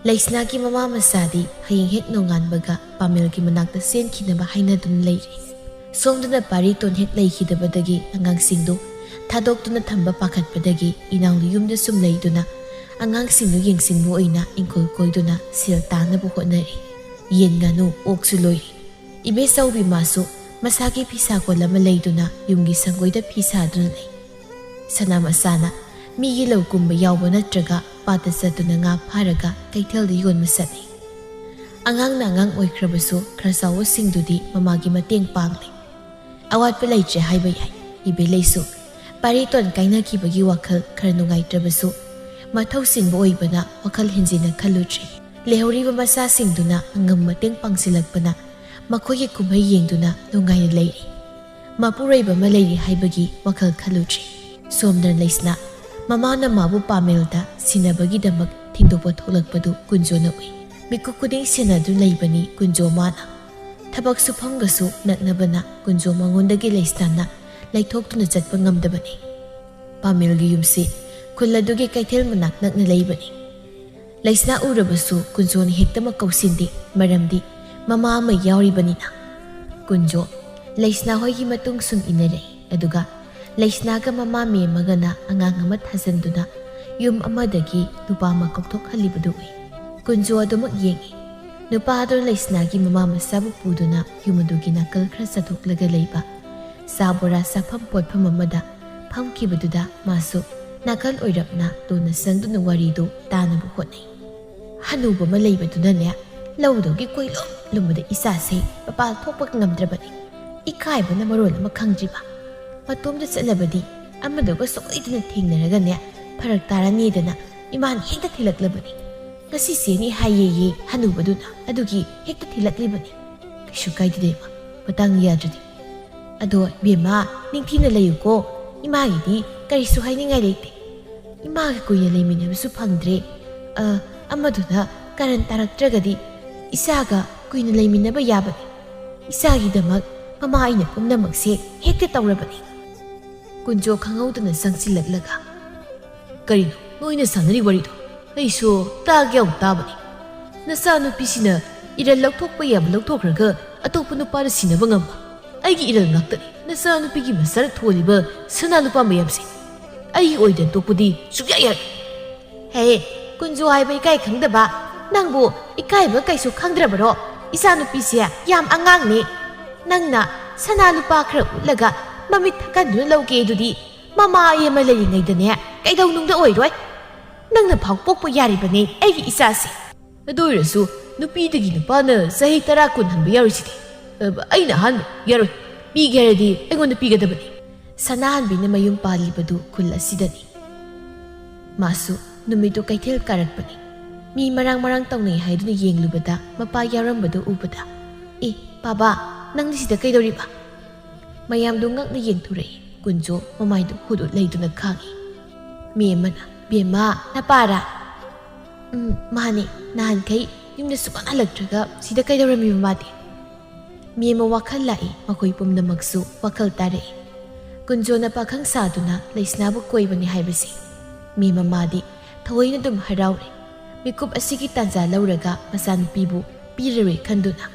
ꯂꯩꯁꯅꯥꯒꯤ ꯃꯃꯥ ꯃꯆꯥꯗꯤ ꯍꯌꯦꯡ ꯍꯦꯛ ꯅꯣꯡꯉꯥꯟꯕꯒ ꯄꯥꯃꯦꯜꯒꯤ ꯃꯅꯥꯛꯇ ꯆꯦꯟꯈꯤꯅꯕ ꯍꯥꯏꯅꯗꯨꯅ ꯂꯩꯔꯤ꯫ ꯁꯣꯝꯗꯅ ꯄꯥꯔꯤꯇꯣꯟ ꯍꯦꯛ ꯂꯩꯈꯤꯗꯕꯗꯒꯤ ꯑꯉꯥꯡꯁꯤꯡꯗꯨ ꯊꯥꯗꯣꯛꯇꯨꯅ ꯊꯝꯕ ꯄꯥꯈꯠꯄꯗꯒꯤ ꯏꯅꯥꯎꯅ ꯌꯨꯝꯗ ꯁꯨꯝ ꯂꯩꯗꯨꯅ ꯑꯉꯥꯡꯁꯤꯡꯗꯨ ꯌꯦꯡꯁꯤꯟꯕ ꯑꯣꯏꯅ ꯏꯪꯈꯣꯜ ꯀꯣꯏꯗꯨꯅ ꯁꯦꯜ ꯇꯥꯅꯕ ꯍꯣꯠꯅꯔꯤ꯫ ꯌꯦꯟ ꯉꯥꯅꯨ ꯑꯣꯛꯁꯨ ꯂꯣꯏꯔꯤ꯫ ꯏꯕꯦꯆꯧꯕꯤ ꯃꯥꯁꯨ ꯃꯁꯥꯒꯤ ꯐꯤꯁꯥ ꯀꯣꯟ ꯑꯃ ꯂꯩꯗꯨꯅ ꯌꯨꯝꯒꯤ ꯁꯪꯒꯣꯏꯗ ꯐꯤ ꯁꯥꯗꯨꯅ ꯂꯩ꯫ ꯁꯅꯥ ꯃꯆꯥꯅ ꯃꯤꯒꯤ ꯂꯧ ꯀꯨꯝꯕ ꯌꯥꯎꯕ ꯅꯠꯇ꯭ꯔꯒ ꯄꯥꯠꯇ ꯆꯠꯇꯨꯅ ꯉꯥ ꯐꯥꯔꯒ ꯀꯩꯊꯦꯜꯗ ꯌꯣꯟꯕ ꯆꯠꯂꯤ꯫ ꯑꯉꯥꯡꯅ ꯑꯉꯥꯡ ꯑꯣꯏꯈ꯭ꯔꯕꯁꯨ ꯈꯔ ꯆꯥꯎꯕꯁꯤꯡꯗꯨꯗꯤ ꯃꯃꯥꯒꯤ ꯃꯇꯦꯡ ꯄꯥꯡꯂꯤ꯫ ꯑꯋꯥꯠꯄ ꯂꯩꯇ꯭ꯔꯦ ꯍꯥꯏꯕ ꯌꯥꯏ꯫ ꯏꯕꯦꯂꯩꯁꯨ ꯄꯥꯔꯤꯇꯣꯟ ꯀꯥꯏꯅꯈꯤꯕꯒꯤ ꯋꯥꯈꯜ ꯈꯔ ꯅꯨꯡꯉꯥꯏꯇ꯭ꯔꯕꯁꯨ ꯃꯊꯧ ꯆꯤꯟꯕ ꯑꯣꯏꯕꯅ ꯋꯥꯈꯜ ꯍꯦꯟꯖꯤꯟꯅ ꯈꯜꯂꯨꯗ꯭ꯔꯦ꯫ ꯂꯩꯍꯧꯔꯤꯕ ꯃꯆꯥꯁꯤꯡꯗꯨꯅ ꯑꯉꯝ ꯃꯇꯦꯡ ꯄꯥꯡꯁꯤꯜꯂꯛꯄꯅ ꯃꯈꯣꯏꯒꯤ ꯀꯨꯝꯍꯩ ꯌꯦꯡꯗꯨꯅ ꯅꯨꯡꯉꯥꯏꯅ ꯂꯩꯔꯤ꯫ ꯃꯄꯨꯔꯣꯏꯕ ꯑꯃ ꯂꯩꯔꯤ ꯍꯥꯏꯕꯒꯤ ꯋꯥꯈꯜ ꯈꯜꯂꯨꯗ꯭ꯔꯤ꯫ ꯁꯣꯝꯗ ꯂꯩꯁꯅꯥ ꯃꯃꯥꯅ ꯃꯥꯕꯨ ꯄꯥꯃꯦꯜꯗ ꯁꯤꯟꯅꯕꯒꯤꯗꯃꯛ ꯊꯤꯟꯗꯣꯛꯄ ꯊꯣꯛꯂꯛꯄꯗꯨ ꯀꯨꯟꯖꯣꯅ ꯎꯏ꯫ ꯃꯤꯀꯨꯞ ꯈꯨꯗꯤꯡ ꯁꯦꯟꯅꯗꯨꯅ ꯂꯩꯕꯅꯤ ꯀꯨꯟꯖꯣ ꯃꯥꯅ꯫ ꯊꯕꯛ ꯁꯨꯐꯝꯒꯁꯨ ꯅꯛꯅꯕꯅ ꯀꯨꯟꯖꯣ ꯃꯉꯣꯟꯗꯒꯤ ꯂꯩꯁꯅꯥꯅ ꯂꯩꯊꯣꯛꯇꯨꯅ ꯆꯠꯄ ꯉꯝꯗꯕꯅꯤ꯫ ꯄꯥꯃꯦꯜꯒꯤ ꯌꯨꯝꯁꯤ ꯈꯨꯜ ꯑꯗꯨꯒꯤ ꯀꯩꯊꯦꯜ ꯃꯅꯥꯛ ꯅꯛꯅ ꯂꯩꯕꯅꯤ꯫ ꯂꯩꯁꯅꯥ ꯎꯔꯕꯁꯨ ꯀꯨꯟꯖꯣꯅ ꯍꯦꯛꯇꯃꯛ ꯀꯧꯁꯤꯟꯗꯦ, ꯃꯔꯝꯗꯤ ꯃꯃꯥ ꯑꯃ ꯌꯥꯎꯔꯤꯕꯅꯤꯅ꯫ ꯀꯨꯟꯖꯣ ꯂꯩꯁꯅꯥ ꯍꯣꯏꯒꯤ ꯃꯇꯨꯡ ꯁꯨꯝ ꯏꯟꯅꯔꯛꯏ, ꯑꯗꯨꯒ ꯂꯩꯁꯅꯥꯒ ꯃꯃꯥ ꯃꯦꯝꯃꯒꯅ ꯑꯉꯥꯡ ꯑꯃ ꯊꯥꯖꯤꯟꯗꯨꯅ ꯌꯨꯝ ꯑꯃꯗꯒꯤ ꯅꯨꯄꯥ ꯑꯃ ꯀꯧꯊꯣꯛꯍꯜꯂꯤꯕꯗꯨ ꯎꯏ꯫ ꯀꯨꯟꯖꯣ ꯑꯗꯨꯃꯛ ꯌꯦꯡꯏ꯫ ꯅꯨꯄꯥ ꯑꯗꯨꯅ ꯂꯩꯁꯅꯥꯒꯤ ꯃꯃꯥ ꯃꯆꯥꯕꯨ ꯄꯨꯗꯨꯅ ꯌꯨꯝ ꯑꯗꯨꯒꯤ ꯅꯥꯀꯜ ꯈꯔ ꯆꯠꯊꯣꯛꯂꯒ ꯂꯩꯕ ꯆꯥ ꯕꯣꯔꯥ ꯆꯥꯐꯝ ꯄꯣꯠꯐꯝ ꯑꯃꯗ ꯐꯝꯈꯤꯕꯗꯨꯗ ꯃꯥꯁꯨ ꯅꯥꯀꯜ ꯑꯣꯏꯔꯞꯅ ꯇꯣꯟꯅ ꯆꯪꯗꯨꯅ ꯋꯥꯔꯤꯗꯨ ꯇꯥꯅꯕ ꯍꯣꯠꯅꯩ꯫ ꯍꯅꯨꯕ ꯑꯃ ꯂꯩꯕꯗꯨꯅꯅꯦ, ꯂꯧꯗꯨꯒꯤ ꯀꯣꯏꯂꯨꯝ ꯂꯨꯝꯕꯗ ꯏꯆꯥꯁꯦ ꯃꯄꯥꯜ ꯊꯣꯛꯄ ꯉꯝꯗ꯭ꯔꯕꯅꯤ꯫ ꯏꯀꯥꯏꯕꯅ ꯃꯔꯣꯜ ꯑꯃ ꯈꯪꯗ꯭ꯔꯤꯕ꯫ ꯃꯇꯣꯝꯇ ꯆꯠꯂꯕꯗꯤ ꯑꯃꯗꯨꯒ ꯁꯣꯏꯗꯅ ꯊꯦꯡꯅꯔꯒꯅꯦ, ꯐꯔꯛ ꯇꯥꯔꯅꯤꯗꯅ ꯏꯃꯥꯅ ꯍꯦꯛꯇ ꯊꯤꯜꯂꯛꯂꯕꯅꯤ꯫ "ꯉꯁꯤ ꯆꯦꯅꯤ ꯍꯥꯏꯌꯦꯌꯦ ꯍꯅꯨꯕꯗꯨꯅ, ꯑꯗꯨꯒꯤ ꯍꯦꯛꯇ ꯊꯤꯜꯂꯛꯂꯤꯕꯅꯤ꯫" "ꯀꯩꯁꯨ ꯀꯥꯏꯗꯦꯗ ꯏꯃꯥ, ꯃꯇꯥꯡ ꯌꯥꯗ꯭ꯔꯗꯤ꯫" "ꯑꯗꯣ ꯏꯕꯦꯝꯃ, ꯅꯤꯡꯊꯤꯅ ꯂꯩꯌꯨꯀꯣ, ꯏꯃꯥꯒꯤꯗꯤ ꯀꯔꯤꯁꯨ ꯍꯥꯏꯅꯤꯡꯉꯥꯏ ꯂꯩꯇꯦ꯫ ꯏꯃꯥꯒ ꯀꯨꯏꯅ ꯂꯩꯃꯤꯟꯅꯕꯁꯨ ꯐꯪꯗ꯭ꯔꯦ꯫ ꯑ, ꯑꯃꯗꯨꯅ ꯀꯔꯟ ꯇꯥꯔꯛꯇ꯭ꯔꯒꯗꯤ ꯏꯆꯥꯒ ꯀꯨꯏꯅ ꯂꯩꯃꯤꯟꯅꯕ ꯌꯥꯕꯅꯤ꯫ ꯏꯆꯥꯒꯤꯗꯃꯛ ꯃꯃꯥ ꯑꯩꯅ ꯄꯨꯝꯅꯃꯛꯁꯦ ꯍꯦꯛꯇ ꯇꯧꯔꯕꯅꯤ꯫" ꯀꯨꯟꯖꯣ ꯈꯪꯍꯧꯗꯅ ꯆꯪꯁꯤꯜꯂꯛꯂꯒ, "ꯀꯔꯤꯅꯣ ꯅꯣꯏꯅ ꯁꯥꯟꯅꯔꯤ ꯋꯥꯔꯤꯗꯣ? ꯑꯩꯁꯨ ꯇꯥꯒꯦ ꯌꯥꯎꯅ ꯇꯥꯕꯅꯤ꯫ ꯅꯆꯥꯅꯨꯄꯤꯁꯤꯅ ꯏꯔꯜ ꯂꯧꯊꯣꯛꯄ ꯌꯥꯕ ꯂꯧꯊꯣꯛꯈ꯭ꯔꯒ ꯑꯇꯣꯞꯄ ꯅꯨꯄꯥꯗ ꯁꯤꯟꯅꯕ ꯉꯝꯕ? ꯑꯩꯒꯤ ꯏꯔꯜ ꯉꯥꯛꯇꯅꯤ ꯅꯆꯥꯅꯨꯄꯤꯒꯤ ꯃꯁꯛ ꯊꯣꯜꯂꯤꯕ ꯁꯅꯥ ꯂꯨꯄꯥ ꯃꯌꯥꯝꯁꯦ꯫ ꯑꯩꯒꯤ ꯑꯣꯏꯗꯅ ꯇꯣꯛꯄꯗꯤ ꯁꯨꯛꯌꯥ ꯌꯥꯔꯣꯏ꯫ ꯍꯦ, ꯀꯨꯟꯖꯣ ꯍꯥꯏꯕ ꯏꯀꯥꯏ ꯈꯪꯗꯕ, ꯅꯪꯕꯨ ꯏꯀꯥꯏꯕ ꯀꯩꯁꯨ ꯈꯪꯗ꯭ꯔꯕꯔꯣ? ꯏꯆꯥꯅꯨꯄꯤꯁꯦ ꯌꯥꯝ ꯑꯉꯥꯡꯅꯦ꯫ ꯅꯪꯅ ꯁꯅꯥ ꯂꯨꯄꯥ ꯈꯔ ꯎꯠꯂꯒ ꯃꯃꯤꯠ ꯊꯛꯍꯟꯗꯨꯅ ꯂꯧꯒꯦ ꯑꯗꯨꯗꯤ ꯃꯃꯥ ꯑꯃ ꯂꯩꯔꯤꯉꯩꯗꯅꯦ ꯀꯩꯗꯧꯅꯨꯡꯗ ꯑꯣꯏꯔꯣꯏ꯫ ꯅꯪꯅ ꯐꯥꯎ ꯄꯣꯛꯄ ꯌꯥꯔꯤꯕꯅꯤ ꯑꯩꯒꯤ ꯏꯆꯥꯁꯦ꯫ ꯑꯗꯨ ꯑꯣꯏꯔꯁꯨ ꯅꯨꯄꯤꯗꯒꯤ ꯅꯨꯄꯥꯅ ꯆꯍꯤ ꯇꯔꯥ ꯀꯨꯟ ꯍꯟꯕ ꯌꯥꯎꯔꯤꯁꯤꯗꯤ꯫ ꯑ, ꯑꯩꯅ ꯑꯍꯥꯟꯕ ꯌꯥꯔꯣꯏ꯫ ꯄꯤꯒꯦ ꯍꯥꯏꯔꯗꯤ ꯑꯩꯉꯣꯟꯗ ꯄꯤꯒꯗꯕꯅꯤ꯫ ꯁꯅꯥꯍꯟꯕꯤꯅ ꯃꯌꯨꯝ ꯄꯥꯜꯂꯤꯕꯗꯨ ꯈꯨꯜ ꯑꯁꯤꯗꯅꯤ꯫ ꯃꯥꯁꯨ ꯅꯨꯃꯤꯠꯇꯨ ꯀꯩꯊꯦꯜ ꯀꯥꯔꯛꯄꯅꯤ꯫ ꯃꯤ ꯃꯔꯥꯡ ꯃꯔꯥꯡ ꯇꯧꯅꯩ ꯍꯥꯏꯗꯨꯅ ꯌꯦꯡꯂꯨꯕꯗ ꯃꯄꯥ ꯌꯥꯎꯔꯝꯕꯗꯨ ꯎꯕꯗ, "ꯑꯦ, ꯄꯥꯕꯥ, ꯅꯪꯗꯤ ꯁꯤꯗ ꯀꯩꯗꯧꯔꯤꯕ?" ꯃꯌꯥꯝꯗꯨ ꯉꯛꯅ ꯌꯦꯡꯊꯣꯔꯛꯏ꯫ ꯀꯨꯟꯖꯣ ꯃꯃꯥꯏꯗꯨ ꯍꯨꯠ ꯍꯨꯠ ꯂꯩꯗꯨꯅ ꯈꯥꯡꯏ꯫ ꯃꯤ ꯑꯃꯅ, "ꯕꯦꯝꯃ, ꯅꯄꯥꯔꯥ?" "ꯎꯝ, ꯃꯥꯅꯦ꯫ ꯅꯍꯥꯟꯈꯩ ꯌꯨꯝꯗ ꯁꯨꯛꯍꯟ ꯍꯜꯂꯛꯇ꯭ꯔꯒ ꯁꯤꯗ ꯀꯩꯗꯧꯔꯝꯃꯤꯕ ꯃꯥꯗꯤ?" ꯃꯤ ꯑꯃ ꯋꯥꯈꯜ ꯂꯥꯛꯏ ꯃꯈꯣꯏ ꯄꯨꯝꯅꯃꯛꯁꯨ ꯋꯥꯈꯜ ꯇꯥꯔꯛꯏ꯫ ꯀꯨꯟꯖꯣꯅ ꯄꯥꯈꯪ ꯁꯥꯗꯨꯅ ꯂꯩꯁꯅꯥꯕꯨ ꯀꯣꯏꯕꯅꯤ ꯍꯥꯏꯕꯁꯤ꯫ ꯃꯤ ꯃꯃꯥꯗꯤ ꯊꯑꯣꯏꯅ ꯑꯗꯨꯝ ꯍꯔꯥꯎꯔꯦ꯫ ꯃꯤꯀꯨꯞ ꯑꯁꯤꯒꯤ ꯇꯥꯟꯖꯥ ꯂꯧꯔꯒ ꯃꯆꯥꯅꯨꯄꯤꯕꯨ ꯄꯤꯔꯔꯣꯏ ꯈꯟꯗꯨꯅ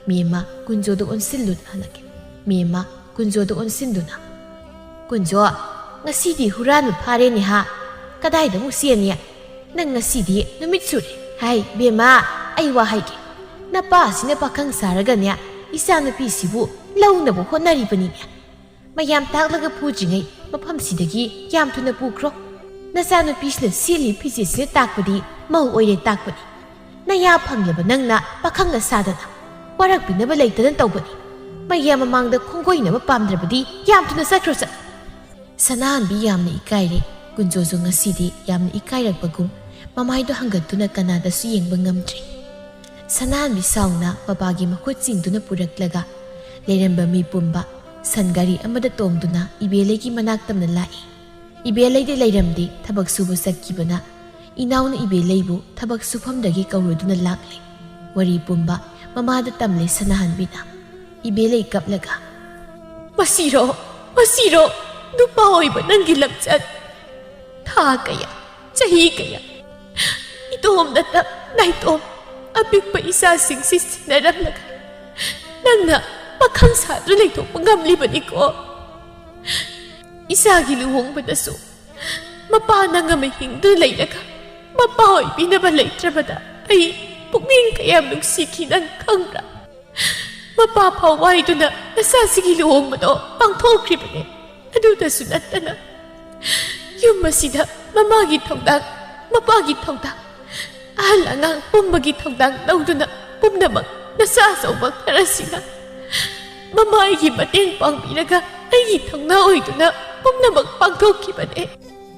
ꯃꯤ ꯑꯃ ꯀꯨꯟꯖꯣꯗ ꯑꯣꯟꯁꯤꯜꯂꯨꯅ ꯍꯜꯂꯛꯀꯦ꯫ ꯃꯤ ꯑꯃ ꯀꯨꯟꯖꯣꯗ ꯑꯣꯟꯁꯤꯟꯗꯨꯅ, "ꯀꯨꯟꯖꯣ, ꯉꯁꯤꯗꯤ ꯍꯨꯔꯥꯟꯕ ꯐꯥꯔꯦꯅꯦ ꯍꯥ? ꯀꯗꯥꯏꯗ ꯑꯃꯨꯛ ꯆꯦꯟꯅꯤ? ꯅꯪ ꯉꯁꯤꯗꯤ ꯅꯨꯃꯤꯠ ꯁꯨꯔꯦ꯫ ꯍꯥꯏ ꯕꯦꯝꯃ, ꯑꯩ ꯋꯥ ꯍꯥꯏꯒꯦ꯫ ꯅꯄꯥꯁꯤꯅ ꯄꯥꯈꯪ ꯁꯥꯔꯒꯅꯦ ꯏꯆꯥꯅꯨꯄꯤꯁꯤꯕꯨ ꯂꯧꯅꯕ ꯍꯣꯠꯅꯔꯤꯕꯅꯤꯅꯦ꯫ ꯃꯌꯥꯝ ꯇꯥꯛꯂꯒ ꯐꯨꯗ꯭ꯔꯤꯉꯩ ꯃꯐꯝꯁꯤꯗꯒꯤ ꯌꯥꯝ ꯊꯨꯅ ꯄꯨꯈ꯭ꯔꯣ꯫ ꯅꯆꯥꯅꯨꯄꯤꯁꯤꯅ ꯁꯦꯠꯂꯤ ꯐꯤꯖꯦꯠꯁꯤꯅ ꯇꯥꯛꯄꯗꯤ ꯃꯧ ꯑꯣꯏꯔꯦ ꯇꯥꯛꯄꯅꯤ꯫ ꯅꯌꯥ ꯐꯪꯂꯕ ꯅꯪꯅ ꯄꯥꯈꯪꯅ ꯁꯥꯗꯅ ꯋꯥꯔꯛꯄꯤꯅꯕ ꯂꯩꯇꯅ ꯇꯧꯕꯅꯤ꯫ ꯃꯌꯥꯝ ꯃꯃꯥꯡꯗ ꯈꯣꯡꯒꯣꯏꯅꯕ ꯄꯥꯝꯗ꯭ꯔꯕꯗꯤ ꯌꯥꯝ ꯊꯨꯅ ꯆꯠꯈ꯭ꯔꯣ ꯆꯠ-" ꯁꯅꯥꯍꯟꯕꯤ ꯌꯥꯝꯅ ꯏꯀꯥꯏꯔꯦ꯫ ꯀꯨꯟꯖꯣꯁꯨ ꯉꯁꯤꯗꯤ ꯌꯥꯝꯅ ꯏꯀꯥꯏꯔꯛꯄꯒꯨꯝ ꯃꯃꯥꯏꯗꯨ ꯍꯪꯒꯠꯇꯨꯅ ꯀꯅꯥꯗꯁꯨ ꯌꯦꯡꯕ ꯉꯝꯗ꯭ꯔꯦ꯫ ꯁꯅꯥꯍꯟꯕꯤ ꯁꯥꯎꯅ ꯃꯄꯥꯒꯤ ꯃꯈꯨꯠ ꯆꯤꯡꯗꯨꯅ ꯄꯨꯔꯛꯂꯒ ꯂꯩꯔꯝꯕ ꯃꯤ ꯄꯨꯝꯕ ꯁꯟ ꯒꯥꯔꯤ ꯑꯃꯗ ꯇꯣꯡꯗꯨꯅ ꯏꯕꯦꯂꯩꯒꯤ ꯃꯅꯥꯛ ꯇꯝꯅ ꯂꯥꯛꯏ꯫ ꯏꯕꯦꯂꯩꯗꯤ ꯂꯩꯔꯝꯗꯦ, ꯊꯕꯛ ꯁꯨꯕ ꯆꯠꯈꯤꯕꯅ ꯏꯅꯥꯎꯅ ꯏꯕꯦꯂꯩꯕꯨ ꯊꯕꯛ ꯁꯨꯐꯝꯗꯒꯤ ꯀꯧꯔꯨꯗꯨꯅ ꯂꯥꯛꯂꯦ꯫ ꯋꯥꯔꯤ ꯄꯨꯝꯕ ꯃꯃꯥꯗ ꯇꯝꯂꯦ ꯁꯅꯥꯍꯟꯕꯤꯅ꯫ ꯏꯕꯦꯂꯩ ꯀꯞꯂꯒ, "ꯃꯁꯤꯔꯣ, ꯃꯁꯤꯔꯣ ꯅꯨꯄꯥ ꯑꯣꯏꯕ ꯅꯪꯒꯤ ꯂꯝꯆꯠ? ꯊꯥ ꯀꯌꯥ, ꯆꯍꯤ ꯀꯌꯥ ꯏꯇꯣꯝ ꯅꯠꯇ ꯅꯥꯏꯇꯣꯝ ꯑꯄꯤꯛꯄ ꯏꯆꯥꯁꯤꯡꯁꯤ ꯁꯤꯟꯅꯔꯝꯂꯒ ꯅꯪꯅ ꯄꯥꯈꯪ ꯁꯥꯗꯨꯅ ꯂꯩꯊꯣꯛꯄ ꯉꯝꯂꯤꯕꯅꯤꯀꯣ꯫ ꯏꯆꯥꯒꯤ ꯂꯨꯍꯣꯡꯕꯗꯁꯨ ꯃꯄꯥ ꯅꯪ ꯑꯃ ꯍꯤꯡꯗꯨꯅ ꯂꯩꯔꯒ ꯃꯄꯥ ꯑꯣꯏꯕꯤꯅꯕ ꯂꯩꯇ꯭ꯔꯕꯗ ꯑꯩ ꯄꯨꯛꯅꯤꯡ ꯀꯌꯥꯝ ꯅꯨꯡꯁꯤꯈꯤ ꯅꯪ ꯈꯪꯕ꯭ꯔꯥ? ꯃꯄꯥ ꯐꯥꯎ ꯋꯥꯏꯗꯨꯅ ꯅꯆꯥꯁꯤꯒꯤ ꯂꯨꯍꯣꯡꯕꯗꯣ ꯄꯥꯡꯊꯣꯛꯈ꯭ꯔꯤꯕꯅꯦ꯫ ꯑꯗꯨꯗꯁꯨ ꯅꯠꯇꯅ ꯌꯨꯝ ꯑꯁꯤꯗ ꯃꯃꯥꯒꯤ ꯊꯧꯗꯥꯡ, ꯃꯄꯥꯒꯤ ꯊꯧꯗꯥꯡ, ꯑꯍꯜ ꯑꯉꯥꯡ ꯄꯨꯝꯕꯒꯤ ꯊꯧꯗꯥꯡ ꯂꯧꯗꯨꯅ ꯄꯨꯝꯅꯃꯛ ꯅꯆꯥ ꯑꯆꯧꯕ ꯈꯔꯁꯤꯅ ꯃꯃꯥ ꯑꯩꯒꯤ ꯃꯇꯦꯡ ꯄꯥꯡꯕꯤꯔꯒ ꯑꯩꯒꯤ ꯊꯧꯅꯥ ꯑꯣꯏꯗꯨꯅ ꯄꯨꯝꯅꯃꯛ ꯄꯥꯡꯊꯣꯛꯈꯤꯕꯅꯦ꯫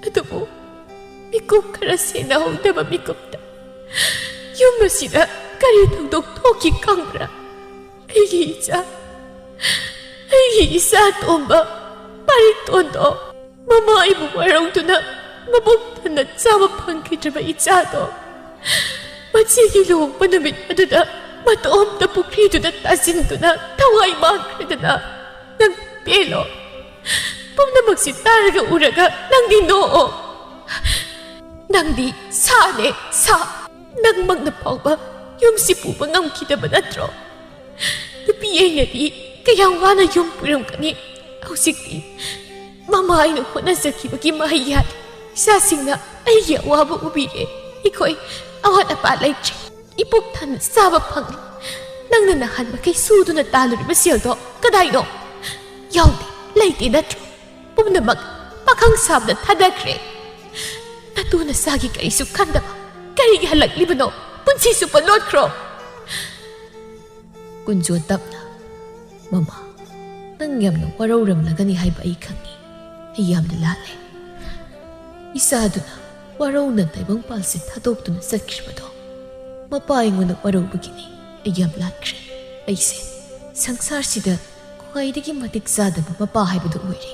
ꯑꯗꯨꯕꯨ ꯃꯤꯀꯨꯞ ꯈꯔ ꯁꯦꯟꯅꯍꯧꯗꯕ ꯃꯤꯀꯨꯞꯇ ꯌꯨꯝ ꯑꯁꯤꯗ ꯀꯔꯤ ꯊꯧꯗꯣꯛ ꯊꯣꯛꯈꯤ ꯈꯪꯕ꯭ꯔꯥ? ꯑꯩꯒꯤ ꯏꯆꯥ, ꯑꯩꯒꯤ ꯏꯆꯥ ꯇꯣꯝꯕ ꯄꯥꯔꯤꯇꯣꯟꯗꯣ ꯃꯃꯥ ꯑꯩꯕꯨ ꯋꯥꯔꯧꯗꯨꯅ ꯃꯕꯨꯛ ꯊꯟꯅ ꯆꯥꯕ ꯐꯪꯈꯤꯗ꯭ꯔꯕ ꯏꯆꯥꯗꯣ ꯃꯆꯦꯒꯤ ꯂꯨꯍꯣꯡꯕ ꯅꯨꯃꯤꯠ ꯑꯗꯨꯗ ꯃꯇꯣꯝꯇ ꯄꯨꯈ꯭ꯔꯤꯗꯨꯗ ꯇꯥꯁꯤꯟꯗꯨꯅ ꯊꯋꯥꯏ ꯃꯥꯡꯈ꯭ꯔꯗꯅ ꯅꯪ ꯄꯦꯜꯂꯣ꯫ ꯄꯨꯝꯅꯃꯛꯁꯤ ꯇꯥꯔꯒ ꯎꯔꯒ ꯅꯪꯗꯤ ꯅꯣꯛꯑꯣ꯫ ꯅꯪꯗꯤ ꯁꯥꯅꯦ, ꯁꯥ꯫ ꯅꯪꯃꯛꯅ ꯐꯥꯎꯕ ꯌꯨꯝꯁꯤ ꯄꯨꯕ ꯉꯝꯈꯤꯗꯕ ꯅꯠꯇ꯭ꯔꯣ? ꯅꯨꯄꯤ ꯑꯩꯅꯗꯤ ꯀꯌꯥꯝ ꯋꯥꯅ ꯌꯨꯝ ꯄꯨꯔꯝꯒꯅꯤ꯫ ꯍꯧꯖꯤꯛꯇꯤ ꯃꯃꯥ ꯑꯩꯅ ꯍꯣꯠꯅꯖꯈꯤꯕꯒꯤ ꯃꯍꯩ ꯌꯥꯜꯂꯤ꯫ ꯏꯆꯥꯁꯤꯡꯅ ꯑꯩꯒꯤ ꯑꯋꯥꯕ ꯎꯕꯤꯔꯦ꯫ ꯑꯩꯈꯣꯏ ꯑꯋꯥꯠ ꯑꯄꯥ ꯂꯩꯇ꯭ꯔꯦ꯫ ꯏꯄꯨꯛ ꯊꯟꯅ ꯆꯥꯕ ꯐꯪꯂꯤ꯫ ꯅꯪꯅ ꯅꯍꯥꯟ ꯃꯈꯩ ꯁꯨꯗꯨꯅ ꯇꯥꯜꯂꯨꯔꯤꯕ ꯁꯦꯜꯗꯣ ꯀꯗꯥꯏꯅꯣ? ꯌꯥꯎꯗꯦ, ꯂꯩꯇꯦ ꯅꯠꯇ꯭ꯔꯣ? ꯄꯨꯝꯅꯃꯛ ꯄꯥꯈꯪ ꯁꯥꯕꯗ ꯊꯥꯗꯈ꯭ꯔꯦ꯫ ꯅꯇꯨ ꯅꯆꯥꯒꯤ ꯀꯔꯤꯁꯨ ꯈꯟꯗꯕ ꯀꯔꯤꯒꯤ ꯍꯜꯂꯛꯂꯤꯕꯅꯣ? ꯄꯨꯟꯁꯤ ꯆꯨꯞꯄ ꯂꯣꯠꯈ꯭ꯔꯣ꯫ ꯀꯨꯟꯖꯣ ꯇꯞꯅ, "ꯃꯃꯥ, ꯅꯪ ꯌꯥꯝꯅ ꯋꯥꯔꯧꯔꯝꯂꯒꯅꯤ ꯍꯥꯏꯕ ꯑꯩ ꯈꯪꯏ꯫ ꯑꯩ ꯌꯥꯝꯅ ꯂꯥꯜꯂꯦ꯫ ꯏꯆꯥꯗꯨꯅ ꯋꯥꯔꯧꯅ ꯇꯥꯏꯕꯪꯄꯥꯜꯁꯦ ꯊꯥꯗꯣꯛꯇꯨꯅ ꯆꯠꯈ꯭ꯔꯤꯕꯗꯣ ꯃꯄꯥ ꯑꯩꯉꯣꯟꯗ ꯋꯥꯔꯧꯕꯒꯤꯅꯤ꯫ ꯑꯩ ꯌꯥꯝ ꯂꯥꯟꯈ꯭ꯔꯦ꯫ ꯑꯩꯁꯦ ꯁꯪꯁꯥꯔꯁꯤꯗ ꯈ꯭ꯋꯥꯏꯗꯒꯤ ꯃꯇꯤꯛ ꯆꯥꯗꯕ ꯃꯄꯥ ꯍꯥꯏꯕꯗꯨ ꯑꯣꯏꯔꯦ꯫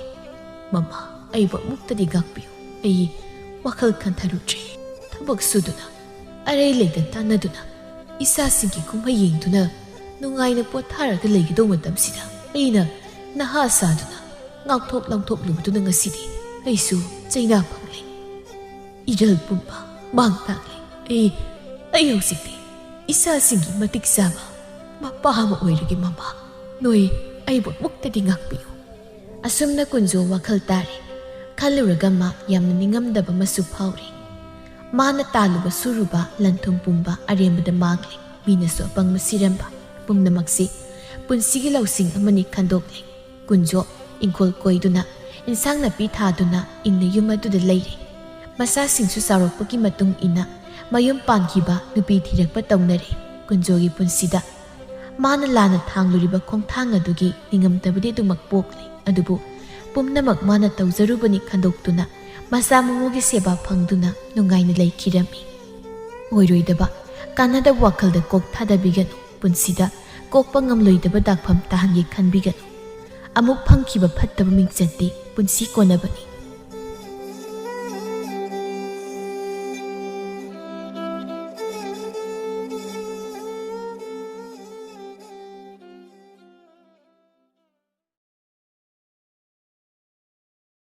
ꯃꯃꯥ, ꯑꯩꯕꯨ ꯑꯃꯨꯛꯇꯗꯤ ꯉꯥꯛꯄꯤꯌꯨ꯫ ꯑꯩ ꯋꯥꯈꯜ ꯈꯟꯊꯔꯨꯗ꯭ꯔꯦ꯫ ꯊꯕꯛ ꯁꯨꯗꯨꯅ ꯑꯔꯩ ꯂꯩꯇ ꯇꯥꯟꯅꯗꯨꯅ ꯏꯆꯥꯁꯤꯡꯒꯤ ꯀꯨꯝꯍꯩ ꯌꯦꯡꯗꯨꯅ ꯅꯨꯡꯉꯥꯏꯅ ꯄꯣꯊꯥꯔꯒ ꯂꯩꯒꯗꯧꯕ ꯃꯇꯝꯁꯤꯗ ꯑꯩꯅ ꯅꯍꯥ ꯁꯥꯗꯨꯅ ꯉꯥꯎꯊꯣꯛ ꯂꯥꯡꯊꯣꯛꯂꯨꯕꯗꯨꯅ ꯉꯁꯤꯗꯤ ꯑꯩꯁꯨ ꯆꯩꯅꯥ ꯐꯪꯂꯦ꯫ ꯏꯔꯜ ꯄꯨꯝꯕ ꯃꯥꯡ ꯇꯥꯛꯂꯦ꯫ ꯑꯩ, ꯑꯩ ꯍꯧꯖꯤꯛꯇꯤ ꯏꯆꯥꯁꯤꯡꯒꯤ ꯃꯇꯤꯛ ꯆꯥꯕ ꯃꯄꯥ ꯑꯃ ꯑꯣꯏꯔꯒꯦ, ꯃꯃꯥ"꯫ ꯅꯣꯏ ꯑꯩꯕꯨ ꯑꯃꯨꯛꯇꯗꯤ ꯉꯥꯛꯄꯤꯌꯨ꯫ ꯑꯁꯨꯝꯅ ꯀꯨꯟꯖꯣ ꯋꯥꯈꯜ ꯇꯥꯔꯦ꯫ ꯈꯜꯂꯨꯔꯒ ꯃꯥ ꯌꯥꯝꯅ ꯅꯤꯡꯉꯝꯗꯕ ꯑꯃꯁꯨ ꯐꯥꯎꯔꯦ꯫ ꯃꯥꯅ ꯇꯥꯜꯂꯨꯕ ꯁꯨꯔꯨꯕ, ꯂꯟ ꯊꯨꯝ ꯄꯨꯝꯕ ꯑꯔꯦꯝꯕꯗ ꯃꯥꯡꯂꯦ꯫ ꯃꯤꯅꯁꯨ ꯑꯄꯪꯕ ꯁꯤꯔꯝꯕ ꯄꯨꯝꯅꯃꯛꯁꯤ ꯄꯨꯟꯁꯤꯒꯤ ꯂꯧꯁꯤꯡ ꯑꯃꯅꯤ ꯈꯟꯗꯣꯛꯂꯦ꯫ ꯀꯨꯟꯖꯣ ꯏꯪꯈꯣꯜ ꯀꯣꯏꯗꯨꯅ, ꯏꯟꯁꯥꯡ ꯅꯥꯄꯤ ꯊꯥꯗꯨꯅ ꯏꯪꯅ ꯌꯨꯝ ꯑꯗꯨꯗ ꯂꯩꯔꯦ꯫ ꯃꯆꯥꯁꯤꯡꯁꯨ ꯆꯥꯎꯔꯛꯄꯒꯤ ꯃꯇꯨꯡ ꯏꯟꯅ ꯃꯌꯨꯝ ꯄꯥꯟꯈꯤꯕ, ꯅꯨꯄꯤ ꯊꯤꯔꯛꯄ ꯇꯧꯅꯔꯦ꯫ ꯀꯨꯟꯖꯣꯒꯤ ꯄꯨꯟꯁꯤꯗ ꯃꯥꯅ ꯂꯥꯟꯅ ꯊꯥꯡꯂꯨꯔꯤꯕ ꯈꯣꯡꯊꯥꯡ ꯑꯗꯨꯒꯤ ꯅꯤꯡꯉꯝꯗꯕꯗꯤ ꯑꯗꯨꯃꯛ ꯄꯣꯛꯂꯦ꯫ ꯑꯗꯨꯕꯨ ꯄꯨꯝꯅꯃꯛ ꯃꯥꯅ ꯇꯧꯖꯔꯨꯕꯅꯤ ꯈꯟꯗꯣꯛꯇꯨꯅ ꯃꯆꯥ ꯃꯎꯒꯤ ꯁꯦꯕꯥ ꯐꯪꯗꯨꯅ ꯅꯨꯡꯉꯥꯏꯅ ꯂꯩꯈꯤꯔꯝꯃꯤ꯫ ꯑꯣꯏꯔꯣꯏꯗꯕ, ꯀꯥꯟꯅꯗꯕ ꯋꯥꯈꯜꯗ ꯀꯣꯛ ꯊꯥꯗꯕꯤꯒꯅꯨ꯫ ꯄꯨꯟꯁꯤꯗ ꯀꯣꯛꯄ ꯉꯝꯂꯣꯏꯗꯕ ꯗꯥꯛꯐꯝ ꯇꯥꯍꯟꯒꯦ ꯈꯟꯕꯤꯒꯅꯨ꯫ ꯑꯃꯨꯛ ꯐꯪꯈꯤꯕ ꯐꯠꯇꯕ ꯃꯤꯡꯆꯠꯇꯤ ꯄꯨꯟꯁꯤ ꯀꯣꯟꯅꯕꯅꯤ꯫